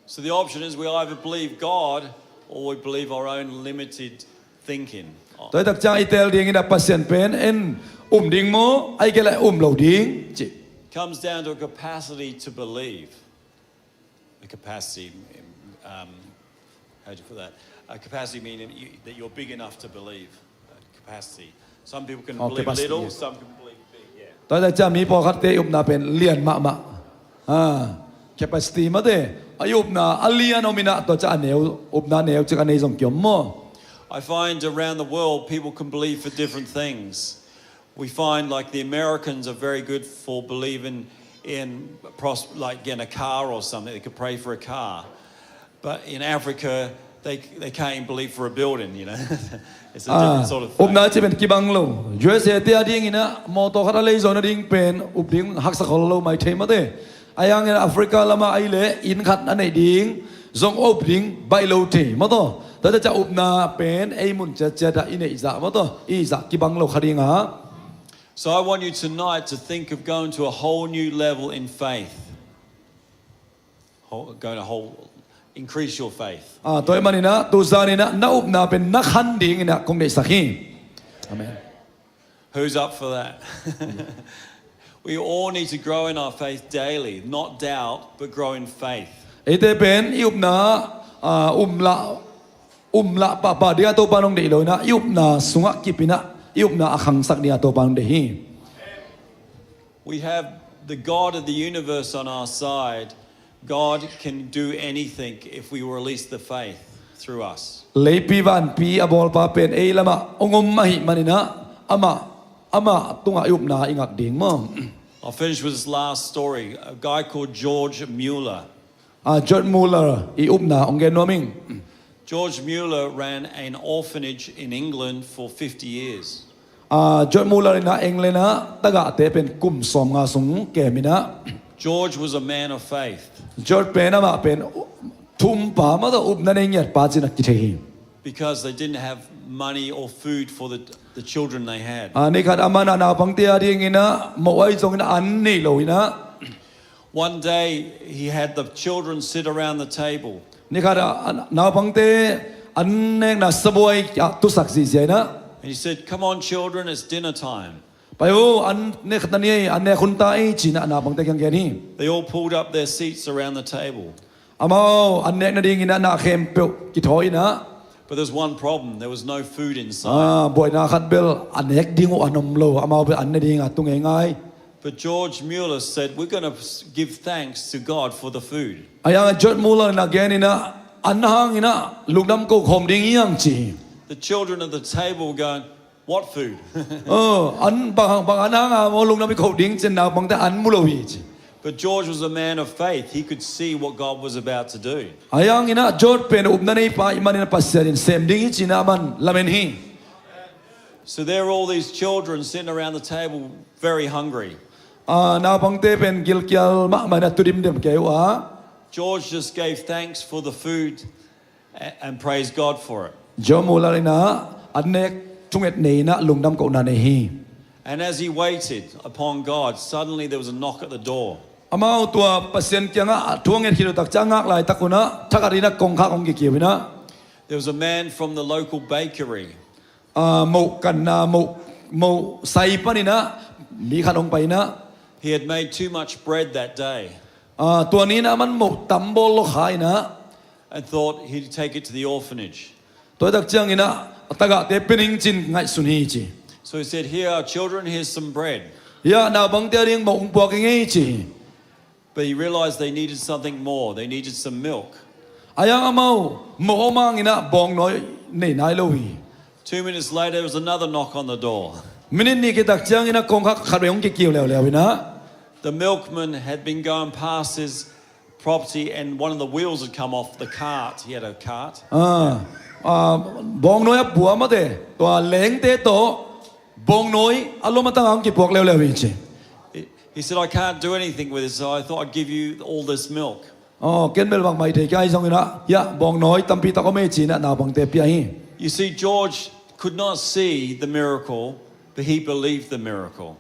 So the option is we either believe God or we believe our own limited thinking. Tua hi tak ciang i teel ding inah Pasian pen en um ding maw, ahih kei leh um lo ding cih. Comes down to a capacity to believe. A capacity, um, how do you put that? A capacity meaning you, that you're big enough to believe. A capacity. Some people can Oh, believe capacity, little, yes. Some can believe big, yeah. Tua hi tak ciang mi pawlkhatte i upna pen lian mahmah. A, capacity mate. A, i upna a lian om inah tua ciang a neu, upna neu cik a nei zong kiom maw? I find around the world people can believe for different things. We find, like, the Americans are very good for believing in pros- like getting a car or something. They could pray for a car. But in Africa, they, they can't even believe for a building, you know. It's a different sort of faith. Upna ci pen kibang lo. U S A te a dingin ah mawtaw khat a lei zawh nading pen up ding haksa khol lo mai thei mate. Ahi hangin Africa lamah ahih leh inn khat a neih ding zong up ding baih lo thei mawtaw. Tua ciang upna pen ei mun ciatciat ah i neih zah mawtaw, i zah kibang lo kha ding a. So I want you tonight to think of going to a whole new level in faith. Whole, going to whole, increase your faith. Ah, tua ahih manin ah tuzan in ah na upna pen na khan dingin ah kong deihsak hi. Amen. Who's up for that? We all need to grow in our faith daily, not doubt, but grow in faith. Eite pen i upna, ah, um lah, um lah pahpah ding a Topa nong deih lo in ah i upna sungah kip in ah i upna a khangsak ding a Topa nong deih hi. We have the God of the universe on our side. God can do anything if we release the faith through us. Leipi vanpi a bawlpa pen ei lamah hong om ahih manin ah amah, amah tungah i upna i ngak ding maw. I'll finish with this last story. A guy called George Mueller. Ah, George Mueller i upna hong gen nuam ing. George Mueller ran an orphanage in England for fifty years. Ah, George Mueller in ah England ah tagahte pen kum sawmnga sung kem in ah. George was a man of faith. George pen amah pen thumpa mah tawh upna nei ngiatpa ci-in ah kithei hi. Because they didn't have money or food for the, the children they had. Ah, ni khat amah in ah naupangte a dingin ah moh ahi zongin ah an nei lo in ah. One day, he had the children sit around the table. Ni khat ah, ah, naupangte an nekna sabuai ah tusak zihziah in ah. And he said, "Come on, children, it's dinner time." "Pai o, an nek na ni ei, an nek hun ta ei," ci-in ah naupangte kiang gen hi. They all pulled up their seats around the table. Amau an nek nadingin ah na khempeuh kithawi in ah. But there's one problem. There was no food inside. Ah, buaina khat bel a nek ding uh an om lo, amau bel an ne ding a tu ngeingai. But George Mueller said, "We're gonna give thanks to God for the food." Ahi hang George Mueller in ah gen in ah an hang in ah lungdam ko khawm ding hi hang ci. The children at the table were going, "What food?" Oh, an bang, bang an hang a maw lungdam i ko ding ci-in naupangte an mu lo hi ci. But George was a man of faith. He could see what God was about to do. Ahi hang in ah George pen upna neipa ahih manin ah Pasian in sem ding hi ci-in ah aman lamen hi. So there were all these children sitting around the table, very hungry. Ah, naupangte pen gilkial mahmah in ah tu dimdem kei uh a. George just gave thanks for the food a-, and praised God for it. George Mueller in ah an nek thunget nei in ah lungdam kohna nei hi. And as he waited upon God, suddenly there was a knock at the door. Amau tua Pasian kiangah thu a nget khit uh tak ciang ngak laitak un ah thakhat in ah kongkhak hong kikiu in ah. There was a man from the local bakery. Ah, moh kanna, moh, moh sai panin ah mi khat hong pai in ah. He had made too much bread that day. Ah, tua ni-in ah aman moh tam bawl lo kha in ah. And thought he'd take it to the orphanage. Tua tak ciangin ah a tagahte pia ning ci-in ngaihsun hi ci. So he said, "Here, our children, here's some bread." "Hia, naupangte a ding moh hong puak ing ei," ci. But he realized they needed something more. They needed some milk. Ahi hang amau moh om hangin ah bawngnawi nei nai lo hi. Two minutes later, there was another knock on the door. Minit nih khit tak ciangin ah kongkhak khat vei hong kikiu leuleu in ah. The milkman had been going past his property and one of the wheels had come off the cart. He had a cart. Ah, ah, bawngnawi a pua mate, tua lengte tawh bawngnawi a lom a tang a hong kipuak leuleu hi ci. He, he said, "I can't do anything with it, so I thought I'd give you all this milk." Oh, ken bel bangmah i thei kei zongin ah, hia, bawngnawi tampi tak om ei ci-in ah naupangte pia hi. You see, George could not see the miracle, but he believed the miracle.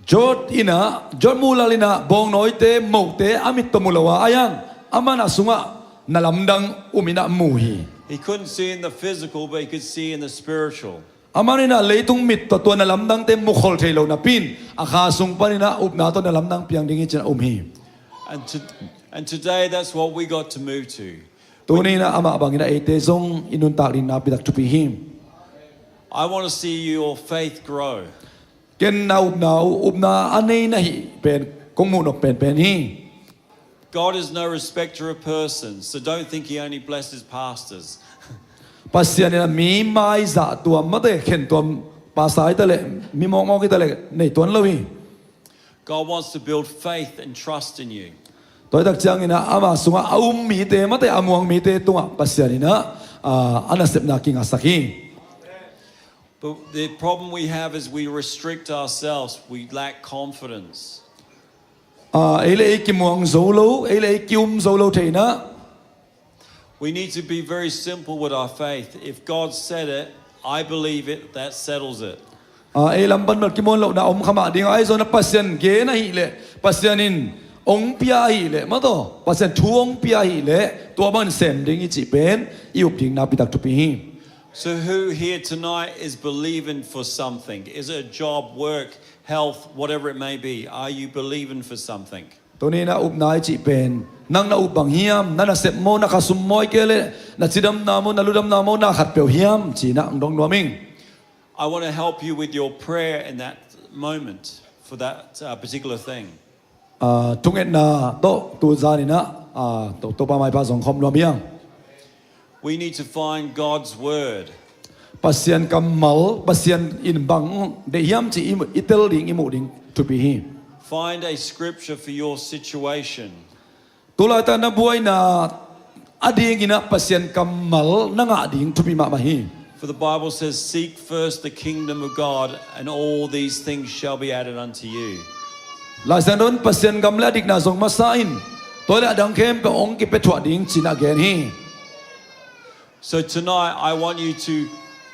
George in ah, George Mueller in ah bawngnawite, mohte a mit tawh mu lo a, ahi hang aman a sungah na lamdang um in ah mu hi. He couldn't see in the physical, but he could see in the spiritual. Aman in ah leitung mit tawh tua na lamdangte mukhol thei lo napi-in a kha sung panin ah upna tawh na lamdang piang ding hi ci-in ah um hi. And to, and today, that's what we got to move to. Tuni-in ah amah bangin ah eite zong i nuntak ding nakpi tak thupi hi. I want to see your faith grow. Ken na upna uh, upna a nei na hih pen kong muh nop penpen hi. God is no respecter of persons, so don't think he only blesses pastors. Pasian in ah mi maizah tuam mate, khen tuam pastor hi ta leh, mi mawkmawk hi ta leh nei tuan lo hi. God wants to build faith and trust in you. Tua hi tak ciangin ah ama sungah a um mite, mate a muang mite tungah Pasian in ah, ah, a nasepna kingaksak hi. But the problem we have is we restrict ourselves. We lack confidence. Ah, ei le ei kimuang zo lo, ei le ei ki-um zo lo thei in ah. We need to be very simple with our faith. If God said it, I believe it, that settles it. Ah, ei lam pan bel kimuan lohna om kha mah ding a, ahi zongin ah Pasian gen ahih leh, Pasian in hong pia ahih leh, mate, Pasian thu hong pia ahih leh, tua bangin sem ding i cih pen i up ding nakpi tak thupi hi. So who here tonight is believing for something? Is it a job, work, health, whatever it may be? Are you believing for something? Tuni in ah upna i cih pen, nang na up bang hiam, na nasep maw, na khasum maw, ahih kei leh na cidamna maw, na ludamna maw, na khatpeuh hiam, ci-in ah hong dong nuam ing. I want to help you with your prayer in that moment for that, uh, particular thing. Ah, thungetna tawh tu zan in ah, ah, To, Topa maipha zong khawm nuam hi hang. We need to find God's word. Pasian kammal, Pasian in bang deih hiam cih i, i tel ding, i muh ding thupi hi. Find a scripture for your situation. Tulaitak na buaina a dingin ah Pasian kammal na ngah ding thupi mahmah hi. For the Bible says, "Seek first the kingdom of God, and all these things shall be added unto you." Lai Siangtho in Pasian gam le a dikna zong masa in, tua hi leh a dang khempeuh hong kipia thuah ding ci-in ah gen hi. So tonight, I want you to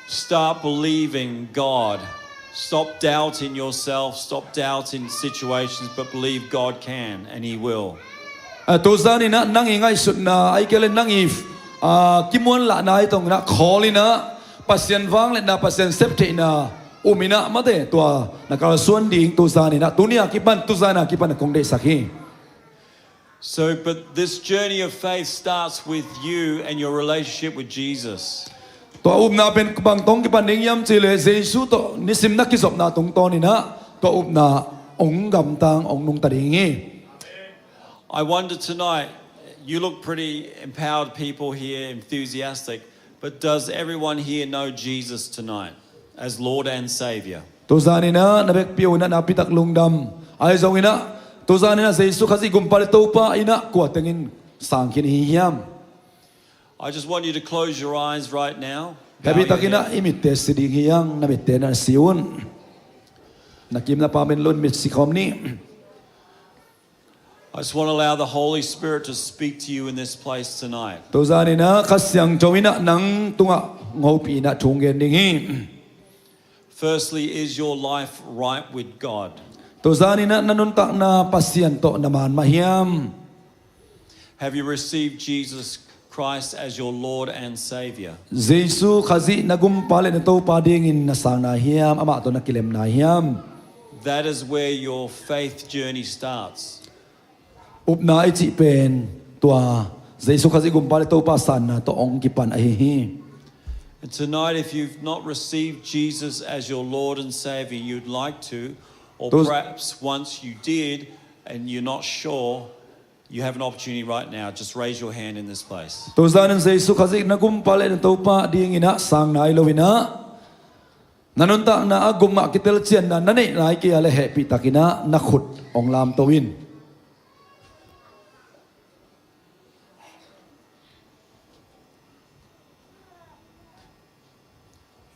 start believing God. Stop doubting yourself, stop doubting situations, but believe God can and He will. Ah, tu zan in ah nang i ngaihsutna, ahih kei leh nang i, ah, kimuanlahna i tong in ah khawl in ah, Pasian vangliatna, Pasian septheihna um in ah, mate, tua na kalsuan ding tu zan in ah, tuni a kipan, tu zan a kipan ah kong deihsak hi. So, but this journey of faith starts with you and your relationship with Jesus. Tua upna pen bang tawh hong kipan ding hiam cih leh, Jesu tawh nisim na kizopna tungtawn in ah tua upna hong gamtang, hong nungta ding hi. I wonder tonight, you look pretty empowered people here, enthusiastic, but does everyone here know Jesus tonight as Lord and Savior? Tu zan in ah na vekpi un ah nakpi tak lungdam. Ahi zongin ah tu zan in ah Jesu Khazih Gumpa le Topa in ah kua teng in sang khin i hi hiam? I just want you to close your eyes right now. Bow your head. Hehpihtakin ah i mitte si ding hi hang, na mitte na si un. Na kim na pam en lo in mit si khawm ni. I just want to allow the Holy Spirit to speak to you in this place tonight. Tu zan in ah Kha Siangtho in ah nang tungah hong hopih in ah thu hong gen ding hi. Firstly, is your life right with God? Tu zan in ah na nuntakna Pasian tawh na man mah hiam? Have you received Jesus Christ as your Lord and Savior? Jesu Khazih na Gumpa le na Topa dingin na sang nai hiam, amah tawh na kilem nai hiam? That is where your faith journey starts. Upna i cih pen tua Jesu Khazih Gumpa le Topa sanna tawh hong kipan ahi hi. And tonight, if you've not received Jesus as your Lord and Savior, you'd like to, or perhaps once you did and you're not sure, you have an opportunity right now. Just raise your hand in this place. Tu zan in Jesu Khazih na Gumpa le na Topa dingin ah sang nai lo in ah, na nuntakna ah gupngah kitelcianna na neih nai kei a leh hehpihtakin ah na khut hong lamto in.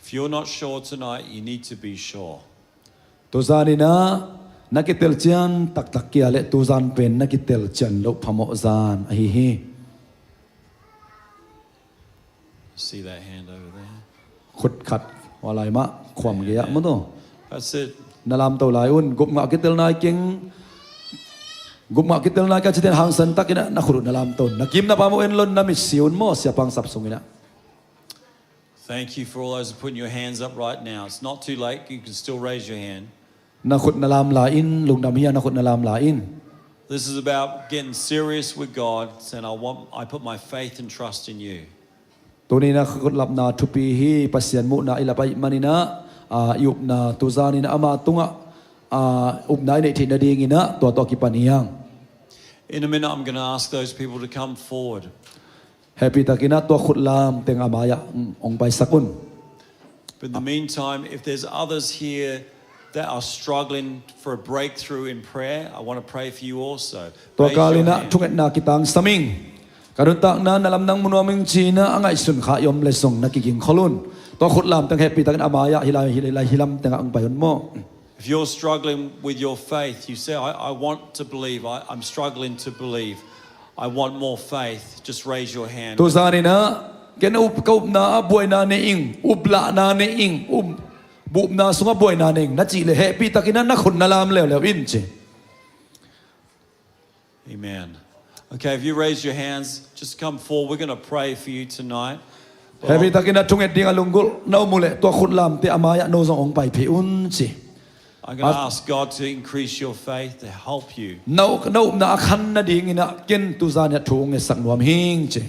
If you're not sure tonight, you need to be sure. Tu zan in ah na kitelcian taktak kei a leh tu zan pen na kitelcian loh phamawh zan ahi hi. See that hand over there? Khut khat hua lai mah, khuam gei ah, maw taw. That's it. Na lamto lai un, gupngah kitel nai keng. Gupngah kitel nai ka cih teh hangsan takin ah na khut uh na lamto un. Na kim na pam uh en lo in na mit si un maw, siapa hong sap sungin ah. Thank you for all those putting your hands up right now. It's not too late. You can still raise your hand. Na khut na lam lai in, lungdam hi a, na khut na lam lai in. This is about getting serious with God, saying, "I want, I put my faith and trust in you." Tuni na khut lapna thupi hi, Pasian muhna i lap ahih manin ah, ah, i upna tu zan in ah ama tungah, ah, upna i neih theih nadingin ah tua tawh kipan hi hang. In a minute, I'm gonna ask those people to come forward. Hehpihtakin ah tua khut lam teng a mai-ah, mm, hong paisak un. But in the meantime, if there's others here that are struggling for a breakthrough in prayer, I want to pray for you also. Tua kal in ah thungetna kitangsam ing. Ka nuntakna na lamdang mu nuam ing ci-in ah a ngaihsun kha i om leh zong na kigingkhol un. Tua khut lam teng hehpih takin a mai-ah hi lai, hi lai, hi lam tengah hong pai un maw. If you're struggling with your faith, you say, I, I want to believe, I, I'm struggling to believe, I want more faith, just raise your hand. Tu zan in ah, ken up, ka upna ah buaina nei ing, uplahna nei ing, um, upna sungah buaina nei ing, na cih leh hehpih takin ah na khut na lam leuleu in ci. Amen. Okay, if you raise your hands, just come forward. We're gonna pray for you tonight. Hehpih takin ah thunget ding a lunggulh na om uh leh tua khut lamte a mai-ah no zong hong pai phei un ci. I'm gonna ask God to increase your faith, to help you. Na, na upna a khan nadingin ah ken tu zan in ah thu hong ngetsak nuam hing ci.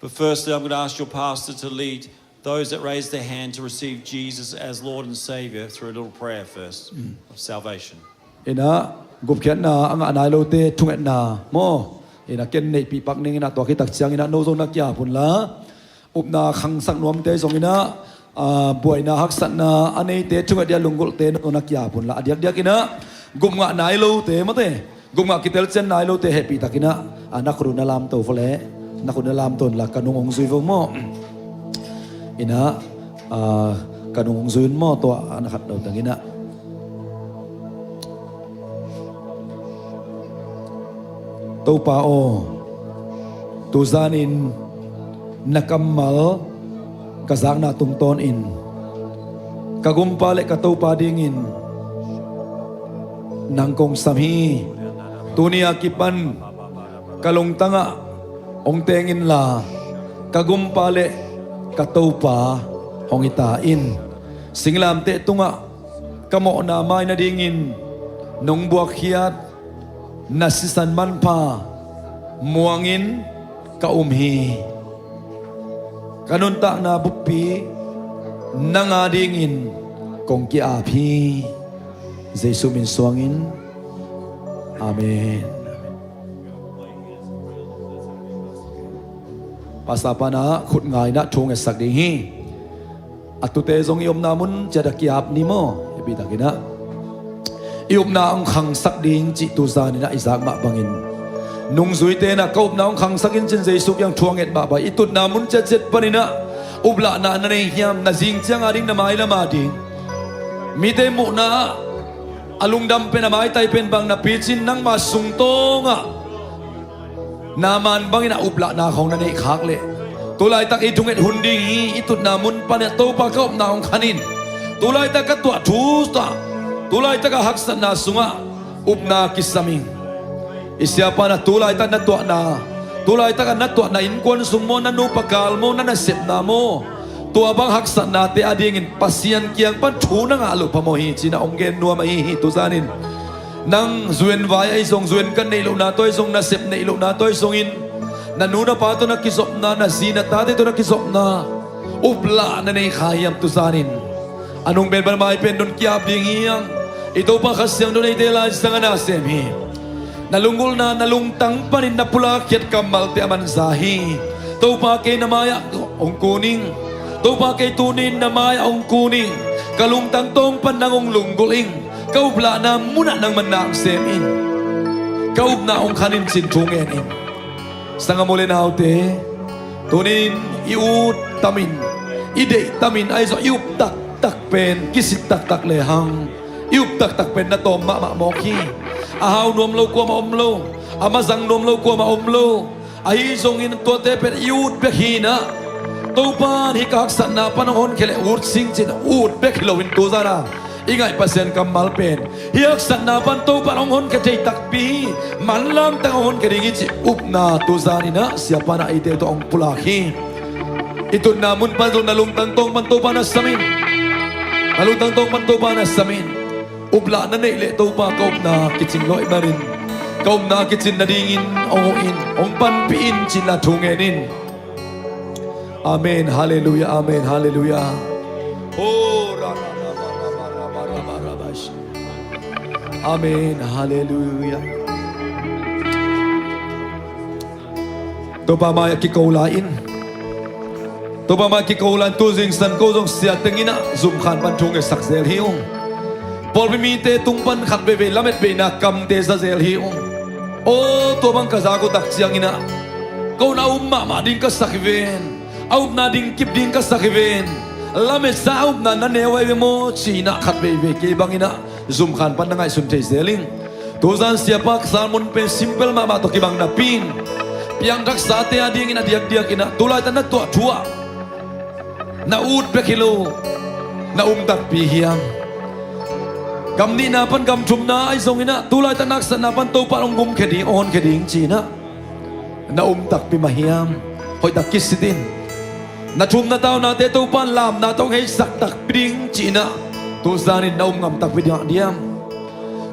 But firstly, I'm gonna ask your pastor to lead those that raise their hand to receive Jesus as Lord and Savior through a little prayer first of salvation. In ah, gupkhiatna a ngah nai lote thungetna maw. In ah ken neihpih pak ning in ah, tua khit tak ciangin ah no zong na ki-ap un la. Upna khangsak nuamte zong in ah, ah, buaina haksatna a neite thunget ding a lunggulhte no zong na ki-ap un la. A diakdiak in ah, gup ngah nai lote mate. Gup ngah kitel cian nai lote hehpih takin ah, ah, na khut uh na lamto vua leh, na khut uh na lamto un la, ka nung hong zui vo maw. In ah, ah, ka nung hong zui un maw, tua a na khat lo teng in ah. Topa aw, tu zan in na kammal ka zakna tungtawnin ka gumpa leh ka Topa dingin nang kong sam hi. Tuni a kipan ka lungtangah hong teng inla, ka gumpa leh ka Topa hong hi ta in. Singlamteh tungah ka mawhna mai nadingin nong buakkhiat na sisan manpha muangin ka um hi. Ka nuntakna buppi nang adingin kong ki-ap hi. Jesuh min suangin. Amen. Pastor pa in ah khut ngai in ah thu ngetsak ding hi. A tute zong i omna mun ciat ah ki-ap ni maw. Hehpih takin ah, i upna hong khangsak ding cih tu zan in ah i zak mah bangin, nungzuite in ah ka upna hong khangsak in ci-in Jesuh kiang thu a nget mah bang, i tutna mun ciatciat panin ah uplahna na nei hiam? Na zing ciang ading, na mailam ading, mite muhna ah a lungdam pen, a maitai pen bang na picin, nangma sungtawng ah Naaman bangin a uplahna khawng na neih khak leh, tu laitak i thunget hun ding hi. I tutna mun pan ah Topa ka upna hong khan in, tu laitak ka tuah thu tawh, tu laitak a haksatna sungah upna kisam ing. I siapa in ah tu laitak na tuahna, tu laitak a na tuahna innkuan sung maw, na nupa kal maw, na nasepna maw, tua bang haksatnate adingin Pasian kiang pan thu na ngah loh phamawh hi ci-in ah hong gen nuam ahi hi. Tuzanin nang zuenvai ahi zong, zuenkan neih lohna tawh ahi zong, nasep neih lohna tawh ahi zongin, na nu na pa tawh na kizopna, na zi na tate tawh na kizopna, uplah na nei kha hiam? Tuzanin a nung pen pan mai pen nong ki-ap ding hi hang. I Topa Kha Siangtho in eite Lai Siangtho a nasem hi. Na lunggulhna, na lungtang panin na pulak khiat kammalte a manza hi. Topa, kei na mai-ah hong kun ing. Topa, kei tuni-in na mai-ah hong kun ing. Ka lungtang tawng pan nang hong lunggulh ing. Ka uplahna munah nangman na hong sem in. Ka upna hong khan in ci-in thu ngen in. Sanggam u le naute, tuni-in i ut tamin, i deih tamin, ahi zong i up taktak pen kisit taktak lehang, i up taktak pen na tawm mahmah mawk hi. A hau nuam lo kuamah om lo, a mazang nuam lo kuamah om lo. Ahi zongin tuate pen i ut bek hi-in ah, Topa in hih ka haksatna pan hong honkhia leh ut sing ci-in ut bek hi loin, tuzan a i ngaih Pasian kammal pen, hih haksatna pan Topa in hong honkhia thei takpi hi. Manlang tak hong honkhia ding hi cih upna tuzanin ah siapa in ah eite tawh hong pulak hi. I tutna mun pan zong na lungtang tawng pan Topa na sam in. Na lungtang tawng pan Topa na sam in. Uplah na neih leh, Topa, ka upna kicing lo ahih manin, ka upna kicin nadingin hong huh in, hong panpih in ci-in la thu ngen in. Amen. Halleluiah. Amen. Halleluiah. Oh, ra, ra, ra. Amen. Halleluiah. Topa mai-ah kiko lai in. Topa mai-ah kiko lai in, tu zingsang ko zong sia teng in ah zumkhan pan thu ngetsak zel hi ung. Pawlpi mite tung pan khat veivei lametbeina kamte za zel hi ung. Aw, tua bang ka zak uh tak ciangin ah, ko na um mahmah ding ka sak hi ven. A upna ding kip ding ka sak hi ven. Lametsa a upna na neu ahi ve maw ci-in ah khat veivei kei bangin ah zumkhan pan na ngaihsun thei zel ing. Tuzan siapa sermon pen simple mahmah tawh kibang napi in, piangthaksate adingin a diakdiakin ah tu laitak na tuah thu ah na ut bek hi lo, na um takpi hiam? Gam nihna pan gam thumna ahi zongin ah tu laitak na haksatna pan Topa hong gumkhia ding, hong honkhia ding ci-in ah na um takpi mah hiam? Hoihtak kisit in. Na thumna taunate Topa in lamna tawh hong heisak takpi ding ci-in ah tu zanin na um ngam takpi ding mah diam?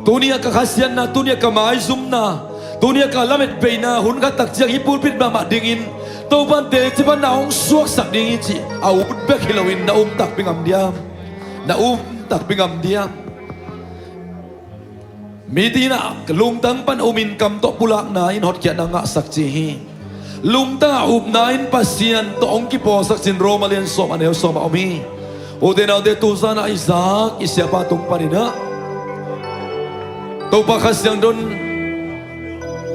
Tuni a ka khasiatna, tuni a ka maizumna, tuni a ka lametbeina hun khat tak ciang hih pulpit mahmah dingin Topa in teci pan na hong suaksak ding hi cih a ut bek hi loin na um takpi ngam diam? Na um takpi ngam diam? Mite in ah lungtang pan umin kam tawh pulakna in hotkhiatna ngahsak ci hi. Lungtang a upna in Pasian tawh hong kipawlsak ci-in Roma lian sawm a neu sawm ah om hi. Ute naute, tuzan ah i zak i siapa tung panin ah Topa Kha Siangtho in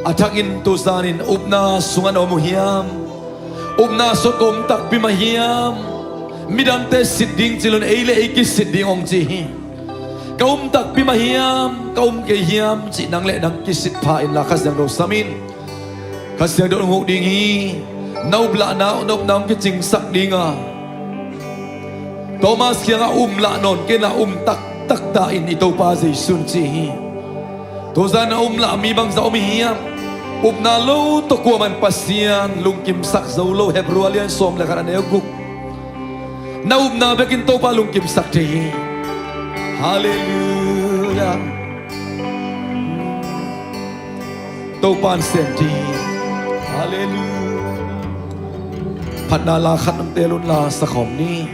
a thakin tu zanin upna sungah na om uh hiam? Upna sungah ka um takpi mah hiam? Midangte sit ding ci lo-in ei le ei kisit ding hong ci hi. Ka um takpi mah hiam, ka um kei hiam cih nang le nang kisit pha inla Kha Siangtho sam in. Kha Siangtho hong huh ding hi. Na uplahna, na upna hong kicingsak ding a, Thomas kiangah um lah nawn kei inla um taktak ta in, i Topa Jesu in ci hi. Tuzan a um lah mi bangzah om i hiam? Upna lo tawh kuaman Pasian lungkimsak zo lo, Hebru a lian sawm le khat a neu guk. Na upna bekin Topa lungkimsak thei hi. Halleluiah. Topa in sem thei hi. Halleluiah. Phatna la khat hong teel unla sakhawm ni.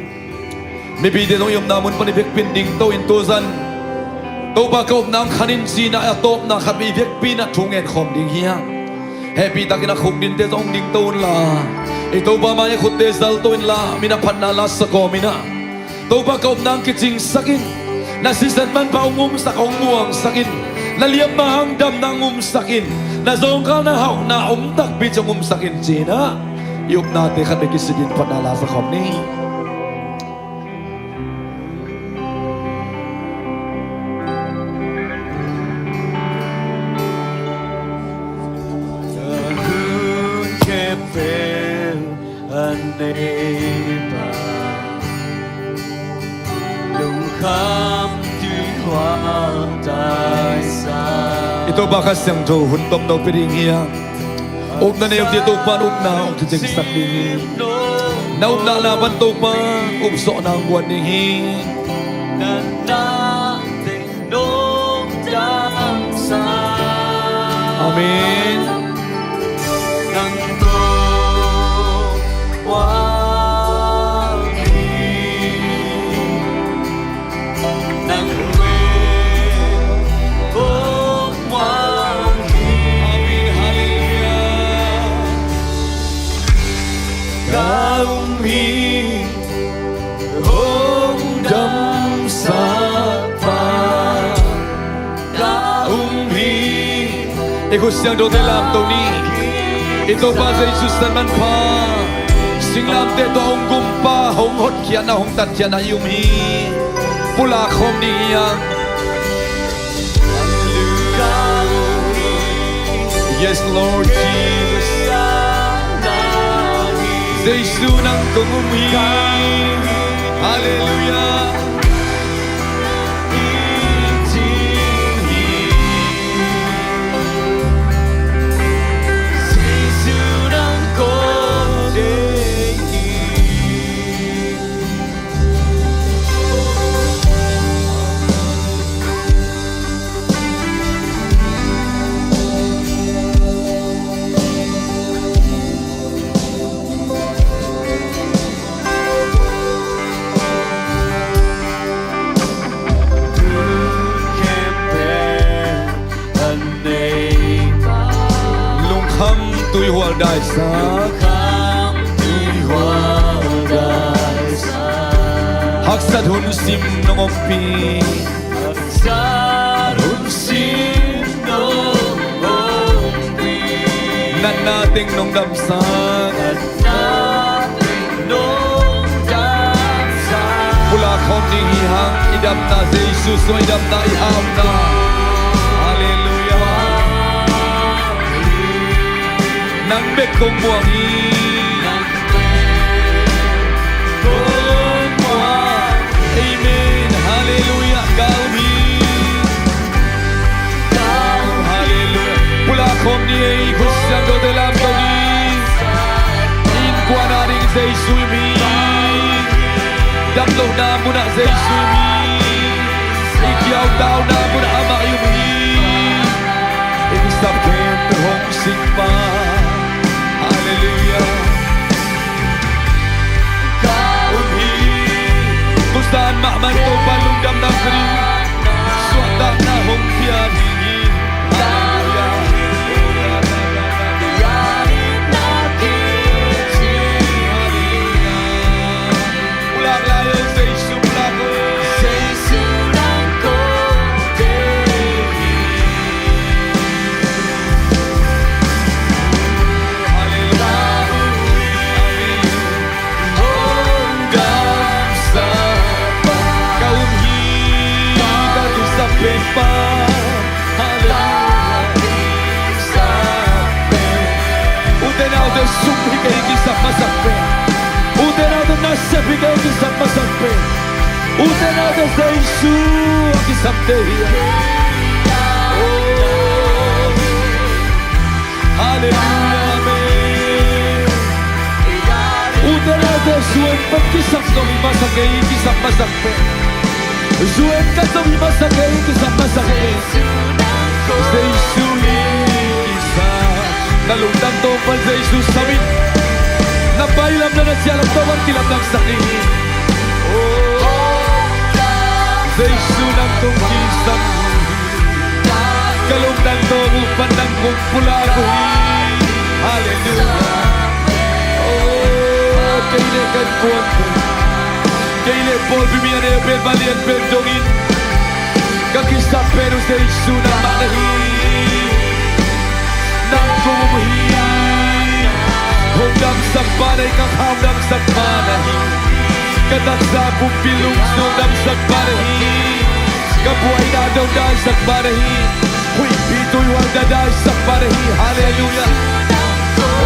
Mipite zong i omna mun pan i vekpi in dingto in, tuzan Topa ka upna hong khan in ci-in ah a tawpna khat vei i vekpi in ah thu ngen khawm ding hi a. Hehpihtakin a khukdinte zong hong dingto unla, i Topa mai-ah khutte zalto inla, mi in a phatna la sa kawm in ah, Topa ka upna hong kicingsak in, na sisan manpha hong umsak, hong muangsak in, na liamma hang damna hong umsak in, na zawngkhalna hauhna om takpi ci-in hong umsak in ci-in ah, i upnate khat vei kisit in phatna la sa khawm ni. Hun khempeuh a neipa, lungkham tuihual taisa. I Topa Kha Siangtho hun tomno pia ding hi a, upna nei uh ci-a Topa in upna hong kicingsak ding hi. Na upna la pan Topa upsawhna hong guan ding hi. Amen. Amen. Halleluiah. Ka um hi, hong damsak pa ka um hi. I khut siangthote lamto ni. I Topa Jesu sisan manpha, singlamteh tawh hong gumpa, hong hotkhiatna, hong tatkhiatna i um hi. Pulak khawm ding hi hang. Yes, Lord Jesus. Jesu nang kong um hi. Halleluiah. Lungkham tuihual daisa. Haksat hun sim nong ompih. Natna teng nong damsak. Pulak khawm ding hi hang, i damna Jesu sung, i damna, i hauhna. Halleluiah. Nang bek kong muang hi. Amen. Halleluiah. Ka um hi. Halleluiah. Pulak khawm ni ei, Khristian kote lamto ni. Innkuan a ding Jesu i mi. Damlohna munah Jesu i mi. I kiautauna munah amah i um hi. I kisap khempeuh hong sik pa. Halleluiah. Ka um hi. Tua zan mahmah in Topa lungdamna ka ding. Suahtakna hong pia ding hi. Halleluiah. Pulak lai o Jesu, pulak o. Jesu nang kong deih hi. Halleluiah. Hong damsak pa. Ka um hi. Ka kisap pen pa. Halleluiah. Ute naute sum hi kei kisap masak pen. Ute naute nasep hi kei kisap masak pen. Ute naute Jesu a kisapte hi. Oh. Halleluiah, amen. Ute naute zuan pen kisap zong hi masak kei kisap masak pen. Zuan ka zong hi masak kei kisap masak pen. Jesu hi kisap. Na lungtang tawh pan Jesu sam in. Na pailam na na sialam tawh pan kilamdangsak ding hi. Oh, Jesu nang kong kisam hi. Ka lungtang tawh pan nang kong pulak uh hi. Halleluiah. Oh, kei le kan kuan pen, kei le pawlpi mi a neu pen, valian pen dongin ka kisap pen uh Jesu nangmah na hi. Nang kong um hi. Hong damsak pa na hi, ka kha hong damsak pa na hi. Ka taksa pumpi lungsim hong damsak pa na hi. Ka buaina dong daisak pa na hi. Huihpi tuihuang da daisak pa na hi. Halleluiah.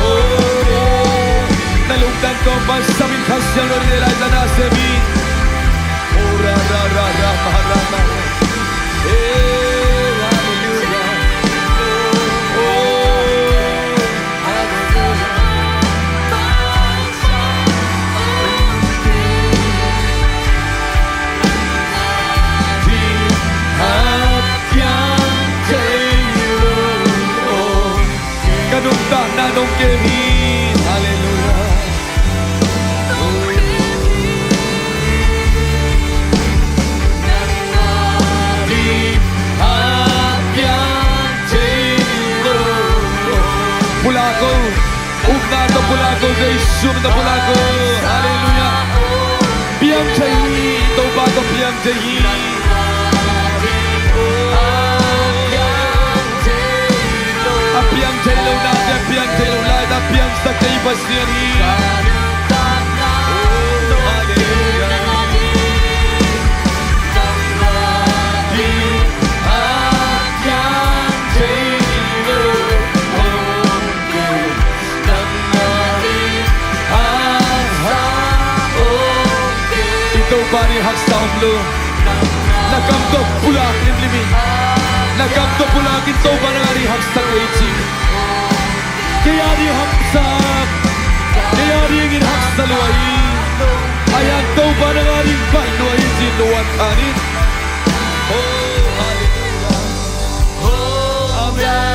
Oh, na lungtang tawh pan sam in Kha Siangtho ding lai ta na sem in. Oh, ra, ra, ra, ra, ma, ra, ma. Eh, halleluiah. Oh, halleluiah. Ka nuntakna nong kem hi. Halleluiah. Pulak o. Upna tawh pulak o, Jesu min tawh pulak o. Halleluiah. Piang thei hi, Topa tawh piang thei hi. A piang thei lo nate, a piang thei lo lai ta piangsak thei Pasian hi. Halleluiah. I Topa ding haksa om lo. Na kam tawh pulak limlim in. Na kam tawh pulak in Topa nang a ding haksa kei ci. Kei a ding haksa. Kei a dingin haksa lua hi. A hiang Topa nang a ding baih lua hi ci nuan khan in. Oh, halleluiah. Amen.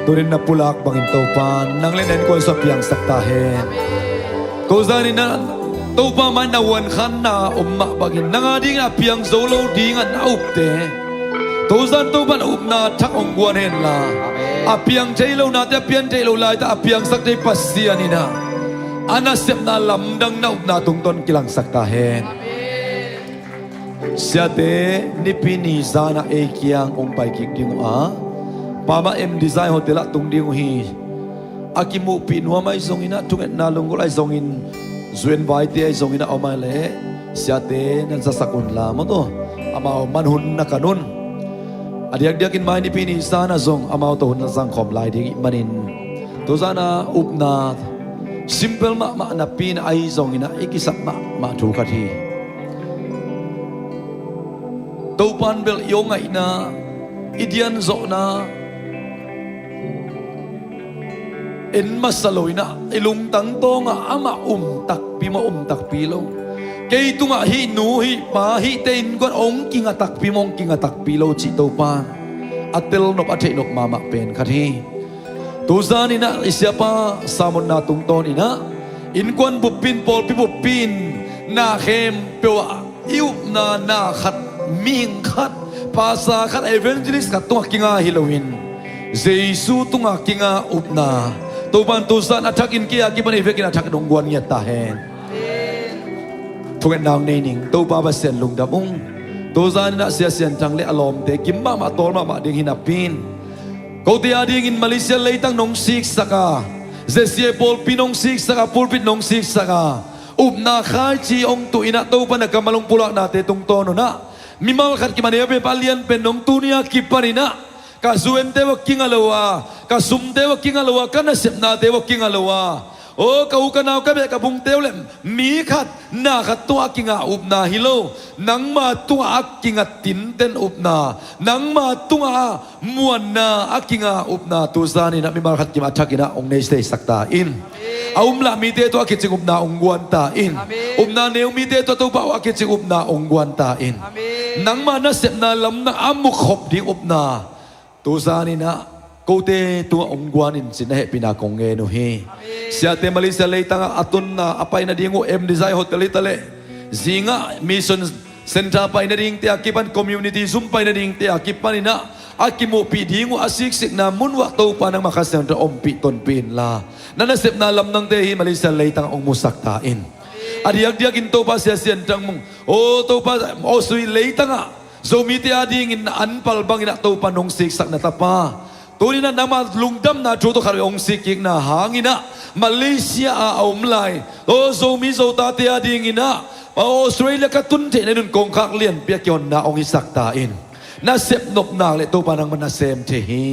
Tunin na pulak bangin Topa nang le na innkuan sung piangsak ta hen. Tuzan in ah Topa mai na huan khan na om mah bangin nang a dingin a piang zo lo dingin a upte, tuzan Topa na upna thak hong guan henla, a piang thei lo nate, a pian thei lo laite a piangsak thei Pasian in ah a nasepna lamdang na upna tungtawn kilangsak ta hen. Siate, nipi ni zan ah ei kiang hong pai kik ding uh a, Palm Desire Hotel ah tung ding uh hi. A kimuhpih nuam ahi zongin ah, thungetna lunggulh ahi zongin, zuenvaite ahi zongin ah om a leh, siate na zasak unla maw, amau man hun na kan un. A diakdiakin mai nipi ni zan ah zong amau tawh hun na zangkhawm lai ding ih manin, tuzan a upna simple mahmah napi in ahi zongin ah i kisap mahmah thu khat hi. Topa in bel i aw ngaihna, i dianzawhna en masa lo in ah, i lungtang tawngah amah um takpi maw, um takpi lo, kei tungah hih nu, hih pa, hihte innkuan hong kinga takpi maw, hong kinga takpi lo cih Topa a telnop, a theihnop mahmah pen khat hi. Tuzan in ah i siapa sermon-na tungtawn in ah innkuan buppi in, pawlpi buppi in, na khempeuh ah i upna na khat, mihing khat, pastor khat, evangelist khat tungah kinga hi loin Jesu tungah kinga upna, Topa in tuzan a thakin kei a kipan i vekin a thakin hong guan ngiat ta hen. Thungetna hong nei ning. Topa Pasian lungdam ung. Tuzan in ah Sia Sian Thang le a lawmte kim mahmah, tawl mahmah ding hi napi in, kote a dingin Malaysia leitang nong siksak a, Z C A pawlpi nong siksak a, pulpit nong siksak a, upna khaici hong tuh in ah Topa na kammal hong pulaknate tungtawn un ah mimal khat kim a neu pen, a lian pen nong tuni a kipan in ah ka zuente uh a kinga lo a, ka sumte uh a kinga lo a, ka nasepnate uh a kinga lo a, aw, ka u ka nau, ka beh ka bungte uh le mi khat, na khat tungah a kinga upna hi lo, nangma tungah a kinga tinten upna, nangma tungah a muanna a kinga upna tuzan in ah mimal khat kim a thakin ah hong nei theisak ta in. A um lah mite tungah a kicing upna hong guan ta in. Amen. Upna neu mite tungah Topa aw a kicing upna hong guan ta in. Amen. Nangma nasepna lamdang a mukhop ding upna tuzan in ah kote tungah hong guan in cih na hehpihna kong ngen uh hi. Amen. Siate, Malaysia leitangah a tunna a pai nading uh M Design Hotel hi ta leh, zingah Mission Center pai nadingte a kipan, community zum pai nadingte a kipan in ah a kimuhpih ding uh a siksikna mun uh ah Topa nangma Kha Siangtho ompih tonpih inla, na nasepna lamdangte hih Malaysia leitangah hong musak ta in. A diakdiakin Topa Sia Sian Thang Mung, aw Topa, Australia leitangah Zomite a dingin an pal bangin ah Topa nong siksak na tapa, tuni in ah nangma lungdamna thu tawh khat hong sik kikna hangin ah Malaysia ah a om lai, aw, Zomi Zotate a dingin ah, aw, Australia ka tun theihna in un kongkhak lianpi a kihonna hong hisak ta in. Na sep nop nak leh Topa nangmah na sem thei hi.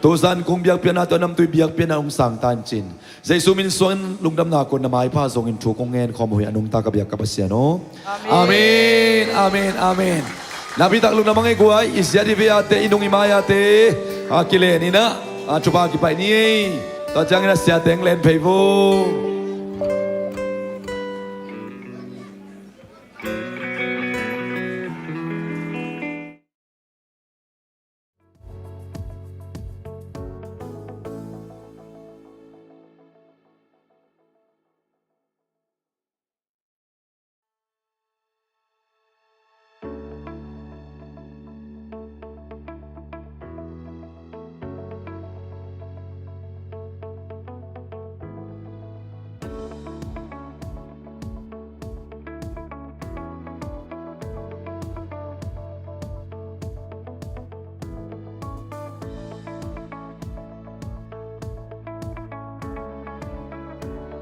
Tuzan kong biakpiakna tawh a namtui biakpiakna hong sang ta in cin, Jesu min suangin lungdamna kong na maipha zongin thu kong ngen khawm uh hi, a nungta ka biak ka Pasian aw. Amen. Amen, amen, amen. Nakpi tak lungdam a ngei guai, i siat i vei ate, i nung i mai ate, a kilen in ah, a thupha kipaih ni ei. Tua ciangin a siate hong len phei vo.